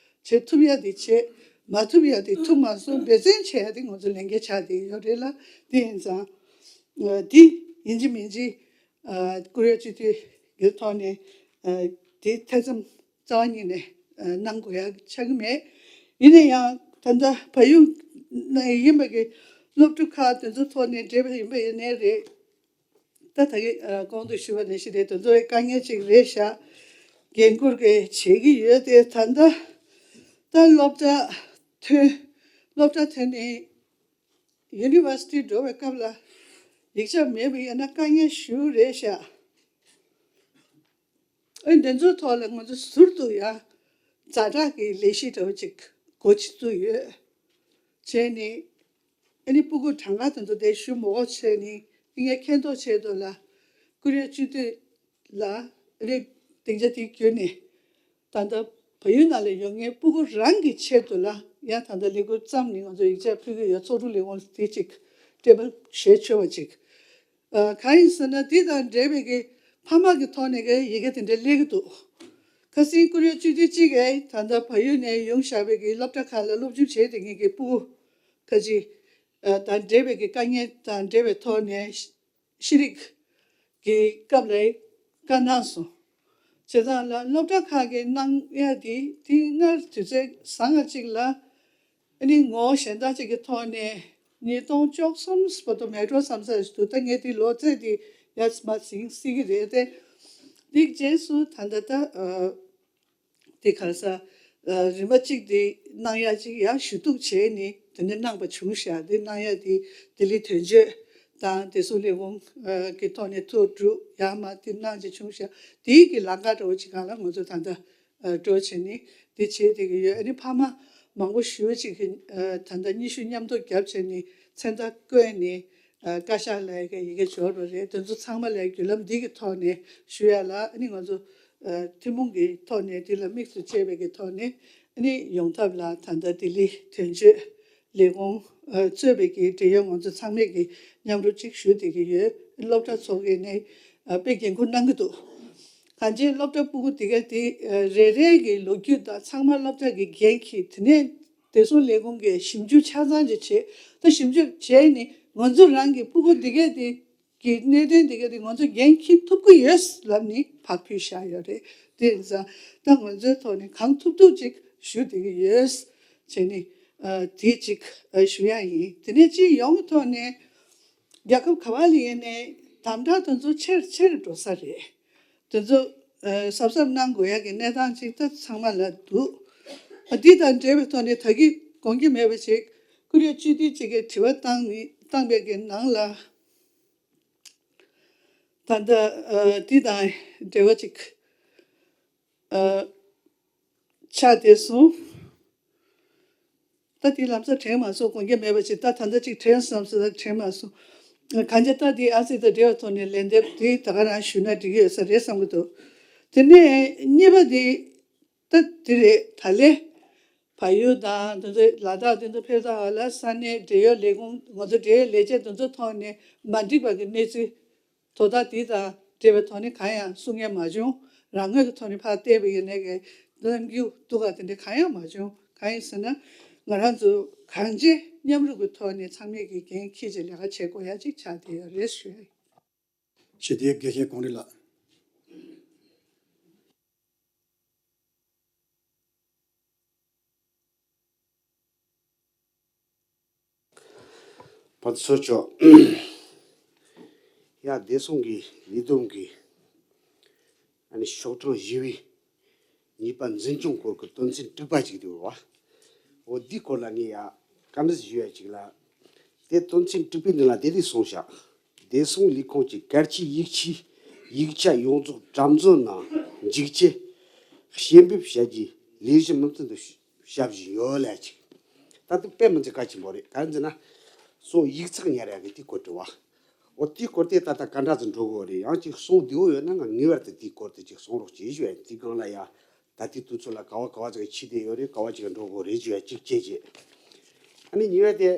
བྱེད་ཐུབ་ཡག་དེ་བྱེད། མ་ཐུབ་ཡག་དེ་ཐུབ་མ་སོང་། འབད་བརྩོན་བྱེད་ཡག་དེ་ང་ཚོ་ལས་འགན་ཆགས་བསྡད་ཡོད་རེད་ལ། དེ་ཡིན་ཙང་། ཨ་དེ་ཡིན་གཅིག་མིན་གཅིག་ཨ་ཀོ་རི་ཡ་སྤྱི་འཐུས་ཀྱི་ཐོག་ནས་ཨ་དེ་ཐེ་ཚོམ་རྩ་བ་ཉིད་ནས་ཨ་གནང་དགོས་ཡག་ཆགས་ཀྱི་མེད། ཡིན་ན་ཡང་ད་ལྟ་བལ་ཡུལ་ནང་ཡིན་པ་གི་སློབ་ཕྲུག་ཁག་དེ་ཚོ་ཐོག་ནས་འབྲེལ་བ་ཡིན་པ་ཡིན་ནའི་རེད། ད་ད་གི་ཨ་གོང་དུ་ཞུས་པ་ནང་བཞིན་རེད། དེ་ཚོ་དཀའ་ངལ་ཅིག་རེད་ཤག་འགན་འཁུར་གི་བྱེད་ཀྱི་ཡོད་དེ། ད་ལྟ་ད་སློབ་གྲྭ་ཐོན་སློབ་གྲྭ་ཐོན་ནས་ ཡུ་ནི་ཝར་སི་ཊི་འགྲོ་བའི་སྐབས་ལ་ཡིག་ཆ་མེད་པ་ཡིན་ན་དཀའ་ངལ་ཞེ་པོ་རེད་ཤག་ཨེ་འདི་ཚོའི་ཐོག་ལ་ང་ཚོ་ཟུར་དུ་ཡང་ཛ་དྲག་གི་ལས་གཞི་འདྲ་བོ་ཅིག་འགོ་ཚུགས་ཡོད། བྱས་ནས་ཨ་ནི་སྤུ་གུ་གྲངས་ཀ་དེ་ཚོ་དེ་ཞུ་མི་དགོས་བྱས་ནས་ངས་མཁྱེན་རྟོགས་ཆེད་དུ་ལ་ཀོ་རི་ཡ་སྤྱི་འཐུས་ལ་ཨ་ནི་སྡིངས་ཆ་དེ་བརྒྱུད་ནས་ད་ལྟ་བལ་ཡུལ་ནང་ལ་ཡོད་མཁན་སྤུ་གུ་རང་གི་ཆེད་དུ་ལ་ཡང་ད་ལྟ་ལས་འགུལ་བརྩམས་ནས་ང་ཚོ་ཡིག་ཆ་ཕུལ་གྱི་ཡོད། ཚོགས་དྲུག་ལས་ཁུངས་དེ་ཅིག་སྤྲད་པ་ཞེ་ཆེ་བ་ཅིག་ཨ། གང་ཡིན་ཟེར་ན་འདི་དང་འབྲེལ་བའི་གི་ཕ་མ་གི་ཐོག་ནས་གི་ཡི་གེ་དེ་འདྲ་སླེབས་ཀྱི་འདུག་ཁ་སང་ཀོ་རི་ཡ་སྤྱི་འཐུས་གཅིག་གིས་ད་ལྟ་བལ་ཡུལ་ནས་ཡོང་བཞག་པའི་གི་སློབ་གྲྭ་ཁག་ལ་སློབ་སྦྱོང་བྱེད་བསྡད་མཁན་གྱི་སྤུ་གུ་ཁ་ཅིག་ཨ། དང་འབྲེལ་བའི་གི་དཀའ་ངལ་དང་འབྲེལ་བའི་ཐོག་ནས་ཤེས་རིག་གི་སྐབས་ལ་བཀའ་གནང་སོང་། བྱས་ཙང་ལ་སློབ་གྲྭ་ཁག་གི་གནང་ཡ་དེ་དེ་སྔར་དུས་ཚོད་བཟང་ང་གཅིག་ལ་ཨ་ནི་ངོ་བོ་གཞན་དག་ཅིག་གི་ཐོག་ནས་ཉིས་སྟོང་བཅུ་གསུམ་བར་དུ་མེད་འགྲོ་བསམ་ས་ཞིག་འདུག་ད་ངས་དེ་ལོ་ཚད་དེ་ཡར་མར་ཟིན་སྲིད་ཀྱི་རེད་དེ། དེའི་རྗེས་སུ་ད་ལྟ་ད་ཨ། དེ་ག་རེ་ཟ། ཨ། རིམ་པ་གཅིག་དེ་གནང་ཡ་གཅིག་ཡར་ཞུ་གཏུག་བྱས་ནས་དེ་འདྲ་གནང་པ་བྱུང་ཤག་དེ་གནང་ཡ་དེ་ལྡི་ལི་དོན་གཅོད་དང་བདེ་སྲུང་ལས་ཁུངས་ཀྱི་ཐོག་ནས་ཐུགས་སྒྲུབ་ཡར་མར་དེ་གནང་བྱས་བྱུང་ཤག་དེའི་གི་ལམ་ཁ་འདྲ་བོ་ཅིག་སྒང་ལ་ང་ཚོ་ད་ལྟ་འགྲོ་བྱས་ནས་དེ་བྱེད་བསྡད་ཀྱི་ཡོད། ཨ་ནི་ཕ་མ་མང་པོ་ཞེ་པོ་ཅིག་གིས་ད་ལྟ་སྙན་ཞུ་མཉམ་དུ་བརྒྱབ་བྱས་ནས་མཚན་རྟགས་བཀོད་ནས་བཀའ་ཤག་ལ་ཡི་གེ་འབྱོར་བ་རེད། དེ་ཚོ་ཚང་མ་ལ་བརྒྱུད་ལམ་འདི་གི་ཐོག་ནས་ཞུ་ཡ་ལ་ཨ་ནི་ང་ཚོ་ཐུན་མོང་གི་ཐོག་ནས་འདི་ལ་དམིགས་སུ་བཅས་པའི་གི་ཐོག་ནས་ཨ་ནི་ཡོང་ཐབས་ལ་ད་ལྟ་ལྡི་ལི་དོན་གཅོད་ལས་ཁུངས་གཙོས་པའི་གི་འབྲེལ་ཡོད་ང་ཚོ་ཚང་མས་གི་མཉམ་རུབ་ཅིག་ཞུ་བསྡད་ཀྱི་ཡོད། སློབ་གྲྭ་ཚོ་གི་ནས་དཔེ་འགན་ཁུར་གནང་གི་འདུག་གང་ཅི་སློབ་གྲྭ་སྤུ་གུ་དེ་ག་དེ་རེ་རེ་གི་ལོ་རྒྱུས་དང་ཚང་མ་སློབ་གྲྭ་གི་འགན་འཁྱེར། དེ་ནས་བདེ་སྲུང་ལས་ཁུངས་ཀྱིས་ཞིབ་འཇུག་ཆ་ཚང་ཅིག་བྱེད། ད་ཞིབ་འཇུག་བྱས་ནས་ང་ཚོ་རང་གི་སྤུ་གུ་དེ་ག་དེ་གི་གནད་དོན་དེ་ག་དེ་ང་ཚོ་འགན་འཁྱེར་ཐུབ་ཀྱི་ཡོད་ལབ་ནས་ཕར་ཕུལ་བཞག་ཡོད་རེད། དེ་ཡིན་ཙང་ད་ང་ཚོའི་ཐོག་ནས་གང་ཐུབ་ཐུབ་ཅིག་ཞུ་བསྡད་ཀྱི་ཡོད་བྱས་ནས་དེ་ཅིག་ཞུ་ཡ་ཡིན། དེ་ནས་སྤྱི་ཡོངས་ཀྱི་ཐོག་ནས་རྒྱལ་ཁབ་ག་བ་ལ་ཡིན་ནའི་དམ་དྲག་དེ་ཚོ་ཆེར་ཆེར་འགྲོ་ས་རེད། དེ་ཚོ་གཟབ་གཟབ་གནང་དགོས་ཡ་གི་གནས་སྟངས་ཅིག་ད་ཚང་མ་ལ་འདུག་འདི་དང་འབྲེལ་བའི་ཐོག་ནས་ད་གིན་དགོངས་འགལ་མེད་པ་ཅིག་ཀོ་རི་ཡ་སྤྱི་འཐུས་ཅིག་གིས་དྲི་བ་བཏང་ནི་བཏང་པའི་གི་ནང་ལ་ད་ལྟ་འདི་དང་འབྲེལ་བ་ཅིག་ཆགས་བསྡད་སོང་། ད་དེ་ལམ་སང་དྲན་མ་སོང་། དགོངས་འགལ་མེད་པ་ཅིག་ད་ད་ལྟ་ཅིག་དྲན་བསམ་སོང་། ད་དྲན་མ་སོང་། གང་ཅི་ད་དེ་ཨ་ཙི་ད་འབྲེལ་བའི་ཐོག་ནས་ལན་འདེབས་དེ་ད་ག་རང་ཞུས་ན་འགྲིག་གི་ཡོད་ས་རེད་བསམ་གྱི་འདུག་དེ་ནས་གཉིས་པ་དེ་ད་དེ་རེད། ད་ལན་བལ་ཡུལ་དང་དེ་ཚོ་ལ་དྭགས་དེ་ཚོ་ཕེབས་ས་ལ་ས་གནས་འབྲེལ་ཡོད་ལས་ཁུངས་ང་ཚོ་འབྲེལ་ཡོད་ལས་བྱེད་དེ་ཚོའི་ཐོག་ནས་མ་འགྲིག་པ་གི་གནས་ཚུལ་དོ་བདག་དེ་དང་འབྲེལ་བའི་ཐོག་ནས་གང་ཡང་གསུང་མཁན་མ་བྱུང་། རང་ངོས་ཀྱི་ཐོག་ནས་ཕར་བལྟས་པ་ཡིན་ནའི་གི་གནང་རྒྱུ་འདུག་ག་དེ་འདྲ་གང་ཡང་མ་བྱུང་། གང་ཡིན་ཟེར་ན་ང་རང་ཚོ་གང་ཅི་མཉམ་རུབ་ཀྱི་ཐོག་ནས་ཚང་མས་ཀྱི་འགན་འཁྱེར་བྱས་ལས་ཀ་བྱེད་དགོས་ཡ་ཅིག་ཆགས་བསྡད་ཡོད་རེད་ཞུ་ཡ་ཡིན། ཞེས་དེའི་དགེ་བཤེས་གངས་རི་ལགས། ཕར་ཚུར་ཕྱོགས། ཡ་བདེ་སྲུང་གི་ལས་བསྡོམས་ཀྱི་ཨ་ནི་ཤོག་གྲངས་བཞི་པའི་ཉེས་པ་འཛིན་སྐྱོང་སྐོར་གྱི་དོན་ཚན་དྲུག་པ་ཅིག་འདུག་བ། འོ་འདིའི་སྐོར་ལ་ངས་ཡ་བཀའ་འདྲི་ཞུ་ཡ་ཅིག་ལ། དེ་དོན་ཚན་དྲུག་པའི་ནང་ལ་དེ་རིགས་གསུངས་བཞག་བདེ་སྲུང་ལས་ཁུངས་ཀྱི་གལ་ཆེའི་ཡིག་ཆའི་ཡིག་ཆ་ཡོངས་རྫོགས་གྲམ་མཛོད་ནང་འཇུག་ཆེད་ཞལ་འབེབས་བྱ་རྒྱུའི་ལས་གཞི་མུ་མཐུད་དུ་བྱ་བཞིན་ཡོད་ལ་ཅིག་ད་དེ་དཔེ་མི་སྲིད་གལ་ཆེན་པོ་རེད། གང་ཡིན་ཟེར་ན་སོ་ཡིག་ཚགས་ཉར་ཡག་གི་དེའི་སྐོར་དྲི་བ། འོ་དེའི་སྐོར་དེ་ད་ལྟ་ག་འདྲ་ཙམ་འགྲོ་དགོས་རེད། ཡང་ཅིག་གསུང་བདེ་བོ་ཡོད་ན་ང་ངེས་པར་དུ་དེའི་སྐོར་དེ་ཅིག་གསུང་རོགས་བྱེད་ཞུ་ཡ་ཡིན། དེའི་སྒང་ལ་ཡ་ད་ལྟའི་དུས་ཚོད་ལ་ག་བ་ག་བ་ཅིག་ཕྱིན་བསྡད་ཡོད་རེད། ག་བ་ཅིག་འགྲོ་དགོས་རེད་ཞུ་ཡ་གཅིག་བྱས་རྗེས། ཨ་ནི་གཉིས་པ་དེ་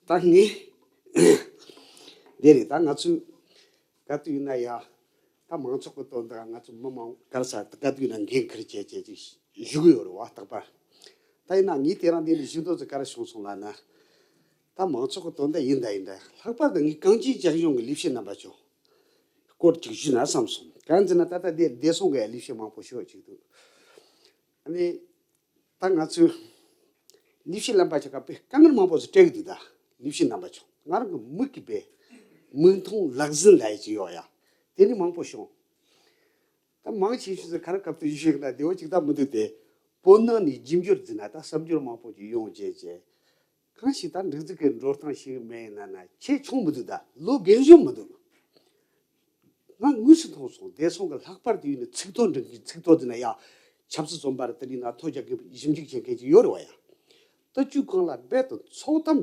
ད་ངས་དེ་རེད། ད་ང་ཚོས་ག་དུས་ཡིན་ན་ཡ་ད་མང་ཚོགས་ཀྱི་དོན་དག་ང་ཚོ་མི་མང་ག་རེ་ཟ་ག་དུས་ཡིན་ན་འགན་འཁུར་བྱས་བྱས་ཅིག་ཞུ་གི་ཡོད་རེད་བ། རྟག་པར་ད་ཡིན་ན་ངས་དེ་རིང་འདི་ནས་ཞུ་འདོད་ཚོ་ག་རེ་བྱུང་སོང་ལབ་ན། ད་མང་ཚོགས་ཀྱི་དོན་དག་ཡིན་ད་ཡིན་ད་ལྷག་པར་དུ་ངས་གངས་ཅན་རྒྱ་གཞུང་གི་ལས་བྱེད་རྣམ་པ་ཚོ་སྐོར་ཅིག་ཞུས་ན་བསམ་སོང་། གང་ཡིན་ཟེར་ན་ད་ལྟ་འདིར་བདེ་སྲུང་གི་ལས་བྱེད་མང་པོ་ཞེ་པོ་ཅིག་འདུག་ཨ་ནི་ད་ང་ཚོའི་ལས་བྱེད་རྣམ་པ་ཚོ་ག་དཔེ་དཀའ་ངལ་མང་པོ་ཞིག་འཕྲད་ཀྱི་འདུག་ད་ལས་བྱེད་རྣམ་པ་ཚོ་ང་རང་གི་མིག་གིས་དཔེ་མིག་མཐོང་ལག་ཟིན་ལབ་ཡ་ཅིག་ཡོད་ཡ། དེ་ནི་མང་པོ་བྱུང་། ད་མང་ཆེ་ཤོས་ཚོ་ག་རེ་སྐབས་དུ་ཞུས་ན་བདེ་བོ་ཅིག་ད་མི་འདུག་སྟེ། བོད་ནང་ནས་རྒྱུ་འབྱོར་འཛིན་ན་ད་གསར་འབྱོར་མང་པོ་ཅིག་ཡོང་བྱས་བྱས། གང་ཞིག་ད་འགྲིག་འཛུགས་ཀྱི་འགྲོ་སྟངས་ཤིག་མེད་ཡིན་ན་ན་ཆེ་ཆུང་མི་འདུག་ད་ལོ་རྒན་གཞོན་མི་འདུག་ང་དངོས་སུ་མཐོང་སོང་། བསྡད་སོང་གི་ལྷག་པར་དུ་ཡིན་ན་ཚིག་ཐོ་འབྲི་མཁན་ཚིག་ཐོ་འདི་ན་ཡ་ཆབ་སྲིད་བཙོན་པ་རེད། དེ་རིང་ན་ཐོ་རྒྱག་གི་ཞིབ་འཇུག་བྱེད་མཁན་ཅིག་ཡོད་རེད་བ་ཡ། ལྟ་སྤྱོད་སྒང་ལ་རྦད་དེ་ཚོགས་གཏམ་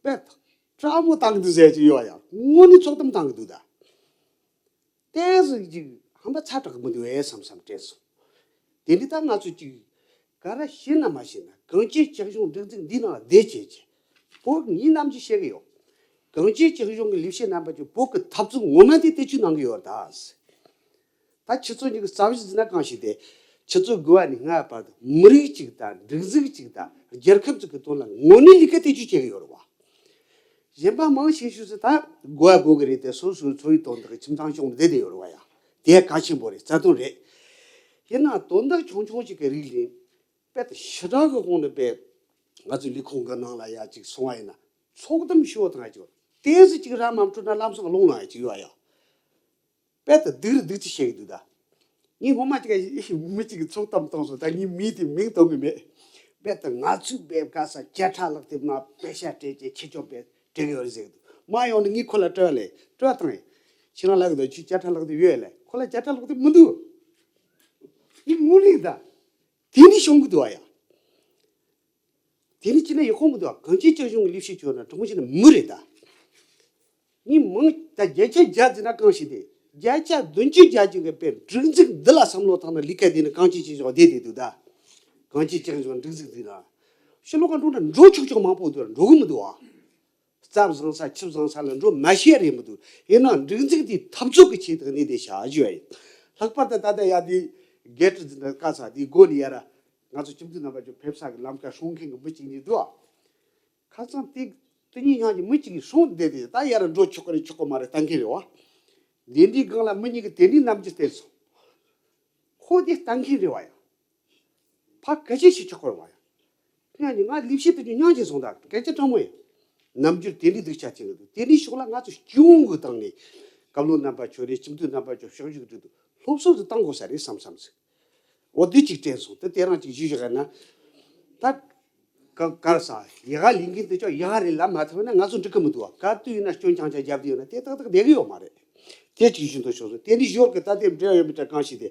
རྦད་དེ་དྲག་པོ་བཏང་གི་འདུག་ཟེར་གྱི་ཡོད་བ་ཡ། དངོས་གནས་ཚོགས་གཏམ་བཏང་གི་འདུག་ད། ཏོག་ཙམ་ཅིག་ཧམ་པ་ཚ་དྲག་གི་མི་འདུག་ཨེ་བསམ་བསམ་དྲན་སོང་། དེ་འདི་ལྟར་ང་ཚོས་ཅིག་ག་རེ་ཤེས་ན་མ་ཤེས་ན་གངས་ཅན་སྐྱིད་གཤོངས་སྒྲིག་འཛུགས་འདིའི་ནང་ལ་བསྡད་བྱས་བྱས་བོད་ངའི་རྣམ་འགྱུར་བཤད་གི་ཡོད། གངས་ཅན་སྐྱིད་གཤོངས་ཀྱི་ལས་བྱེད་རྣམ་པ་ཚོས་བོད་ཀྱི་འཐབ་རྩོད་ངོ་མ་དེ་བེད་སྤྱོད་གནང་གི་ཡོད་རེད་ད། ད་ཁྱེད་ཚོ་གཉིས་ཀྱི་རྩ་བ་ཞིག་འཛིན་ན་གང་ཞིག་དེ། ཁྱེད་ཚོ་དགོས་པ་ནས་སྔ་བར་དུ་མི་རིགས་གཅིག་དང་སྒྲིག་འཛུགས་གཅིག་དང་རྒྱལ་ཁབ་གཅིག་གི་དོན་ལ་ངོ་ནས་ལས་ཀ་དེ་ཅུ་བྱེད་ཀྱི་ཡོད་རེད་བ། གཞན་པ་མང་ཆེ་ཤོས་སུ་ད་དགོས་པ་དགོས་ཀྱི་རེད་དེ། སོ་སོའི་འཚོ་བའི་དོན་དག་ཁྱིམ་ཚང་སྐྱོང་བསྡད་དེ་ཡོད་རེད་བ་ཡ། དེ་གལ་ཆེན་པོ་རེད། རྩ་དོན་རེད། ཡིན་ནའང་དོན་དག་ཆུང་ཆུང་ཅིག་གི་རིགས་ལས་དཔེ་དེ་ཞེ་དྲག་གི་དབང་དུ་བས་ང་ཚོའི་ལས་ཁུངས་ཀྱི་ནང་ལ་ཡ་ཅིག་སོང་བ་ཡིན་ན་ཚོགས་གཏམ་ཤོད་དང་ཅིག་ཏོག་ཙམ་ཅིག་ར་མ་འཕྲོད་ན་ལམ་སང་རླུང་ལངས་ཡ་ཅིག་ཡོད་ཡ། དཔེ་དེ་སྡུག་རུ་སྡུག་ཅིག་བཤད་གི་འདུག་ད། ངས་སྔོན་མ་ཅིག་མི་གཅིག་གིས་ཚོགས་གཏམ་བཏང་སོང་། ད་ངས་མིའི་དེ་མིང་བཏོན་གི་མེད། དཔེ་དེ་ང་ཚོའི་དཔེ་ག་ས་བརྒྱ་ཕྲག་ལྷག་དེ་མ་པེ་ཤ་སྤྲད་ཅེས་ཁྱེད་ཅོག་དཔེ་སྤྲད་གི་ཡོད་རེད་ཟེར་གི་འདུག་མ་ཡོང་ནས་ངས་ཁོ་ལ་སྤྲོད་ལས་སྤྲོད་བཏང་ཡིན། ཁྱེད་རང་ལ་གི་འདུག་ཁྱོད་བརྒྱ་ཕྲག་ལྷག་དེ་ཡོད་ལས་ཁོ་ལ་བརྒྱ་ཕྲག་ལྷག་དེ་མི་འདུག་ངས་ངུ་ནི་ད། དེ་ནི་ཤོང་གི་འདུག་ཨ་ཡ། དེ་ནི་ཅི་ནས་ཡག་པོ་མི་འདུག་གངས་ཅན་སྐྱིད་གཤོངས་ཀྱི་ལས་བྱེད་ཁྱོད་ན་དྲང་པོ་བྱས་ན་མི་རེད་ད། ངས་མང་ད་བརྒྱ་ཆ་བརྒྱ་ཟེར་ན་གང་ཞིག་དེ་བརྒྱ་ཆ་བདུན་ཅུ་བརྒྱ་ཅན་གྱི་དཔེ་སྒྲིག་འཛུགས་འདི་ལ་བསམ་བློ་བཏང་ན་ལས་ཀ་དེ་ནི་གངས་ཅན་སྐྱིད་གཤོངས་བསྡད་དེ་འདུག་ད། གངས་ཅན་སྐྱིད་གཤོངས་སྒྲིག་འཛུགས་འདི་ན་ཕྱི་ལོགས་ཀ་འགྲོ་ན་འགྲོ་ཆོག་ཆོག་མང་པོ་འདུག་འགྲོ་གི་མི་འདུག་ཨ། རྩྭ་བཟང་ས་ཆུ་བཟང་ས་ལ་འགྲོ་མ་ཤེས་རེད་མི་འདུག་ཡིན་ནའང་སྒྲིག་འཛུགས་དེ་འཐབ་རྩོད་ཀྱི་ཆེད་དུ་གནས་དེ་བྱ་རྒྱུ་ཡིན། ལྷག་པར་དུ་ད་ལྟ་ཡ་དེ་གལ་ཏེ་འཛིན་གྲྭ་བཀའ་ས་དེའི་སྒོ་ནས་ཡ་ར། ང་ཚོ་སྤྱི་འཐུས་རྣམ་པ་ཚོ་ཕེབས་ས་གི་ལམ་ཁ་སྲུང་མཁན་གྱི་མི་གཅིག་གཉིས་འདུག་ཨ། ཁ་སང་དེ་དེ་གཉིས་ཡང་གི་མི་གཅིག་གིས་སྲུང་བསྡད་དེ་ད་ཡར་འགྲོ་ཆོག་གི་རེད་ཆོག་གི་མ་རེད་ལྟ་མཁན་རེད་བ། དེ་འདྲའི་སྒང་ལ་མི་གཉིས་ཀྱི་དེ་འདྲའི་རྣམ་འགྱུར་བསྟན་སོང་། ཁོ་དེ་ལྟ་མཁན་རེད་བ་ཡ། ཕ་སྐད་ཆ་བཤད་ཆོག་གི་རེད་བ་ཡ། ཡང་གི་ང་ལས་བྱེད་དེ་ཚོ་མྱངས་ཀྱི་སོང་ད་སྐད་ཆ་དྲང་མོ་ཡིན། རྣམ་འགྱུར་དེ་འདྲའི་སྡུག་ཆ་ཅན་གྱི་འདུག་དེ་འདྲའི་ཕྱོགས་ལ་ང་ཚོ་སྤྱི་ཡོངས་ཀྱི་སྟེང་ནས་བཀའ་བློན་རྣམ་པ་ཚོ་རེད། སྤྱི་འཐུས་རྣམ་པ་ཚོ་ཕྱོགས་བཞུགས་འདུག་སློབ་གསོ་དེ་བཏང་དགོས་ས་རེད་བསམ་བསམ་ཟིག་འོ་དེ་གཅིག་དྲན་སོང་། དེ་དེ་རང་གཅིག་ཞུས་བཞག་ན། ད་ག་གར་ས་ཡ་ག་ལས་འགན་དེ་ཚོ་ཡ་ག་རེ་ལབ་མ་ཐུབ་ན་ང་ཚོ་འགྲིག་གི་མི་འདུག་བ། ག་དུས་ཡིན་ན་སྐྱོན་ཆང་ཆང་རྒྱབ་དེ་ཡོད་ན་དེ་ཏག་ཏག་བསྡད་གི་ཡོད་མ་རེད། དེ་གཅིག་ཞུ་འདོད་ཤོག་སོང་། དེ་འདི་ཞོར་གི་ད་དེ་འབྲེལ་ཡོད་མི་འདྲ་གང་ཞིག་དེ།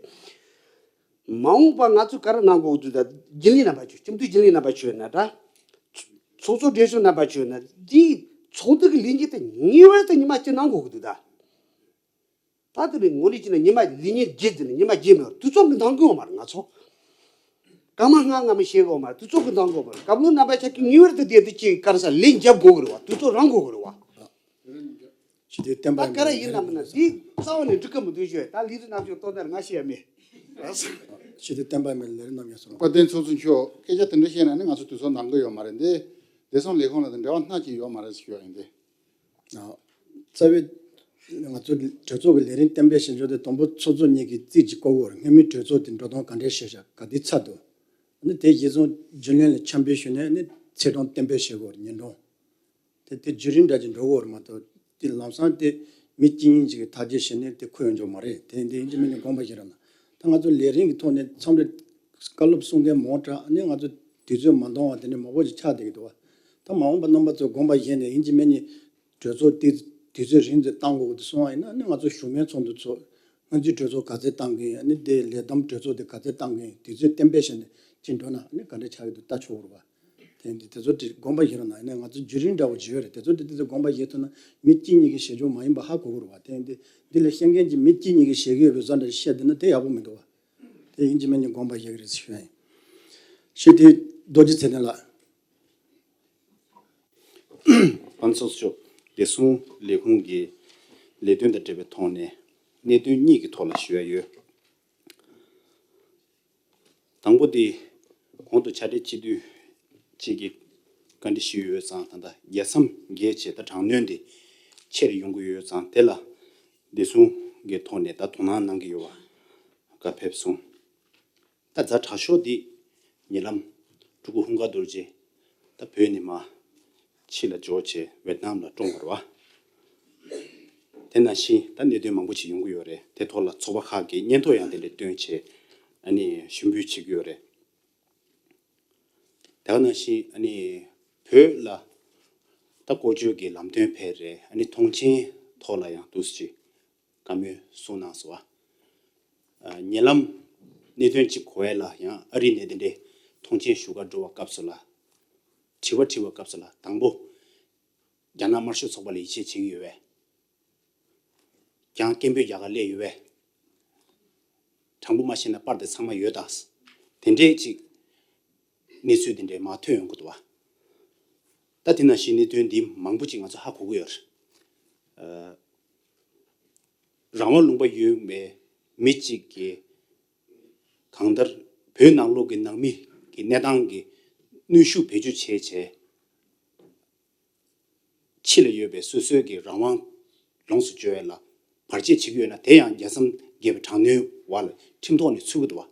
མ་འོངས་པ་ང་ཚོས་ག་རེ་གནང་དགོས་འདུག་ད་རྒྱུན་ལས་རྣམ་པ་ཚོས་སྤྱི་འཐུས་རྒྱུན་ལས་རྣམ་པ་ཚོས་ན་འདྲ། ཚོགས་གཙོ་སྡེ་ཚོགས་རྣམ་པ་ཚོས་ན་འདིའི་ཚོགས་འདུ་གི་ལས་འགན་དེ་ངེས་པར་དུ་ཉི་མ་གཅིག་གནང་དགོས་ཀྱི་འདུག་ད། ད་དེ་ནི་ངོ་ལས་ཀྱི་ནི་ཉི་མ་ལས་ཉིན་བརྒྱད་དེ་ནི་ཉི་མ་བརྒྱད་མེད་པར་དུས་ཚོད་ཀྱི་འདང་དགོས་མ་རེད། ང་ཚོ་སྐར་མ་ལྔ་ལྔ་མི་ཤེས་དགོས་མ་རེད། དུས་ཚོད་ཀྱི་འདང་དགོས་མ་རེད། བཀའ་བློན་རྣམ་པ་ཆ་གི་ངེས་པར་དུ་བསྡད་དེ་ཅིག་ག་རེ་ཟ་ལན་རྒྱབ་དགོས་ཀྱི་རེད་བ། དུས་ཚོད་རང་དགོས་ཀྱི་རེད་བ། ཞི་བདེ་བསྟན་པ་ད་ག་རེ་ཡིན་ན་མིན་ན་འདི་རྩ་བ་ནས་འགྲིག་གི་མི་འདུག་ཞུ། ད་ལས་རིགས་རྣམ་ཚོ་ལྟོ་ནར་ང་ཤེས་ཡ་མེད། ཞི་བདེ་བསྟན་པ་མེད་ལས་རིགས་རྣམ་ཡོད་སོང་། དཔལ་ལྡན་ཚོགས་གཙོ་མཆོག་སྐད་ཆ་དེ་འདྲ་བཤད་ན་ནི་ང་ཚོ་དུས་ཚོད་འདང་གི་ཡོད་མ་རེད་འདི། བདེ་སྲུང་ལས་ཁུངས་ལ་དང་འབྲེལ་བ་སྣ་གཅིག་ཡོད་མ་རེད་ཞུ་ཡ་ཡིན་ཏེ། རྩ་བའི་ང་ཚོ་གྲོས་ཚོགས་ཀྱི་ལས་རིམ་གཏན་འབེབས་བྱེད་ཕྱོགས་དེ་དང་པོ་ཚོགས་གཙོ་གཉིས་ཀྱིས་རྩིས་ཀྱི་བཀོད་དགོས་རེད། སྔོན་མའི་གྲོས་ཚོགས་དེ་འགྲོ་སྟངས་ག་འདྲས་བྱས་ཤག་ག་དུས་ཚར་འདུག་ཨ་ནི་དེ་གཞི་བཟུང་རྒྱུན་ལས་ལ་འཆམ་མཐུན་ཞུས་ནས་ཨ་ནི་ཚེས་གྲངས་གཏན་འབེབས་བྱེད་དགོས་རེད་ཉིན་གྲངས། དེ་དེ་བརྒྱུད་རིམ་འདྲ་ཅིག་འགྲོ་དགོས་རེད་མ་གཏོགས་དེ་ལམ་སང་དེ་མི་གཅིག་གཉིས་ཅིག་གིས་ཐག་གཅོད་བྱས་ནས་དེ་འཁུར་ཡོང་ཆོག་མ་རེད། དེ་འདི་ཡིན་གཅིག་མིན་གཅིག་དགོངས་པ་བཞེས་རོགས་གནང་། ད་ང་ཚོ་ལས་རིམ་གྱི་ཐོག་ནས་མཚམས་རེ་བཀའ་སློབ་གསུང་མཁན་མང་དྲགས་ཨ་ནི་ང་ཚོ་དུས་ཚོད་མ་འདང་བ་དེ་འདྲ་མང་པོ་ཞིག་ཆགས་བསྡད་ཀྱི་འདུག་བ། ད་མ་འོངས་པ་རྣམ་པ་ཚོས་དགོངས་པ་བཞེས་ནས་ཡིན་གཅིག་མིན་གཅིག་གྲོས་ཚོགས་དེ་དུས་ཚོད་རིང་ཙམ་བཏང་དགོས་ཀྱི་འདུག་གསུང་བ་ཡིན་ན་ཨ་ནི་ང་ཚོ་བཞུགས་མོལ་ཚོགས་འདུ་ཚོགས། སྔོན་རྩིས་གྲོས་ཚོགས་ག་ཚོད་བཏང་གི་ཡིན། ཨ་ནི་དེ་ལས་བསྡོམས་གྲོས་ཚོགས་དེ་ག་ཚོད་བཏང་གི་ཡིན། དུས་ཚོད་གཏན་འབེབས་བྱས་ནས་ཅིག་འགྲོ་ན་ཨ་ནི་ག་འདྲ་ཆགས་ཀྱི་འདུག་ལྟ་ཆོག་གི་རེད་བ། དེ་འདི་དེ་ཚོ་དེ་དགོངས་པ་བཞེས་རོགས་གནང་། ཡིན་ན་ང་ཚོ་བརྒྱུད་རིམ་འདྲ་བོ་ཅིག་ཡོད་རེད། དེ་ཚོ་དེ་དེ་ཚོ་དགོངས་པ་བཞེས་ཐུབ་ན་མི་གཅིག་གཉིས་ཀྱིས་བྱེད་ཆོག་མ་ཡིན་པ་ཧ་གོ་གི་རེད་བ། དེ་འདི་འདི་ལ་བཤད་མཁན་གྱི་མི་གཅིག་གཉིས་ཀྱིས་བྱེད་ཀྱི་ཡོད་པའི་བཟོ་འདྲ་བཤད་བསྡད་ན་དེ་ཡག་པོ་མི་འདུག་བ། དེ་ཡིན་གཅིག་མིན་གཅིག་དགོངས་པ་བཞེས་ཀྱི་རེད་ཞུ་ཡ་ཡིན། ཞུ་དེ་རྡོ་རྗེ་ཚེ་བརྟན་ལགས། ཨང་ཚོགས་གཙོ་མཆོག་བདེ་སྲུང་ལས་ཁུངས་ཀྱི་ལས་དོན་དང་འབྲེལ་བའི་ཐོག་ནས་གནད་དོན་གཉིས་ཀྱི་ཐོག་ལ་ཞུ་ཡ་ཡོད། དང་པོ་དེ་གོང་དུ་ཕྱག་སྦྲེལ་སྤྱི་འཐུས་གཅིག་གིས་བཀའ་འདྲི་ཞུས་ཡོད་ཙང་ད་ལྟ་རྒྱལ་མཚམས་བརྒལ་བྱས་ད་དྲག་གནོན་དེ་ཆེ་རུ་ཡོང་གི་ཡོད་ཙང་དེ་ལ་བདེ་སྲུང་གི་ཐོག་ནས་ད་དོ་སྣང་གནང་གི་ཡོད་པ་བཀའ་ཕེབས་སོང་། ད་ཛ་དྲག་ཤོས་འདི་ཉེ་ལམ་སྤྲུལ་སྐུ་ཧུན་དགའ་རྡོ་རྗེ་ད་བོད་ནས་མར་ཕྱི་ལ་འབྱོར་བྱས་ཝེད་ནམ་ལ་བཀྲོངས་པ་རེད་བ། དེ་ནང་བཞིན་ད་གནད་དོན་མང་པོ་ཞིག་ཡོང་གི་ཡོད་རེད། དེ་ཐོག་ལ་ཚོགས་པ་ཁག་གིས་སྙན་ཐོ་ཡང་དེ་འདྲ་བཏོན་བྱས་ཨ་ནི་ཞུ་འབོད་བྱེད་ཀྱི་ཡོད་རེད། དེ་ག་ནང་བཞིན་ཨ་ནི་བོད་ལ་ ད་བཀོལ་སྤྱོད་ཀྱི་ལམ་སྟོན་སྤེལ་རེད། ཨ་ནི་མཐོང་མཆན་ཐོག་ལ་ཡང་འདུག་སེ་བཀའ་མོལ་གསུངས་གནང་སོང་བ། ཨ། ཉེ་ལམ་གནད་དོན་གཅིག་གོ་ཡ་ལ་ཡང་ཨ་རི་ནས་དེ་འདྲའི་མཐོང་མཆན་ཞུ་ག་འགྲོ་བ་སྐབས་སུ་ལ། དྲི་བ་དྲི་བ་སྐབས་སུ་ལ་དང་པོ། རྒྱ་ནག་དམར་ཤོག་ཚོགས་པ་ལ་ཡིད་ཆེས་བྱེད་ཀྱི་ཡོད་པས། ཀྱང་སྐད་འབོད་རྒྱག་ག་སླེབས་ཡོད་པས། དྲང་པོ་མ་བཤད་ན་པར་དེ་ཚང་མ་ཡོད་ད། དེ་འདྲའི་ཅིག་གནས་ཚུལ་དེ་འདྲའི་མར་ཐོན་ཡོང་གི་འདུག་བ། ད་དེ་ནང་བཞིན་གནད་དོན་འདི་མང་པོ་ཅིག་ང་ཚོ་ཧ་གོ་གི་ཡོད་རེད། ཨ། རང་དབང་ལུང་པ་ཡོད་པའི་མི་གཅིག་གིས་གང་ལྟར་བོད་ནང་ལོགས་ཀྱི་ནང་མི་གི་གནས་སྟངས་ཀྱི་གནོན་ཤུགས་བེད་སྤྱོད་བྱས་བྱས། ཕྱི་ལ་ཡོད་པའི་སོ་སོའི་གི་རང་དབང་ལོངས་སུ་སྤྱོད་ཡ་ལ་བར་ཆད་བྱེད་ཀྱི་ཡོད་ན། དེ་ཡང་རྒྱལ་མཚམས་བརྒལ་བའི་དྲག་གནོན་འོག་ལ་ཁྲིམས་ཐོག་ནས་ཚུད་ཀྱི་འདུག་བ།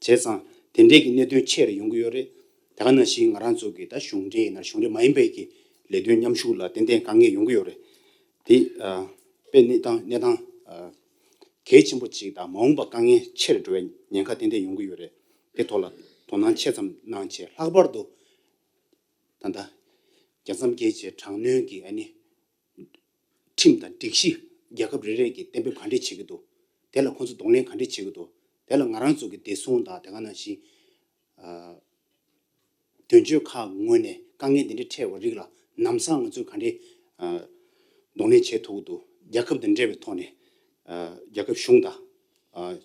བྱས་ཙང་དེ་འདྲའི་གི་གནད་དོན་ཆེ་རུ་ཡོང་གི་ཡོད་རེད། དེ་ག་ནང་བཞིན་ང་རང་ཚོ་གི་ད་གཞུང་འབྲེལ་ཡིན་ན་གཞུང་འབྲེལ་མ་ཡིན་པའི་གི་ལས་དོན་མཉམ་ཞུགས་ལ་ཏན་ཏན་དཀའ་ངལ་ཡོང་གི་ཡོད་རེད། དེ། ཨ། དཔེ་གནས་སྟངས་གནས་སྟངས། ཨ། གལ་ཆེན་པོ་ཅིག་དང་མ་འོངས་པ་དཀའ་ངལ་ཆེ་རུ་འགྲོ་བའི་ཉེན་ཁ་ཏན་ཏན་ཡོང་གི་ཡོད་རེད། དེ་ཐོག་ལ་དོ་སྣང་ཆེ་ཙམ་གནང་བྱས། ལྷག་པར་དུ་ད་ལྟ་རྒྱལ་མཚམས་བརྒལ་བྱས་དྲག་གནོན་གྱི་ཨ་ནི་ཁྲིམས་དང་སྒྲིག་གཞི་རྒྱལ་ཁབ་རེ་རེ་གིས་གཏན་འབེབས་ག་འདྲས་བྱེད་ཀྱི་འདུག་དེ་ལ་ཁོང་ཚོ་གདོང་ལེན་ག་འདྲས་བྱེད་ཀྱི་འདུག་དེ་ལ་ང་རང་ཚོ་གི་བདེ་སྲུང་དང་དེ་ག་ནང་བཞིན། ཨ། དོན་གཅོད་ཁག་ངོས་ནས་དཀའ་ངལ་འདི་འདྲས་འཕྲད་པའི་རིགས་ལ་ལམ་སང་ང་ཚོས་ག་འདྲས། ཨ། གདོང་ལེན་བྱེད་ཐུབ་ཀྱི་འདུག་རྒྱལ་ཁབ་དང་འབྲེལ་བའི་ཐོག་ནས། ཨ། རྒྱལ་ཁབ་གཞུང་དང་། ཨ།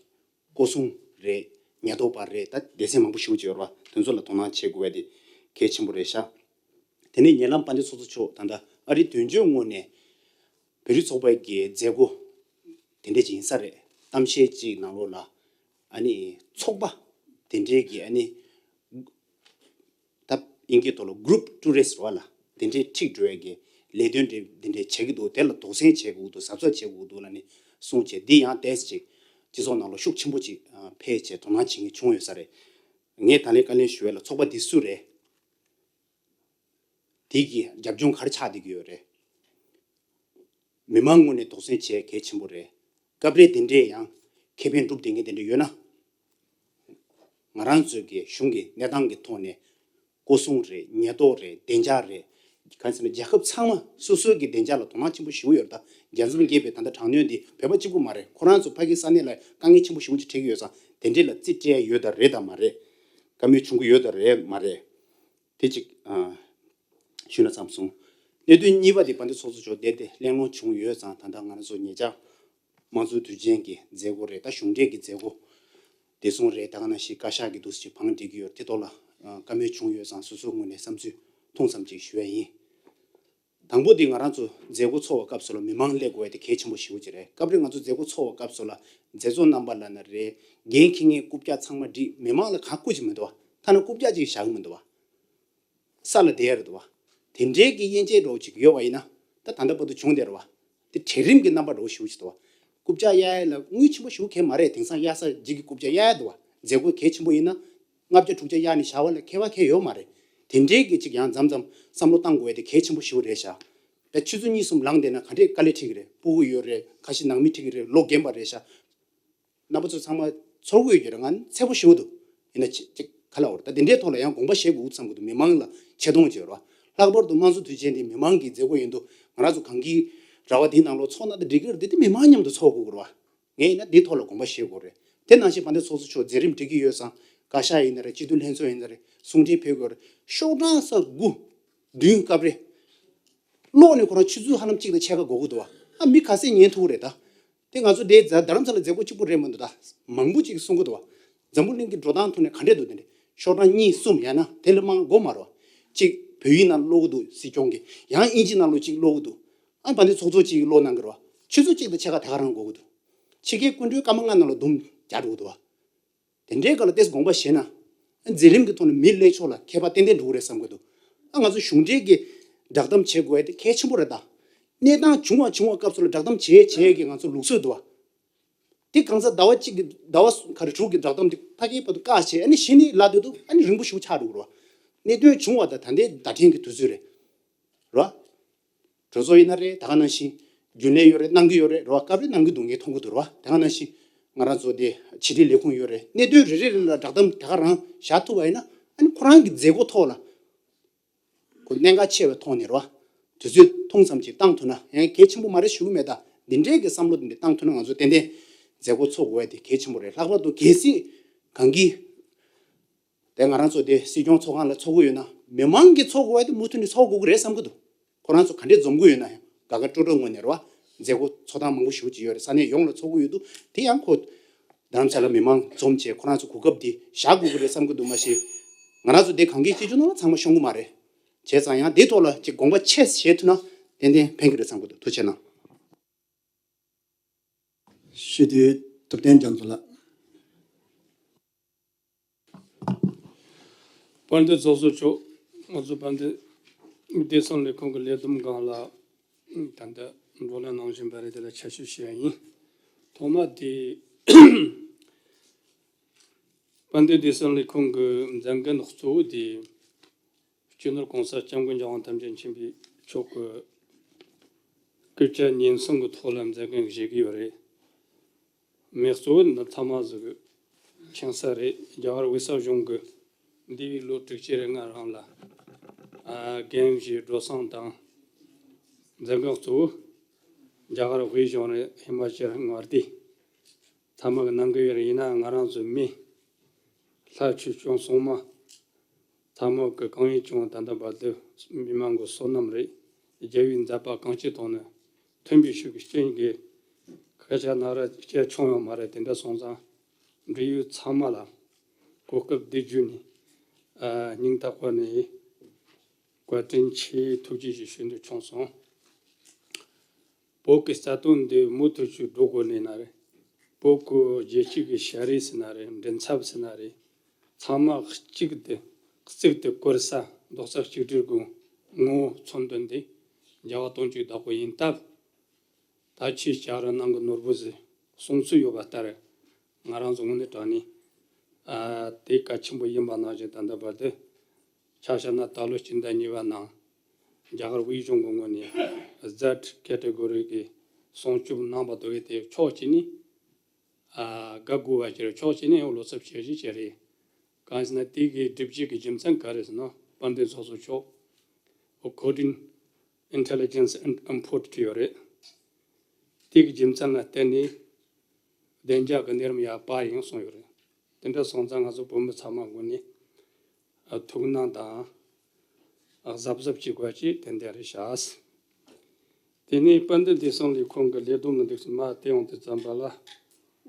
སྐོར་སྲུང་རེད། ཉེན་རྟོག་པ་རེད། ད་སྡེ་ཚན་མང་པོ་ཞེ་པོ་ཅིག་ཡོད་རེད་བ། དེ་ཚོ་ལ་དོ་སྣང་བྱེད་དགོས་པ་དེ་གལ་ཆེན་པོ་རེད་ཤག་དེ་ནས་ཉེ་ལམ་དཔལ་ལྡན་ཚོགས་གཙོ་མཆོག་ད་ལྟ་ཨ་རིའི་དོན་གཅོད་ངོས་ནས་བོད་རིགས་ཚོགས་པའི་གི་མཛད་སྒོ་དེ་འདྲས་ཅིག་ཡིན་ས་རེད། གཏམ་བཤད་ཅིག་ནང་ལོགས་ལ། ཨ་ནི་ཚོགས་པ་དེ་འདྲས་ཀྱི་ཨ་ནི། ད་དབྱིན་སྐད་ཐོག་ལ་group tourist རེད་བ་ལ། དེ་འདྲའི་འཁྲིད་འགྲོ་ཡས་ཀྱི་ལས་དོན་འདྲ་དེ་འདྲའི་བྱེད་ཀྱི་འདུག་དེ་ལ་དོགས་ཟོན་བྱེད་དགོས་ཀྱི་འདུག་གཟབ་གཟབ་བྱེད་དགོས་ཀྱི་འདུག་ལབ་ནས་གསུངས་བྱས། འདི་ཡང་ཏོག་ཙམ་ཅིག་སྤྱི་ཚོགས་ནང་ལ་ཤུགས་ཆེན་པོ་ཅིག་འཕེལ་བྱས་དོ་སྣང་བྱེད་མཁན་བྱུང་ཡོད་ས་རེད། ངས་ད་ལན་བཀའ་ལན་ཞུ་ཡས་ལ་ཚོགས་པ་འདི་སུ་རེད། དེ་གི་རྒྱབ་ལྗོངས་ག་རེ་ཆགས་བསྡད་ཀྱི་ཡོད་རེད། མི་མང་ངོས་ནས་དོགས་ཟོན་བྱེད་གལ་ཆེན་པོ་རེད། སྐབས་རེ་དེ་འདྲས་ཡང་ཁེ་ཕན་སྒྲུབ་བསྡད་མཁན་དེ་འདྲ་ཡོད་ན། ང་རང་ཚོའི་གི་གཞུང་གི་གནས་སྟངས་ཀྱི་ཐོག་ནས་སྐོར་སྲུང་རེད། ཉེན་རྟོག་རེད། བདེ་འཇགས་རེད། གང་ཟེར་ན་རྒྱལ་ཁབ་ཚང་མ་སོ་སོའི་གི་བདེ་འཇགས་ལ་དོ་སྣང་ཆེན་པོ་ཞིག་ཡོད་རེད། ད་རྒྱལ་མཚམས་བརྒལ་བའི་ད་ལྟ་དྲག་གནོན་འདི་བོད་པ་གཅིག་པུ་མ་རེད། ཁོ་རང་ཚོ་ཕ་གི་ས་གནས་ལ་དཀའ་ངལ་ཆེན་པོ་ཞིག་ཅིག་འཕྲད་ཀྱི་ཡོད་ཙང་། དེ་འདྲས་ལ་རྩིས་སྤྲད་ཡ་ཡོད་དང་རེད་དང་མ་རེད། བཀའ་མོལ་བྱུང་གི་ཡོད་དང་རེད་མ་རེད། དེ་གཅིག་ཨ། ཞུས་ན་བསམ་སོང་། གནད་དོན་གཉིས་པ་དེ་དཔལ་ལྡན་ཚོགས་གཙོ་མཆོག་བསྡད་དེ་གླེང་སློང་བྱུང་ཡོད་ཙང་། ད་ལྟ་ང་རང་ཚོ་ཉེ་ཆར་དམངས་གཙོའི་དུས་ཆེན་གྱི་མཛད་སྒོ་རེད། ད་གཞུང་འབྲེལ་གྱི་མཛད་སྒོ་བདེ་སྲུང་རེད། ད་ག་ནང་བཞིན་བཀའ་ཤག་གི་འདུག་སེ་ཕངས་སྒྲིག་གི་ཡོད། དེ་ཐོག་ལ་ཨ། བཀའ་མོལ་བྱུང་ཡོད་ཙང་། སོ་སོའི་ངོས་ནས་བསམ་ཚུལ་ཐུང་ཙམ་ཅིག་ཞུ་ཡ་ཡིན། དང་པོ་དེ་ང་རང་ཚོ་མཛད་སྒོ་ཚོགས་པའི་སྐབས་སུ་ལ་མི་མང་སླེབས་དགོས་ཡ་དེ་གལ་ཆེན་པོ་ཞེ་པོ་ཅིག་རེད། སྐབས་རེ་ང་ཚོ་མཛད་སྒོ་ཚོགས་པའི་སྐབས་སུ་ལ་མཛད་གཙོ་རྣམ་པ་ལབ་ན་རེད། འགན་འཁྱེར་མཁན་རྐུབ་བཀྱག་ཚང་མ་བསྒྲིགས། མི་མང་ལ་གང་བསྐུར་གྱི་མི་འདུག་བ། ཐ་ན་རྐུབ་བཀྱག་ཅིག་བཞག་གི་མི་འདུག་བ། ས་ལ་བསྡད་ཡ་རེད་འདུག་བ། དེ་འདྲའི་གི་དབྱེ་འབྱེད་འདྲ་བོ་ཅིག་ཡོད་པ་ཡིན་ན། ད་ད་ལྟ་བར་དུ་བྱུང་བསྡད་རེད་བ། དེ་གྲལ་རིམ་གྱི་རྣམ་པ་འདྲ་བོ་ཞེ་པོ་ཅིག་འདུག་བ། རྐུབ་བཀྱག་གཡར་ཡ་ལ་དངུལ་ཆེན་པོ་ཞེ་པོ་གང་ཡང་མ་རེད། དེང་སང་གཡར་ས་ཅིག་གི་རྐུབ་བཀྱག་གཡར་ཡ་འདུག་བ། མཛད་སྒོ་གལ་ཆེན་པོ་ཡིན་ན། ལྔ་བརྒྱ་དྲུག་བརྒྱ་གཡར་ནས་བཞག་པ་ལ་ཁྱད་པར་གང་ཡང་ཡོད་མ་རེད། དེ་འདྲའི་གི་ཅིག་ཡང་མཚམས་མཚམས་བསམ་བློ་བཏང་དགོས་ཡ་དེ་གལ་ཆེན་པོ་ཞེ་པོ་རེད་ཤག་ད་ཆུ་ཚོད་གཉིས་གསུམ་ལངས་བསྡད་ན་ག་འདྲས་དཀའ་ལས་འཕྲད་ཀྱི་རེད། སྤུ་གུ་ཡོད་རེད། ཁ་ཤས་ནང་མི་འཁྲིད་ཀྱི་རེད། ལོ་རྒན་པ་རེད་ཤག་རྣམ་པ་ཚོ་ཚང་མ་ཚོར་གྱི་ཡོད་ཀྱི་རེད། ང་ནི་ཚ་པོ་ཞེ་པོ་འདུག་ཡིན་ན་ཅིག་ཅིག་ག་ལབ་དགོས་རེད། ད་དེ་འདྲའི་ཐོག་ལ་ཡང་དགོངས་པ་བཞེས་དགོས་བསམ་གྱི་འདུག་མི་མང་ལ་ཆེ་མཐོང་བྱེད་རོགས། ལྷག་པར་དུ་དམངས་གཙོ་དུས་ཆེན་འདི་མི་མང་གི་མཛད་སྒོ་ཡིན་དུས། ང་རང་ཚོ་གངས་སྐྱིད་ར་བ་འདིའི་ནང་ལོགས་ཚོགས་ན་ད་འགྲིག་གི་རེད་དེ། དེ་མི་མང་མཉམ་དུ་ཚོགས་དགོས་ཀྱི་རེད་བ། ངས་ཡིན་ན་འདིའི་ཐོག་ལ་དགོངས་པ་བཞེས་དགོས་རེད། དེ་ནང་བཞིན་དཔལ་ལྡན་ཚོགས་གཙོ་མཆོག་མཛད་རིམ་སྒྲིག་གི་ཡོད་ཙང་། བཀའ་ཤག་ཡིན་ན་རེད། སྤྱི་འཐུས་ལྷན་ཚོགས་ཡིན་ན་རེད། གསུང་འཕྲིན་ཕེབས་དགོས་རེད། ཤོག་གྲངས་ས་དགུ་བདུན་སྐབས་རེ་ཀློག་ནས་ཁོ་རང་ཆུ་ཚོད་ཧ་ལམ་གཅིག་དང་ཕྱེད་ཀ་འགོར་གྱི་འདུག་བ། ཨ། མི་ག་ཚད་ཉན་ཐུབ་ཀྱི་རེད་ད། དེ་ང་ཚོ་འདིའི་རྡ་རྡ་རམ་ས་ལ་མཛད་སྒོ་གཅིག་པུ་རེད་མི་འདུག་ད་མང་པོ་ཅིག་གསུང་གི་འདུག་བ། འཛམ་བུ་གླིང་གི་འགྲོ་སྟངས་ཐོག་ནས་ག་འདྲས་འདུག་དེ་འདྲས་ཤོག་གྲངས་གཉིས་གསུམ་ཡང་ན་དེ་ལས་མང་དགོས་མ་རེད་བ། གཅིག་བོད་ཡིག་ནང་ཀློག་གི་འདུག་སྲིད་སྐྱོང་གིས། ཡང་དབྱིན་ཇི་ནང་ལོགས་གཅིག་ཀློག་གི་འདུག་ཨ། དཔལ་ལྡན་ཚོགས་གཙོ་གཅིག་ཀློག་གནང་གི་རེད་བ། ཆུ་ཚོད་གཅིག་དང་ཕྱེད་ཀ་དེ་ག་རང་འགོར་གི་འདུག་ཕྱི་རྒྱལ་སྐུ་མགྲོན་སྐར་མ་ལྔ་ནང་ལ་དུམ་བརྒྱབ་འགྲོ་གི་འདུག་བ། དེ་འདྲའི་སྐབས་ལ་ཏོག་ཙམ་དགོངས་པ་བཞེས་ན། མཛད་རིམ་གྱི་ཐོག་ནས་མི་སླེབས་ཕྱོགས་ལ་ཁྱད་པར་ཏན་ཏན་འགྲོ་གི་རེད་བསམ་གྱི་འདུག་ཨ། ང་ཚོ་གཞུང་འབྲེལ་གྱི་བསྒྲགས་གཏམ་བྱེད་དགོས་ཡ་དེ་གལ་ཆེན་པོ་རེད་ད། གནས་སྟངས་བྱུང་བ་བྱུང་བ་སྐབས་སུ་ལ་བསྒྲགས་གཏམ་བྱེད་བྱེད་ཀྱི་ང་ཚོ་ལུགས་སྲོལ་འདུག་བ། དེ་གང་ཟག་ཟླ་བ་གཅིག་གི་ཟླ་བ་ག་རེ་དྲུག་གི་བསྒྲགས་གཏམ་དེ་ཕ་གིའི་བར་དུ་བཀག་བྱས། ཨ་ནི་གཞི་ནས་ལབ་སྡོད་དུས་ཨ་ནི་རིང་པོ་ཞེ་པོ་ཆགས་འགྲོ་གི་རེད་བ། གནད་དོན་བྱུང་བ་དང་ད་ལྟའི་བརྡ་འཕྲིན་གྱི་དུས་ཚོད་རེད། རེད་བ། གྲོས་ཚོགས་ཡིན་ན་རེད། ད་ག་ནང་བཞིན་རྒྱུན་ལས་ཡོད་རེད། གནང་གི་ཡོད་རེད། རེད་བ། སྐབས་རེ་གནང་གི་འདུག་ངས་མཐོང་གི་འདུག་རེད་བ། ད་ག་ནང་བཞིན་ང་རང་ཚོ་དེ་ཕྱི་དྲིལ་ལས་ཁུངས་ཡོད་རེད། གནད་དོན་རེ་རེ་རེ་ལ་བསྒྲགས་གཏམ་དེ་ག་རང་བཞག་ཐུབ་པ་ཡིན་ན། ཨ་ནི་ཁོ་རང་གི་མཛད་སྒོ་ཐོག་ལ་ཁོ་གནད་འགག་ཆེ་བའི་ཐོག་ནས་རེད་བ། དུས་ཚོད་ཐུང་ཙམ་ཅིག་བཏང་ཐུབ་ན་ཡང་གལ་ཆེན་པོ་མ་རེད་ཞུ་གི་མེད། ད་འདི་འདྲའི་གི་བསམ་བློ་འདི་འདྲ་བཏང་ཐུབ་ན་ང་ཚོ་ཏན་ཏན་མཛད་སྒོ་འཚོགས་དགོས་ཡ་དེ་གལ་ཆེན་པོ་རེད། ལྷག་པར་དུ་གལ་སྲིད་གང་གི་དེ་ང་རང་ཚོ་དེ་སྲིད་སྐྱོང་ཚོགས་ཁང་ལ་འཚོགས་ཀྱི་ཡོད་ན། མི་མང་གིས་འཚོགས་དགོས་པ་དེ་མུ་མཐུད་ནས་འཚོགས་དགོས་ཀྱི་རེད་བསམ་གྱི་འདུག་ཁོ་རང་ཚོ་ག་འདྲས་འཛོམས་ཀྱི་ཡོད་ན་ཡང་དགའ་དགའ་སྤྲོ་སྤྲོ་ངང་ནས་རེད་བ། མཛད་སྒོ་འཚོགས་སྟངས་མང་པོ་ཞེ་པོ་ཅིག་ཡོད་རེད། ས་གནས་ཡོངས་ལ་འཚོགས་ཀྱི་ཡོད་འདུག་དེ་ཡང་ཁོ་རྡ་རམ་ས་ལ་མི་མང་འཛོམས་བྱས་ཁོ་རང་ཚོ་གོ་སྐབས་འདི་བཞག་དགོས་ཀྱི་རེད་བསམ་གྱི་འདུག་མ་གཞི་ང་རང་ཚོ་དེ་གང་གི་སྤྱི་ཚོགས་ནང་ལ་ཚང་མ་ཤོང་གི་མ་རེད། བྱས་ཙང་ཡང་དེའི་ཐོག་ལ་ཅིག་དགོངས་པ་ཆེ་བཞེས་ཐུབ་ན་ཏན་ཏན་ཕན་གྱི་རེད་བསམ་གྱི་འདུག་ཐུགས་རྗེ་གནང་། སྤྱི་འཐུས་ཐུབ་བསྟན་རྒྱ་མཚོ་ལགས། དཔལ་ལྡན་ཚོགས་གཙོ་མཆོག་ང་ཚོ་དཔལ་ལྡན་བདེ་སྲུང་ལས་ཁུངས་ཀྱི་ལས་བསྡོམས་སྒང་ལ་ད་ལྟ་བགྲོ་གླེང་གནང་བཞིན་པ་རེད། དེ་ལ་ཆ་ཞིབ་ཞུ་ཡ་ཡིན། ཐོག་མ་དེ་དཔལ་ལྡན་བདེ་སྲུང་ལས་ཁུངས་ཀྱི་མཛད་འགན་གཙོ་བོ་དེ་སྤྱི་ནོར་༸གོང་ས་༸སྐྱབས་མགོན་རྒྱལ་དབང་ཐམས་ཅད་མཁྱེན་པའི་མཆོག་གི་སྐུ་ཕྱྭ་ཉེན་སྲུང་གི་ཐོག་ལ་མཛད་འགན་བཞེས་ཀྱི་ཡོད་རེད། མི་གཙོ་བོ་འདི་ཚང་མ་ཟིག་གི་མཁྱེན་ས་རེད། རྒྱ་གར་དབུས་གཙང་གཞུང་གི་འདས་པའི་ལོ་དྲུག་ཅུ་རེ་ལྔ་རིང་ལ་ཨ་རྒན་བཞིའི་འགྲོ་སོང་དང་མཛད་འགན་གཙོ་བོ་རྒྱ་གར་དབུས་གཞུང་རེད། ཧི་མ་ཅལ་མངའ་སྡེ་ཚང་མ་གི་གནང་གི་ཡོད་རེད། ཡིན་ན་ང་རང་ཚོ་མི་ལྷ་ཆོས་སྐྱོང་སྲུང་མ་ཚང་མ་གི་གང་ཡིན་ཀྱང་ད་ལྟ་བར་དུ་མི་མང་གི་བསོད་ནམས་རེད། རྒྱལ་བའི་མཛད་པ་གང་ཅི་ཐོག་ནས་མཐུན་པའི་ཤུགས་ཀྱིས་རྐྱེན་གྱིས་སྐད་ཆ་ན་ར་སྐད་ཆུང་ཡང་མ་རེད། དེ་འདྲ་སོང་ཙང་འབྲེལ་ཡོད་ཚང་མ་ལ་གོ་སྐབས་འདི་བརྒྱུད་ནས་ཨ་སྙིང་ཐག་པ་ནས་བཀའ་དྲིན་ཆེ་ཐུགས་རྗེ་ཆེ་ཞུ་འདོད་བྱུང་སོང་། བོད་ཀྱི་རྩ་དོན་འདི་མུ་མཐུད་ཅིག་སྒྲུབ་དགོས་ནི་ན་རེད། བོད་ཀྱི་རྒྱལ་གཅེས་ཀྱི་ཞལ་རས་ཟེར་ན་རེད། མགྲིན་ཚབ་ཟེར་ན་རེད། ཚང་མ་གཅིག་ཏུ་གཅིག་ཏུ་བཀུར་ས་རྡོག་རྩ་གཅིག་སྒྲིལ་གྱི་ངོ་བོ་མཚོན་དོན་འདི་རྒྱལ་བ་དོན་གཅིག་བདག་པོ་ཡིན་སྟབས། ད་ཁྱེད་ཅག་རང་ནང་གི་ནོར་བུ་ཟེར་གསུང་ཚུལ་ཡོད་པ་ལྟར་ང་རང་ཚོ་དངོས་གནས་དྲང་ནས་ཨ་དེ་གལ་ཆེན་པོ་ཡིན་པ་ནང་བཞིན་ད་ལྟ་བར་དུ་ཆ་བཞག་ན་ད་ལོ་སྤྱི་ཟླ་གཉིས་པ་ནང་རྒྱ་གར་དབུས་གཞུང་གི་ངོས་ནས་ཟེཌ་ཀེ་ཊེ་གོ་རི་གི་སྲུང་སྐྱོབ་གནང་བ་དེ་གའི་དེ་ཕྱོགས་གཅིག་ནས་ཨ་དགའ་དགོས་པ་ཅིག་རེད། ཕྱོགས་གཅིག་ནས་ཡང་བློ་འཚབ་བྱེད་གཞི་ཅིག་རེད། གང་ཟེར་ན་དེ་གའི་སྒྲུབ་བྱེད་ཀྱི་རྒྱུ་མཚན་ག་རེ་ཟེར་ན་དཔལ་ལྡན་ཚོགས་གཙོ་མཆོག་ཨོ་ཁོ་ཏིན་Intelligence and Import བྲིས་ཡོད་རེད། དེ་གི་རྒྱུ་མཚན་ལ་བརྟེན་ནས་བདེ་འཇགས་ཀྱི་གནས་རིམ་ཡར་སྤར་ཡོང་གསུངས་ཡོད་རེད། དེ་འདྲ་སོང་ཙང་ང་ཚོ་བོད་མི་ཚང་མ་ངོས་ནས་ཐུགས་སྣང་དང་གཟབ་གཟབ་བྱེད་དགོས་ཀྱི་ཏན་ཏན་རེད་ཤག་དེ་ནས་དཔལ་ལྡན་བདེ་སྲུང་ལས་ཁུངས་ཀྱི་ལས་བསྡོམས་ལ་འདུག་སེ་མར་བལྟས་ཡོང་དུས་ཙམ་པ་ལ་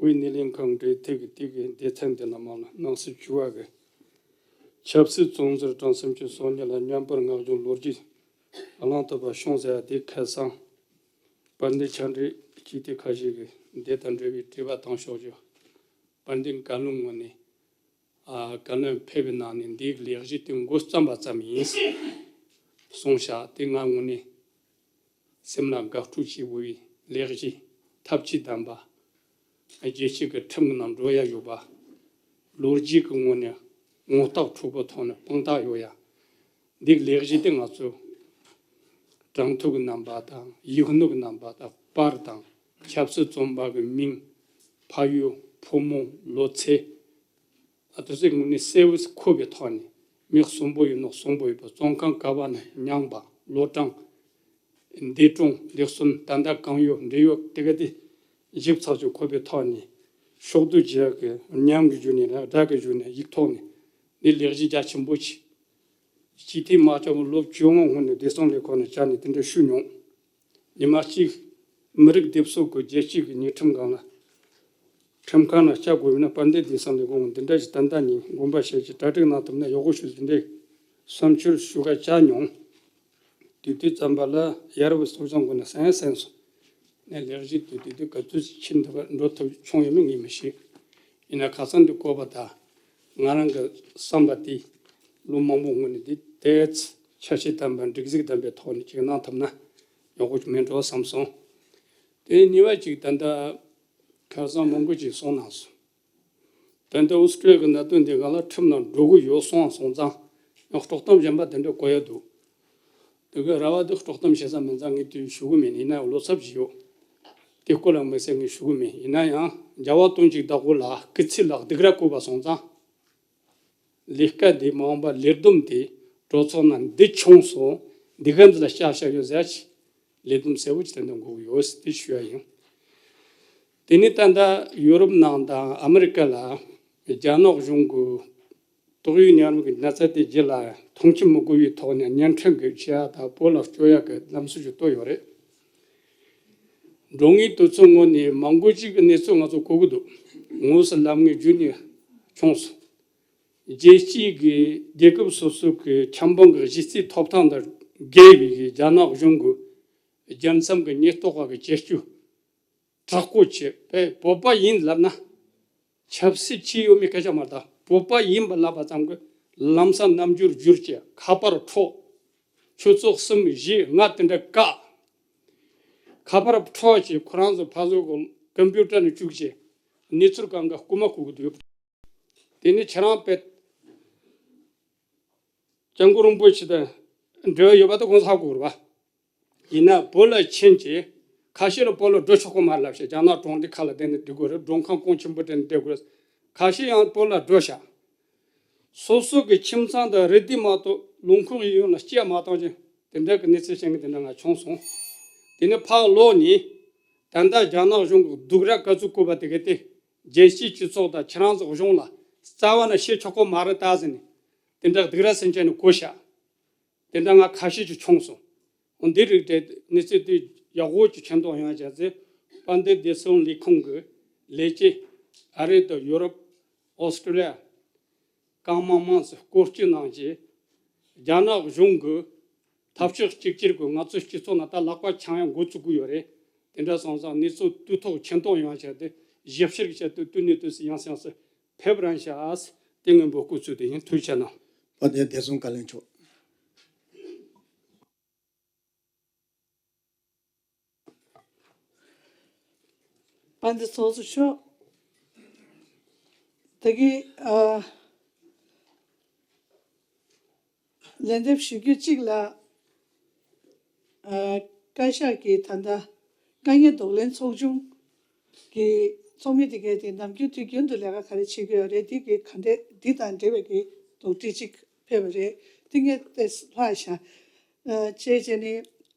དབུས་སྣེ་ལེན་ཁང་འབྲེལ་མཐུད་ཀྱི་དེ་གི་སྡེ་ཚན་འདི་ནང་མ་ལ་ནང་སྲིད་བྱུས་པ་གི་ཆབ་སྲིད་བཙོན་ཟུར་གྲངས་སུམ་ཅུ་སོ་གཉིས་ལ་མཉམ་པར་ངག་རྒྱུན་ལོ་རྒྱུས་གླེང་ཐུབ་པ་བྱུང་ཟེར་བ་དེ་ཁ་སང་དཔལ་ལྡན་ཕྱག་སྦྲེལ་སྤྱི་འཐུས་ཁ་ཤས་ཀྱིས་འདི་དང་འབྲེལ་བའི་དྲི་བ་བཏང་ཕྱོགས་ཀྱི་དཔལ་ལྡན་བཀའ་བློན་ངོས་ནས་ཨ་བཀའ་བློན་ཕེབས་པའི་ནང་ནས་འདིའི་ལས་གཞི་དེ་འགོ་བརྩམས་པ་ཙམ་ཡིན་གསུངས་ཤག་དེ་ང་ངོས་ནས་སེམས་ལ་དགའ་སྤྲོ་སྐྱེ་བོའི་ལས་གཞི་ཐབས་ཇུས་ལྡན་པ། རྒྱལ་སྤྱི་གི་ཁྲིམས་ནང་འགྲོ་ཡ་ཡོད་པ། ལོ་རྒྱུས་ཀྱི་ངོས་ནས་ངོ་རྟགས་འཁྲུག་པོ་ཐོག་ནས་དཔང་རྟགས་ཡོད་ཡ། འདི་ལས་གཞི་དེ་ང་ཚོ་གྲངས་ཐོ་གི་རྣམ་པ་དང་ཡིག་སྣོད་ཀྱི་རྣམ་པ་དང་པར་དང་ཆབ་སྲིད་བཙོན་པ་གི་མིང་། ཕ་ཡུལ། ཕོ་མོ། ལོ་ཚད། ཨ་དེ་ཚོའི་ངོས་ནས་གསལ་བོ་འཁོད་པའི་ཐོག་ནས་མི་གསོན་པོ་ཡོད་ན་གསོན་པོ་ཡོད་པ། བཙོན་ཁང་ག་པ་ན་མྱངས་པ། ལོ་གྲངས། འདས་གྲོངས། ལེགས་གསོན། ད་ལྟ་གང་ཡོད། འབྲེལ་ཡོད་དེ་ག་དེ་ཞིབ་ཚགས་ཅིག་འཁོད་པའི་ཐོག་ནས་ཕྱོགས་བསྡུས་བྱེད་ཡག་གི་མཉམ་གི་བརྒྱུད་ནས་ར་སྒྲ་གི་བརྒྱུད་ནས་ཡིག་ཐོག་ནས་འདི་ལས་གཞི་རྒྱ་ཆེན་པོ་ཅིག་སྤྱི་འཐུས་མ་ལྕམ་ལོ་བཅོ་ལྔ་སྔོན་ནས་བདེ་སྲུང་ལས་ཁུངས་ནས་བཅར་ནས་དེ་འདྲ་ཞུས་མྱོང་། ཉི་མ་གཅིག་མི་རིགས་སྡེབ་གསོག་གི་རྒྱལ་སྤྱི་གི་ཉེས་ཁྲིམས་སྒང་ལ་ཁྲིམས་ཁང་ལ་བཅར་དགོས་ཡོད་ན་དཔལ་ལྡན་བདེ་སྲུང་ལས་ཁུངས་འདི་འདྲ་ཞིག་ད་ལྟ་ཉིན་དགོངས་པ་བཞེས་ཀྱི་གྲ་སྒྲིག་གནང་ཐུབ་ན་ཡག་པོ་ཞུ་ཟིན་ཏེ་བསམ་འཆར་ཞུ་ག་བཅར་མྱོང་། དུས་དུས་ཙམ་པ་ལ་ཡར་བའི་ཚོགས་ཆུང་ཀུན་ནས་གསན་གསན་སོང་། ནས་ལས་གཞི་དུས་དུས་དུས་ག་ཚོད་ཕྱིན་འདུག་འགྲོ་ཐུབ་བྱུང་ཡོད་མེད་ངས་མི་ཤེས། ཡིན་ན་ཁ་སང་འདི་བཀོད་པ་དང་ང་རང་གི་བསམ་པ་དེ་ལོ་མང་པོ་སྔོན་ནས་འདི་ཏོག་ཙམ་འཆར་གཞི་ལྡན་པ་སྒྲིག་གཞི་ལྡན་པའི་ཐོག་ནས་ཅིག་གནང་ཐུབ་ན་ཡག་པོ་ཅིག་མེད་འགྲོ་བསམ་སོང་། དེ་ནས་གཉིས་པ་ཅིག་ད་ལྟ་ཁ་སང་མང་པོ་ཅིག་གསུངས་གནང་སོང་། ད་ལྟ་ཨོ་སི་ཀྲི་ཡ་གི་གནད་དོན་འདི་ག་ལ་ཁྲིམས་ནང་འགྲོ་གི་ཡོད་གསུངས་སོང་ཙང་ཡང་དཀྲོག་གཏམ་གཞན་པ་དེ་འདྲ་གོ་ཡ་འདུག་དེ་གི་ར་བ་དེ་དཀྲོག་གཏམ་བྱེད་ས་མིན་ཙང་ངས་དེ་ཞུ་གི་མིན། ཡིན་ན་ཡང་བློ་འཚབ་ཅིག་ཡོད། དེ་སྐོར་ལ་དམིགས་བསལ་ངས་ཞུ་གི་མིན། ཡིན་ན་ཡང་རྒྱལ་བ་དོན་གཅིག་བདག་པོ་ལ་སྐུ་ཚེ་ལ་སྡིགས་ར་བསྐུལ་བ་སོང་ཙང་། ལས་ཀ་འདི་མ་འོངས་པ་ལས་བསྡོམས་དེ་གྲོས་ཚོགས་ནང་འདི་བྱུང་སོང་། འདི་ག་འདི་ལ་བཤད་བཤད་ཡོད་ཟེར་ཅིག་ལས་དོན་གསལ་པོ་ཅིག་ཏན་ཏན་དགོས་ཀྱི་ཡོད་ཟེར་དེ་ཞུ་ཡ་ཡིན། དེ་ནི་ད་ལྟ་ཡུ་རོབ་ནང་དང་ཨ་མི་རི་ཀ་ལ་རྒྱ་ནག་གཞུང་གི་ཏོག་དབྱིབས་ནད་ཡམས་ཀྱི་ན་ཚ་དེ་རྗེས་ལ་མཐོང་ཆེན་མི་དགོས་པའི་ཐོག་ནས་བརྙན་འཕྲིན་གྱི་བྱེད་ཡག་དང་བོད་ལ་སྤྲོད་ཡག་གི་ལམ་སྲོལ་ཞིག་བཏོད་ཡོད་རེད། འགྲོ་ངེས་དུས་ཚོད་སྔོན་ནས་མང་པོ་ཅིག་གི་གནས་ཚུལ་ང་ཚོ་གོ་གི་འདུག་དངོས་སུ་ལམ་ངན་བརྒྱུད་ནས་བྱུང་སོང་། རྒྱལ་སྤྱིའི་གི་རྒྱལ་ཁབ་སོ་སོ་གི་ཁྱབ་འབངས་ཀྱི་གཞི་རྩའི་ཐོབ་ཐང་དང་འགལ་བའི་གི་རྒྱ་ནག་གཞུང་གི་རྒྱལ་མཚམས་ཀྱི་ཉེན་རྟོག་པ་གི་བྱེད་སྤྱོད་དྲག་པོ་བྱས་པས། བོད་པ་ཡིན་ལབ་ན་ཆབ་སྲིད་ཆེ་ཡོད་མེད་སྐད་ཆ་མ་རེད་ད། བོད་པ་ཡིན་པ་ལབ་པ་ཙམ་གྱིས་ལམ་སང་རྣམ་འགྱུར་འགྱུར་བྱས་ཁ་པར་འཕྲོག་ཆུ་ཚོད་གསུམ་བཞི་ལྔ་དེ་འདྲ་བཀག་ཁ་པར་འཕྲོག་བྱས་ཁོ་རང་ཚོ་ཕར་ཚུར་གི་ཀམ་པུ་ཊར་ནང་བཅུག་བྱས་གནས་ཚུལ་གང་ག་རྐུ་མ་རྐུ་གི་འདུག་དེ་ནི་ཁྱེད་རང་དཔེ་སྐྱབས་མགོན་རིན་པོ་ཆེ་དང་འབྲེལ་བ་ཡོད་པ་དེ་ཁོང་ཚོ་ཧ་གོ་རེད་པ། ཡིན་ན་བོད་ལ་ཕྱིན་བྱས་ཁ་ཤས་ལ་བོད་ལ་འགྲོ་ཆོག་གི་མ་རེད་ལབ་བྱས་རྒྱ་ནག་གྲོང་སྡེ་ཁག་ལ་བསྡད་ནས་བསྡད་དགོས་རེད། མགྲོན་ཁང་གོང་ཆེན་པོ་དེ་ནས་བསྡད་དགོས་རེད། ཁ་ཤས་ཡང་བོད་ལ་འགྲོ་ཤག་སོ་སོ་གི་ཁྱིམ་ཚང་དང་རི་དེ་མ་གཏོགས་ལུང་ཁུག་ཡིན་ཡོང་ལ་སྐྱེལ་མ་བཏང་ཅིང་དེ་འདྲ་གི་གནས་ཚུལ་ཤེས་མཁན་དེ་འདྲ་ང་བྱུང་སོང་། དེ་ནས་ཕར་ལོག་ནས་ད་ལྟ་རྒྱ་ནག་གཞུང་གི་སྡུག་ར་ག་ཚོད་བཀོད་པ་དེ་ག་དེ་རྒྱལ་སྤྱིའི་སྤྱི་ཚོགས་དང་ཁྱེད་རང་ཚོ་གཞུང་ལ་རྩ་བ་ནས་བཤད་ཆོག་གི་མ་རེད་ད་ཟེར་ནས་དེ་འདྲ་སྡུག་ར་སེམས་ཅན་ནས་གོ་ཤག་དེ་འདྲ་ང་ཁ་ཤས་ཅིག་བྱུང་སོང་། འོ་འདི་རིགས་དེ་གནས་ཚུལ་དེ་ཡག་པོ་ཅིག་མཁྱེན་རྟོགས་ཡོང་བ་བྱས་ཚེ་དཔལ་ལྡན་བདེ་སྲུང་ལས་ཁུངས་ཀྱི་ལས་བྱེད་ཨ་རི་དང་ཡོ་རོབ། ཨོ་སི་ཀྲོ་ལི་ཡ། གང་མང་མང་ཙམ་སྐོར་སྐྱོད་གནང་རྗེས་རྒྱ་ནག་གཞུང་གི་འཐབ་ཕྱོགས་གཅིག་གྱུར་གྱི་ང་ཚོའི་སྤྱི་ཚོགས་ནང་ད་ལག་པ་འཆང་ཡ་འགོ་བཙུགས་ཀྱི་ཡོད་རེད། དེ་འདྲ་སོང་ཙང་གནས་ཚུལ་དུས་ཐོག་མཁྱེན་རྟོགས་ཡོང་བ་བྱས་ཏེ་ཞིབ་བཤེར་གྱི་ཆེད་དུ་དུས་ནས་དུས་སུ་ཡང་སེང་སུ་ཕེབས་རན་ཤག་དེ་སྔོན་པོ་སྐུ་ཚུལ་དེ་ཡིན། ཐུགས་རྗེ་གནང་། དཔལ་ལྡན་བདེ་སྲུང་བཀའ་བློན་མཆོག་དཔལ་ལྡན་ཚོགས་གཙོ་མཆོག་ད་གིན་ཨ། ལན་འདེབས་ཞུ་རྒྱུ་གཅིག་ལ། ཨ། བཀའ་ཤག་གིས་ད་ལྟ་དཀའ་ངལ་གདོང་ལེན་ཚོགས་ཆུང་གི་ཚོགས་མི་དེ་གས་དེ་ནམ་རྒྱུན་དུས་རྒྱུན་དུ་ལས་ཀ་ག་རེ་བྱེད་ཀྱི་ཡོད་རེད། འདི་གི་ག་འདྲ་འདི་དང་འབྲེལ་བའི་གི་དོགས་འདྲི་གཅིག་ཕེབས་པ་རེད། འདི་ངས་ཏོག་ཙམ་ལྷག་བཞག་ཨ། བྱས་བྱས་ནས་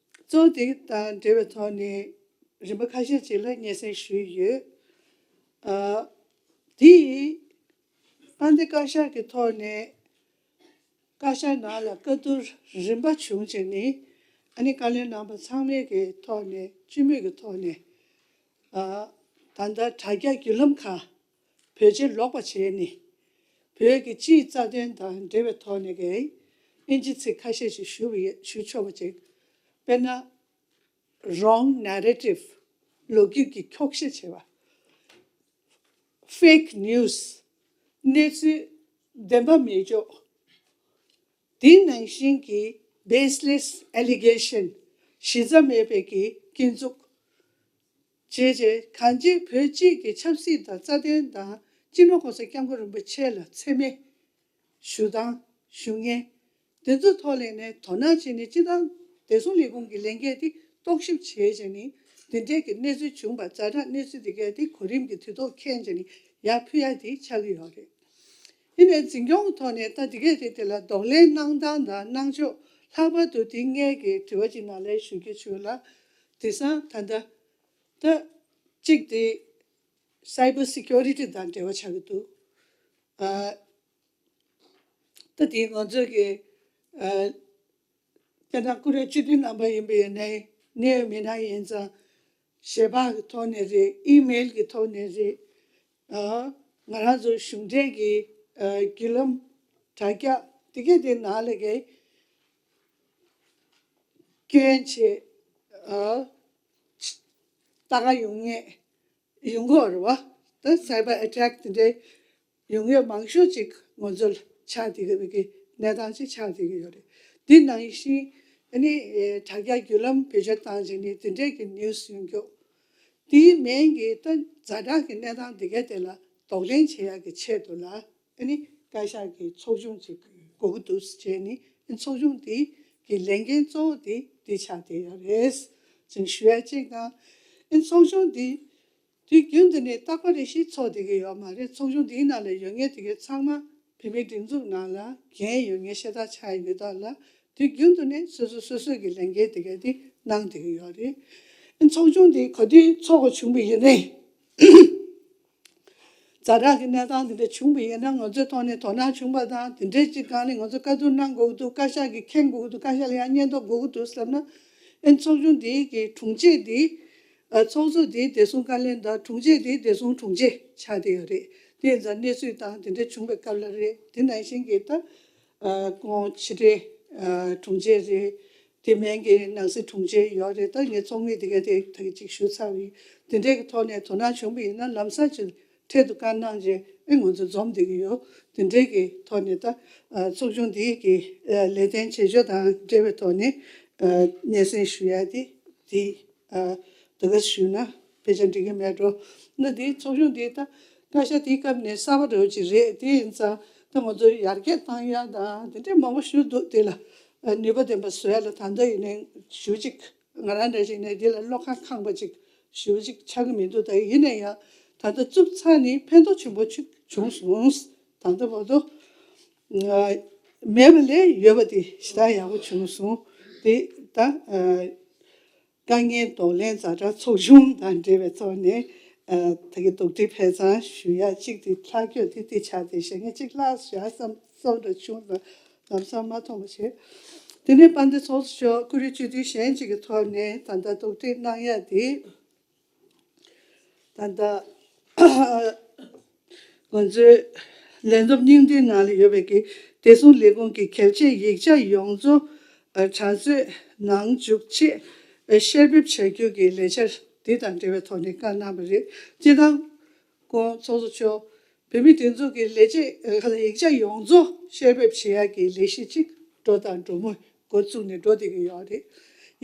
གཙོ་བོ་དེ་དང་འབྲེལ་བའི་ཐོག་ནས་རིམ་པ་ཁ་ཤས་ཅིག་ལ་སྙན་སེང་ཞུས་ཡོད། ཨ། དེ་ཡིས་དཔལ་ལྡན་བཀའ་ཤག་གི་ཐོག་ནས་བཀའ་ཤག་ནང་ལ་བཀའ་བསྡུར་རིམ་པ་བྱུང་བྱས་ནས་ཨ་ནི་བཀའ་བློན་རྣམ་པ་ཚང་མའི་གི་ཐོག་ནས་སྤྱི་མོས་ཀྱི་ཐོག་ནས་ཨ། ད་ལྟ་དྲ་རྒྱ་བརྒྱུད་ལམ་ཁག་བེད་སྤྱོད་ལོག་པ་བྱས་ནས་བོད་ཀྱི་སྤྱིའི་རྩ་དོན་དང་འབྲེལ་བའི་ཐོག་ནས་ཀྱི་ཨིན་ཇི་ཚིག་ཁ་ཤས་ཤིག་ཞུ་བ་ཡིན། ཞུ་ཆོག་པ་ཅིག་དཔེར་ན། wrong narrative ལོ་རྒྱུས་ཀྱི་འཁྱོག་བཤད་བྱས་པ། fake news གནས་ཚུལ་བདེན་པ་མེད་འཇོག་དེ་ནང་བཞིན་གྱི་baseless allegation གཞི་རྩ་མེད་པའི་གི་སྐྱོན་འཛུགས་བྱས་རྗེས་གང་ཅི་བོད་སྤྱི་གི་ཆབ་སྲིད་དང་རྩ་དོན་དང་སྤྱི་ནོར་གོང་ས་སྐྱབས་མགོན་རིན་པོ་ཆེ་ལ་མཚན་སྨད་ཞུ་སྟངས་ཞུ་མཁན་དེ་ཚོ་ཐོག་ལ་ནས་དོ་སྣང་བྱས་ནས་སྤྱི་བཏང་བདེ་སྲུང་ལས་ཁུངས་ཀྱི་ལས་འགན་དེ་རྟོག་ཞིབ་བྱས་བྱས་ནས་འདི་འདྲའི་གི་གནས་ཚུལ་བྱུང་བ་ཛ་དྲག་གནས་ཚུལ་དེ་གས་དེ་གོ་རིམ་གྱི་དུས་ཐོག་མཁྱེན་བྱས་ནས་ཡར་ཕུལ་ཡ་དེ་ཆགས་ཀྱི་ཡོད་རེད། ཡིན་ནའི་འཛིན་སྐྱོང་གི་ཐོག་ནས་ད་འདི་གས་དེ་དེ་ལ་གདོང་ལེན་གནང་སྟངས་དང་གནང་ཕྱོགས་ལྷག་པར་དུ་དེ་སྔའི་གི་དྲི་བ་ཅིག་ནང་ལ་ཞུ་རྒྱུ་བྱུང་ལ་དེང་སང་ད་ལྟ་ད་གཅིག་དེ་cyber security དང་འབྲེལ་བ་ཆགས་ཀྱི་འདུག་ཨ། ད་དེ་ང་ཚོ་གི་ཨ། དཔེར་ན་བཀུར་འོས་སྤྱི་འཐུས་རྣམ་པ་ཡིན་པ་ཡིན་ནའི་གནད་ཡོད་མི་སྣ་ཡིན་ཙང་ཞལ་པར་གྱི་ཐོག་ནས་རེད། ཨི་མེལ་གྱི་ཐོག་ནས་རེད། ཨ། ང་རང་ཚོ་གཞུང་འབྲེལ་གྱི་ཨ། བརྒྱུད་ལམ་དྲ་རྒྱ་དེ་གས་དེ་ནང་ལ་གི་སྐྱོན་བྱས་ཨ། ལྟ་ག་ཡོང་ངེས་ཡོང་གི་ཡོད་རེད་བ། ད་cyber attack དེ་འདྲའི་ཡོང་ཡོད་མང་ཤོས་ཅིག་ང་ཚོ་ལ་ཆགས་བསྡད་ཀྱི་གནས་སྟངས་ཅིག་ཆགས་བསྡད་ཀྱི་ཡོད་རེད། འདི་ནང་བཞིན་ཨ་ནི་དྲ་རྒྱ་བརྒྱུད་ལམ་བེད་སྤྱོད་བཏང་བྱས་ནས་དེ་འདྲའི་གི་news ཡོང་རྒྱུ། དེའི་མིང་གི་ད་ཛ་དྲག་གི་གནས་སྟངས་དེ་གའི་དེ་ལ་གདོང་ལེན་བྱེད་ཡག་གི་ཆེད་དུ་ལ་ཨ་ནི་བཀའ་ཤག་གི་ཚོགས་ཆུང་ཅིག་དགོས་ཀྱི་འདུག་ཟེར་བྱས་ནས་ཨ་ནི་ཚོགས་ཆུང་དེ་གི་ལས་འགན་གཙོ་བོ་དེ་འདི་ཆགས་བསྡད་ཡོད་རེད་ཅེས་ཞུ་ཡ་གཅིག་དང་། ཨ་ནི་ཚོགས་ཆུང་འདི་དུས་རྒྱུན་དུ་ནས་རྟག་པ་རེ་བཞིན་ཚོགས་བསྡད་ཀྱི་ཡོད་མ་རེད། ཚོགས་ཆུང་འདིའི་ནང་ལ་ཡོད་མཁན་དེ་གའི་ཚང་མ་བོད་མིའི་སྒྲིག་འཛུགས་ནང་ལ་འགན་ཡོད་མཁན་ཤ་སྟག་ཆགས་ཡོད་སྟབས་ལ་ དུས་རྒྱུན་དུ་ནས་སོ་སོ་སོ་སོའི་གི་ལས་འགན་དེ་ག་དེ་གནང་བསྡད་ཀྱི་ཡོད་རེད། ཚོགས་ཆུང་དེ་ག་དུས་ཚོགས་དགོས་བྱུང་བ་ཡིན་ནའི། ཛ་དྲག་གི་གནས་སྟངས་དེ་འདྲ་བྱུང་བ་ཡིན་ན། ང་ཚོའི་ཐོག་ནས་དོ་སྣང་བྱུང་བ་དང་། དེ་འདྲའི་ཅིག་སྒང་ནས་ང་ཚོ་བཀའ་བསྡུར་གནང་དགོས་ཀྱི་འདུག་བཀའ་ཤག་གིས་མཁྱེན་དགོས་ཀྱི་འདུག་བཀའ་ཤག་ལ་ཡང་སྙན་ཐོ་དགོས་ཀྱི་འདུག་བསམ་ན། ཨེ་ཚོགས་ཆུང་འདིའི་གི་དྲུང་ཆེ་འདི། ཨ་ཚོགས་གཙོ་འདི་བདེ་སྲུང་བཀའ་བློན་དང་། དྲུང་ཆེ་འདི་བདེ་སྲུང་དྲུང་ཆེ་ཆགས་བསྡད་ཡོད་རེད། དེ་ཡིན་ཙང་གནས་ཚུལ་དང་དེ་འདྲ་བྱུང་བའི་སྐབས་ལ་རེད། དེ་ནང་བཞིན་གྱི་ད་ཨ་ཁོང་ཕྱི་དྲིལ་ཨ་དྲུང་ཆེ་རེད། དེ་མིན་གྱི་ནང་སྲིད་དྲུང་ཆེ་ཡོད་རེད། ད་ངས་ཚོགས་མི་དེ་ག་དེ་ད་གི་ཅིག་ཞུ་ཚར་བ་ཡིན། དེ་འདྲའི་གི་ཐོག་ནས་དོ་སྣང་བྱུང་བ་ཡིན་ན། ལམ་སང་ཅིག་འཕྲལ་དུ་བཀའ་གནང་རྗེས་ཨེ་ང་ཚོ་འཛོམས་བསྡད་ཀྱི་ཡོད། དེ་འདྲའི་གི་ཐོག་ནས་ད་ཨ་ཚོགས་ཆུང་འདིའི་གི་ཨ་ལས་དོན་བྱེད་ཕྱོགས་དང་འབྲེལ་བའི་ཐོག་ནས་ཨ་སྙན་སེང་ཞུ་ཡ་དེ་དེ་ཨ་དེ་ག་ཞུས་ན་དཔེ་ཆ་འགྲིག་གི་མེད་འགྲོ། ན་དེ་ཚོགས་ཆུང་དེ་ད་བཀའ་ཤག་དེའི་སྐབས་ནས་གསར་པ་འདྲ་བོ་ཅིག་རེད། དེ་ཡིན་ཙང་ད་ང་ཚོ་ཡར་རྒྱས་བཏང་ཡ་དང་དེ་འདྲའི་མང་པོ་ཞུ་འདུག་དེ་ལ་ཨ་ནུས་པ་ལྡན་པ་བཟོ་ཡ་ལ་ད་ལྟ་ཡིན་ནའི་ཞུ་གཅིག་ང་རང་འདྲ་ཞིག་ནས་འདི་ལ་བློ་ཁ་ཁེངས་པ་ཅིག་ཞུ་ཅིག་ཆགས་ཀྱི་མི་འདུག་ད་ཡིན་ན་ཡང་ད་ལྟ་བཙུགས་ཚར་ནས་ཕན་ཐོགས་ཆེན་པོ་ཅིག་བྱུང་སོང་། ད་ལྟ་བར་དུ་ཨ་མེད་པ་ལས་ཡོད་པ་དེ་ཞེ་དྲག་ཡག་པོ་བྱུང་སོང་། དེ་ད་ཨ་དཀའ་ངལ་གདོང་ལེན་ཛ་དྲག་ཚོགས་ཆུང་དང་འབྲེལ་བའི་ཐོག་ནས་ཨ་ད་གི་དོགས་འདྲི་སྤེལ་གསར་ཞུ་ཡ་གཅིག་དེ་ལྷག་རྒྱུ་དེ་དེ་ཆགས་བསྡད། གཞན་ངས་གཅིག་ལྷག་བཞག་བསམ་བསམ་འདྲ་བྱུང་ལ་ལམ་སང་མ་མཐོང་བ་བྱས། དེ་ནས་དཔལ་ལྡན་ཚོགས་གཙོ་མཆོག་སྐུ་རིམ་བཅུ་བདུན་གཞན་གཅིག་གི་ཐོག་ནས་ད་ལྟ་དོགས་འདྲི་གནང་ཡ་དེ། ད་ལྟ་ང་ཚོའི་ལས་བསྡོམས་སྙིང་བསྡུས་ནང་ལ་ཡོད་པའི་གི་བདེ་སྲུང་ལས་ཁུངས་ཀྱི་གལ་ཆེའི་ཡིག་ཆ་ཡོངས་རྫོགས་ཨ་དྲ་ཚོད་ནང་འཇུག་ཆེད་ཨ་བཤེར་འབེབས་བྱ་རྒྱུ་གི་ལས་འཆར་འདི་དང་འབྲེལ་བའི་ཐོག་ནས་བཀའ་གནང་བ་རེད། སྤྱིར་བཏང་ཁོང་ཚོགས་གཙོ་མཆོག་བོད་མིའི་སྒྲིག་འཛུགས་ཀྱི་ལས་བྱེད་ཨ་ཁ་ལ་ཡིག་ཆ་ཡོངས་རྫོགས་བཤེར་འབེབས་བྱེད་ཡག་གི་ལས་གཞི་གཅིག་འགྲོ་དང་འགྲོ་མུས་འགོ་བཙུགས་ནས་འགྲོ་བསྡད་ཀྱི་ཡོད་རེད།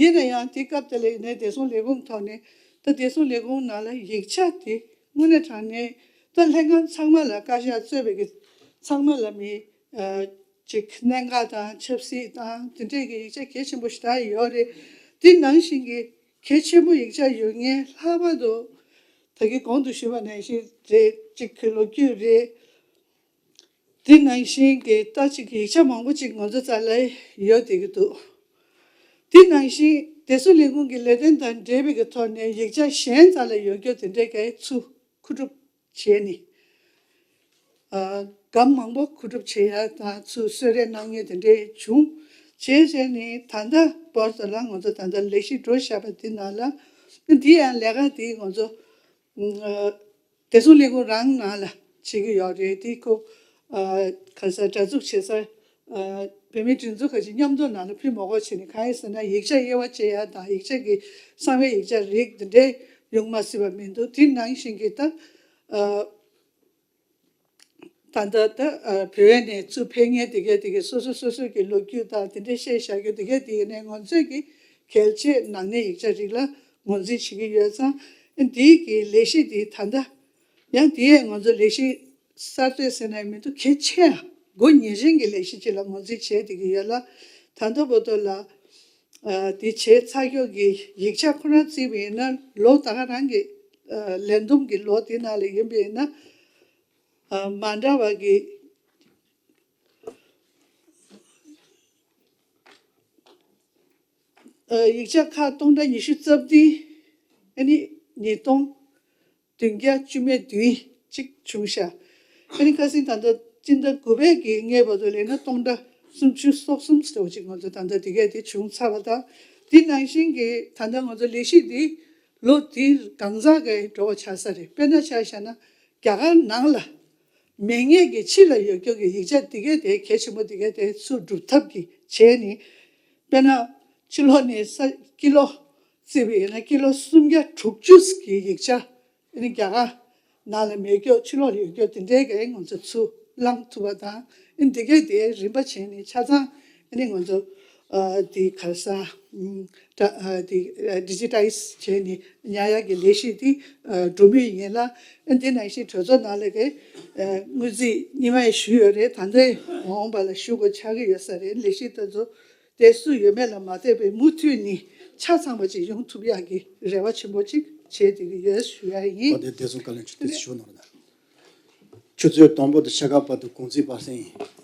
ཡིན་ན་ཡང་དེ་སྐབས་དེ་ལ་ཡིན་ནའི་བདེ་སྲུང་ལས་ཁུངས་ཐོག་ནས་ད་བདེ་སྲུང་ལས་ཁུངས་ནང་ལ་ཡིག་ཆ་དེ་དངོས་གནས་དྲང་གནས་ད་ལྷན་ཁང་ཚང་མ་ལ་བཀའ་ཤག་གཙོས་པའི་གི་ཚང་མ་ལ་མི་ཨ་ཅིག་གནད་འགག་དང་ཆབ་སྲིད་དང་དེ་འདྲས་ཀྱི་ཡིག་ཆ་གལ་ཆེན་པོ་ཞེ་དྲག་ཡོད་རེད། དེ་ནང་བཞིན་གྱི་གལ་ཆེན་པོ་ཡིག་ཆ་ཡོད་མཁན་ལྷག་པར་དུ་ད་གིན་གོང་དུ་ཞུས་པ་ནང་བཞིན་རེད། གཅིག་གི་ལོ་རྒྱུས་རེད། དེ་ནང་བཞིན་གྱི་ད་ཅིག་ཡིག་ཆ་མང་པོ་ཅིག་ང་ཚོ་རྩ་ལ་ཡོད་བསྡད་ཀྱི་འདུག་དེ་ནང་བཞིན་བདེ་སྲུང་ལས་ཁུངས་ཀྱི་ལས་དོན་དང་འབྲེལ་བའི་གི་ཐོག་ནས་ཡིག་ཆ་གཞན་རྩ་ལ་ཡོད་རྒྱུ་དེ་འདྲའི་གའི་ཚུར་མཁོ་སྒྲུབ་བྱས་ནས། ཨ་སྒམ་མང་པོ་མཁོ་སྒྲུབ་བྱེད་ཡ་དང་ཚུར་གསོལ་རས་གནང་མཁན་དེ་འདྲའི་བྱུང་། བྱས་བྱས་ནས་ད་ལྟ་བར་དུ་ལ་ང་ཚོ་ད་ལྟ་ལས་གཞི་འགྲོ་བཞག་པ་འདི་ནང་ལ་འདི་ཡང་ལས་ཀ་འདི་ང་ཚོ་ཨ་བདེ་སྲུང་ལས་ཁུངས་རང་ནང་ལ་བྱེད་ཀྱི་ཡོད་རེད། འདི་ཁོ་ཨ་ག་ས་འདྲ་འཛུགས་བྱེད་ས་ཨ་བོད་མིའི་སྒྲིག་འཛུགས་ཁ་ཅིག་མཉམ་དུ་ནང་ལ་ཕུལ་མ་དགོས་བྱས་ནས། གང་ཡིན་ཟེར་ན་ཡིག་ཆ་དབྱེ་བ་བྱེད་ཡ་དང་ཡིག་ཆ་གི་གསང་བའི་ཡིག་ཆ་རིགས་འདི་འདྲའི་ཡོང་མ་སྲིད་པ་མི་འདུག་དེ་ནང་བཞིན་གྱི་ད་ཨ། ད་ལྟ་ད་ཨ་བོད་ནས་ཚུར་ཕེབས་མཁན་དེ་གས་དེ་གས་སོ་སོ་སོ་སོའི་གི་ལོ་རྒྱུས་དང་དེ་འདྲའི་བཤད་བཞག་རྒྱུ་དེ་གས་དེ་ཡིན་ནའི་ང་ཚོའི་གི་གལ་ཆེ་ནང་གནས་ཡིག་ཆ་རིགས་ལ་ངོས་འཛིན་བྱེད་ཀྱི་ཡོད་ཙང་། འདིའི་གི་ལས་གཞི་དེ་ད་ལྟ་ཡང་དེ་ཡས་ང་ཚོ་ལས་གཞི་གསར་གཏོད་ཟེར་ན་ཡང་མི་འདུག་གལ་ཆེ་ཡང་སྒོ་ཉེ་ཤོས་ཀྱི་ལས་གཞི་ཅིག་ལ་ངོས་འཛིན་བྱས་བསྡད་ཀྱི་ཡོད་ལ། ད་ལྟ་བར་དུ་ལ་ཨ་དེ་བྱས་ཚར་ཀྱོག་གི་ཡིག་ཆ་ཁོ་རང་བརྩིས་པ་ཡིན་ན་ལོ་ད་ག་རང་གི་ཨ་ལས་བསྡོམས་ཀྱི་ལོ་དེ་ནང་ལ་ཡིན་པ་ཡིན་ན། ཨ་མ་འདྲ་བ་གི་ཨ་ཡིག་ཆ་ཁག་སྟོང་ཕྲག་ཉི་ཤུ་རྩ་བདུན། ཨ་ནི་ཉིས་སྟོང་བདུན་བརྒྱ་བཅུ་མེད་བདུན་ཅིག་བྱུང་ཤག་ཨ་ནི་ཁ་སང་ད་ལྟ་སྤྱི་ཟླ་དགུ་པའི་གི་སྔས་བར་དུ་ལས་ན་སྟོང་ཕྲག་སུམ་ཅུ་སོ་གསུམ་ཙམ་ཅིག་ང་ཚོ་ད་ལྟ་དེ་གས་དེ་བྱུང་ཚར་བ་དང་། དེ་ནང་བཞིན་གྱི་ད་ལྟ་ང་ཚོ་ལས་གཞི་འདི་ལོ་དེའི་གང་ཟག་གི་འགྲོ་བ་ཆགས་ས་རེད། དཔེར་ན་ཆ་བཞག་ན་རྒྱ་གར་ནང་ལ་མེད་མཁན་གྱི་ཕྱི་ལ་ཡོད་རྒྱུ་གི་ཡིག་ཆ་དེ་གས་དེ་གལ་ཆེན་པོ་དེ་གས་དེ་ཚུར་སྒྲུབ་ཐབས་ཀྱི་བྱས་ནས། དཔེར་ན་ཕྱི་ལོགས་ནས་ས་ཀི་ལོ་བརྩིས་པ་ཡིན་ན་ཀི་ལོ་སུམ་བརྒྱ་དྲུག་ཅུ་གི་ཡིག་ཆ་ཨ་ནི་རྒྱ་གར་ནང་ལ་མེད་རྒྱུ་ཕྱི་ལོགས་ལ་ཡོད་རྒྱུ་དེ་འདྲའི་གས་ང་ཚོ་ཚུར་བླང་ཐུབ་པ་དང་། ཨ་ནི་དེ་གས་དེ་རིམ་པ་བྱས་ནས་ཆ་ཚང་ཨ་ནི་ང་ཚོ་ཨ་དེ་ག་ས་ཨ་དེ་ཨ་ཌི་ཇི་ཊའི་ཛི་བྱས་ནས་ཉར་ཡག་གི་ལས་གཞི་དེ་ཨ་འགྲོ་མུས་ཡིན་ལ། ཨ་དེ་ནང་བཞིན་གྲོས་ཚོགས་ནང་ལ་གི་ཨ་དངུལ་རྩིས་སྔོན་མ་ཡང་ཞུས་ཡོད་རེད། ད་ལྟ་ཡང་མ་འོངས་པ་ལ་ཞུ་དགོས་ཆགས་ཀྱི་ཡོད་ས་རེད། ལས་གཞི་དེ་ཚོ་དེ་སུ་ཡོད་མེད་ལ་མ་ལྟོས་པའི་མུ་མཐུད་ནས་ཆ་ཚང་པ་ཅིག་ཡོང་ཐུབ་ཡག་གི་རེ་བ་ཆེན་པོ་ཅིག་བྱས་བསྡད་ཀྱི་ཡོད་ཞུ་ཡ་ཡིན། བཀའ་བསྡུར་བདེ་སྲུང་བཀའ་བློན་མཆོག་དེ་ཞུ་གནང་རོགས་གནང་། ཆུ་ཚོད་དང་པོ་དང་ཕྱེད་ཀ་བར་དུ་གུང་ཚིགས་པར་གསན་ཡིན།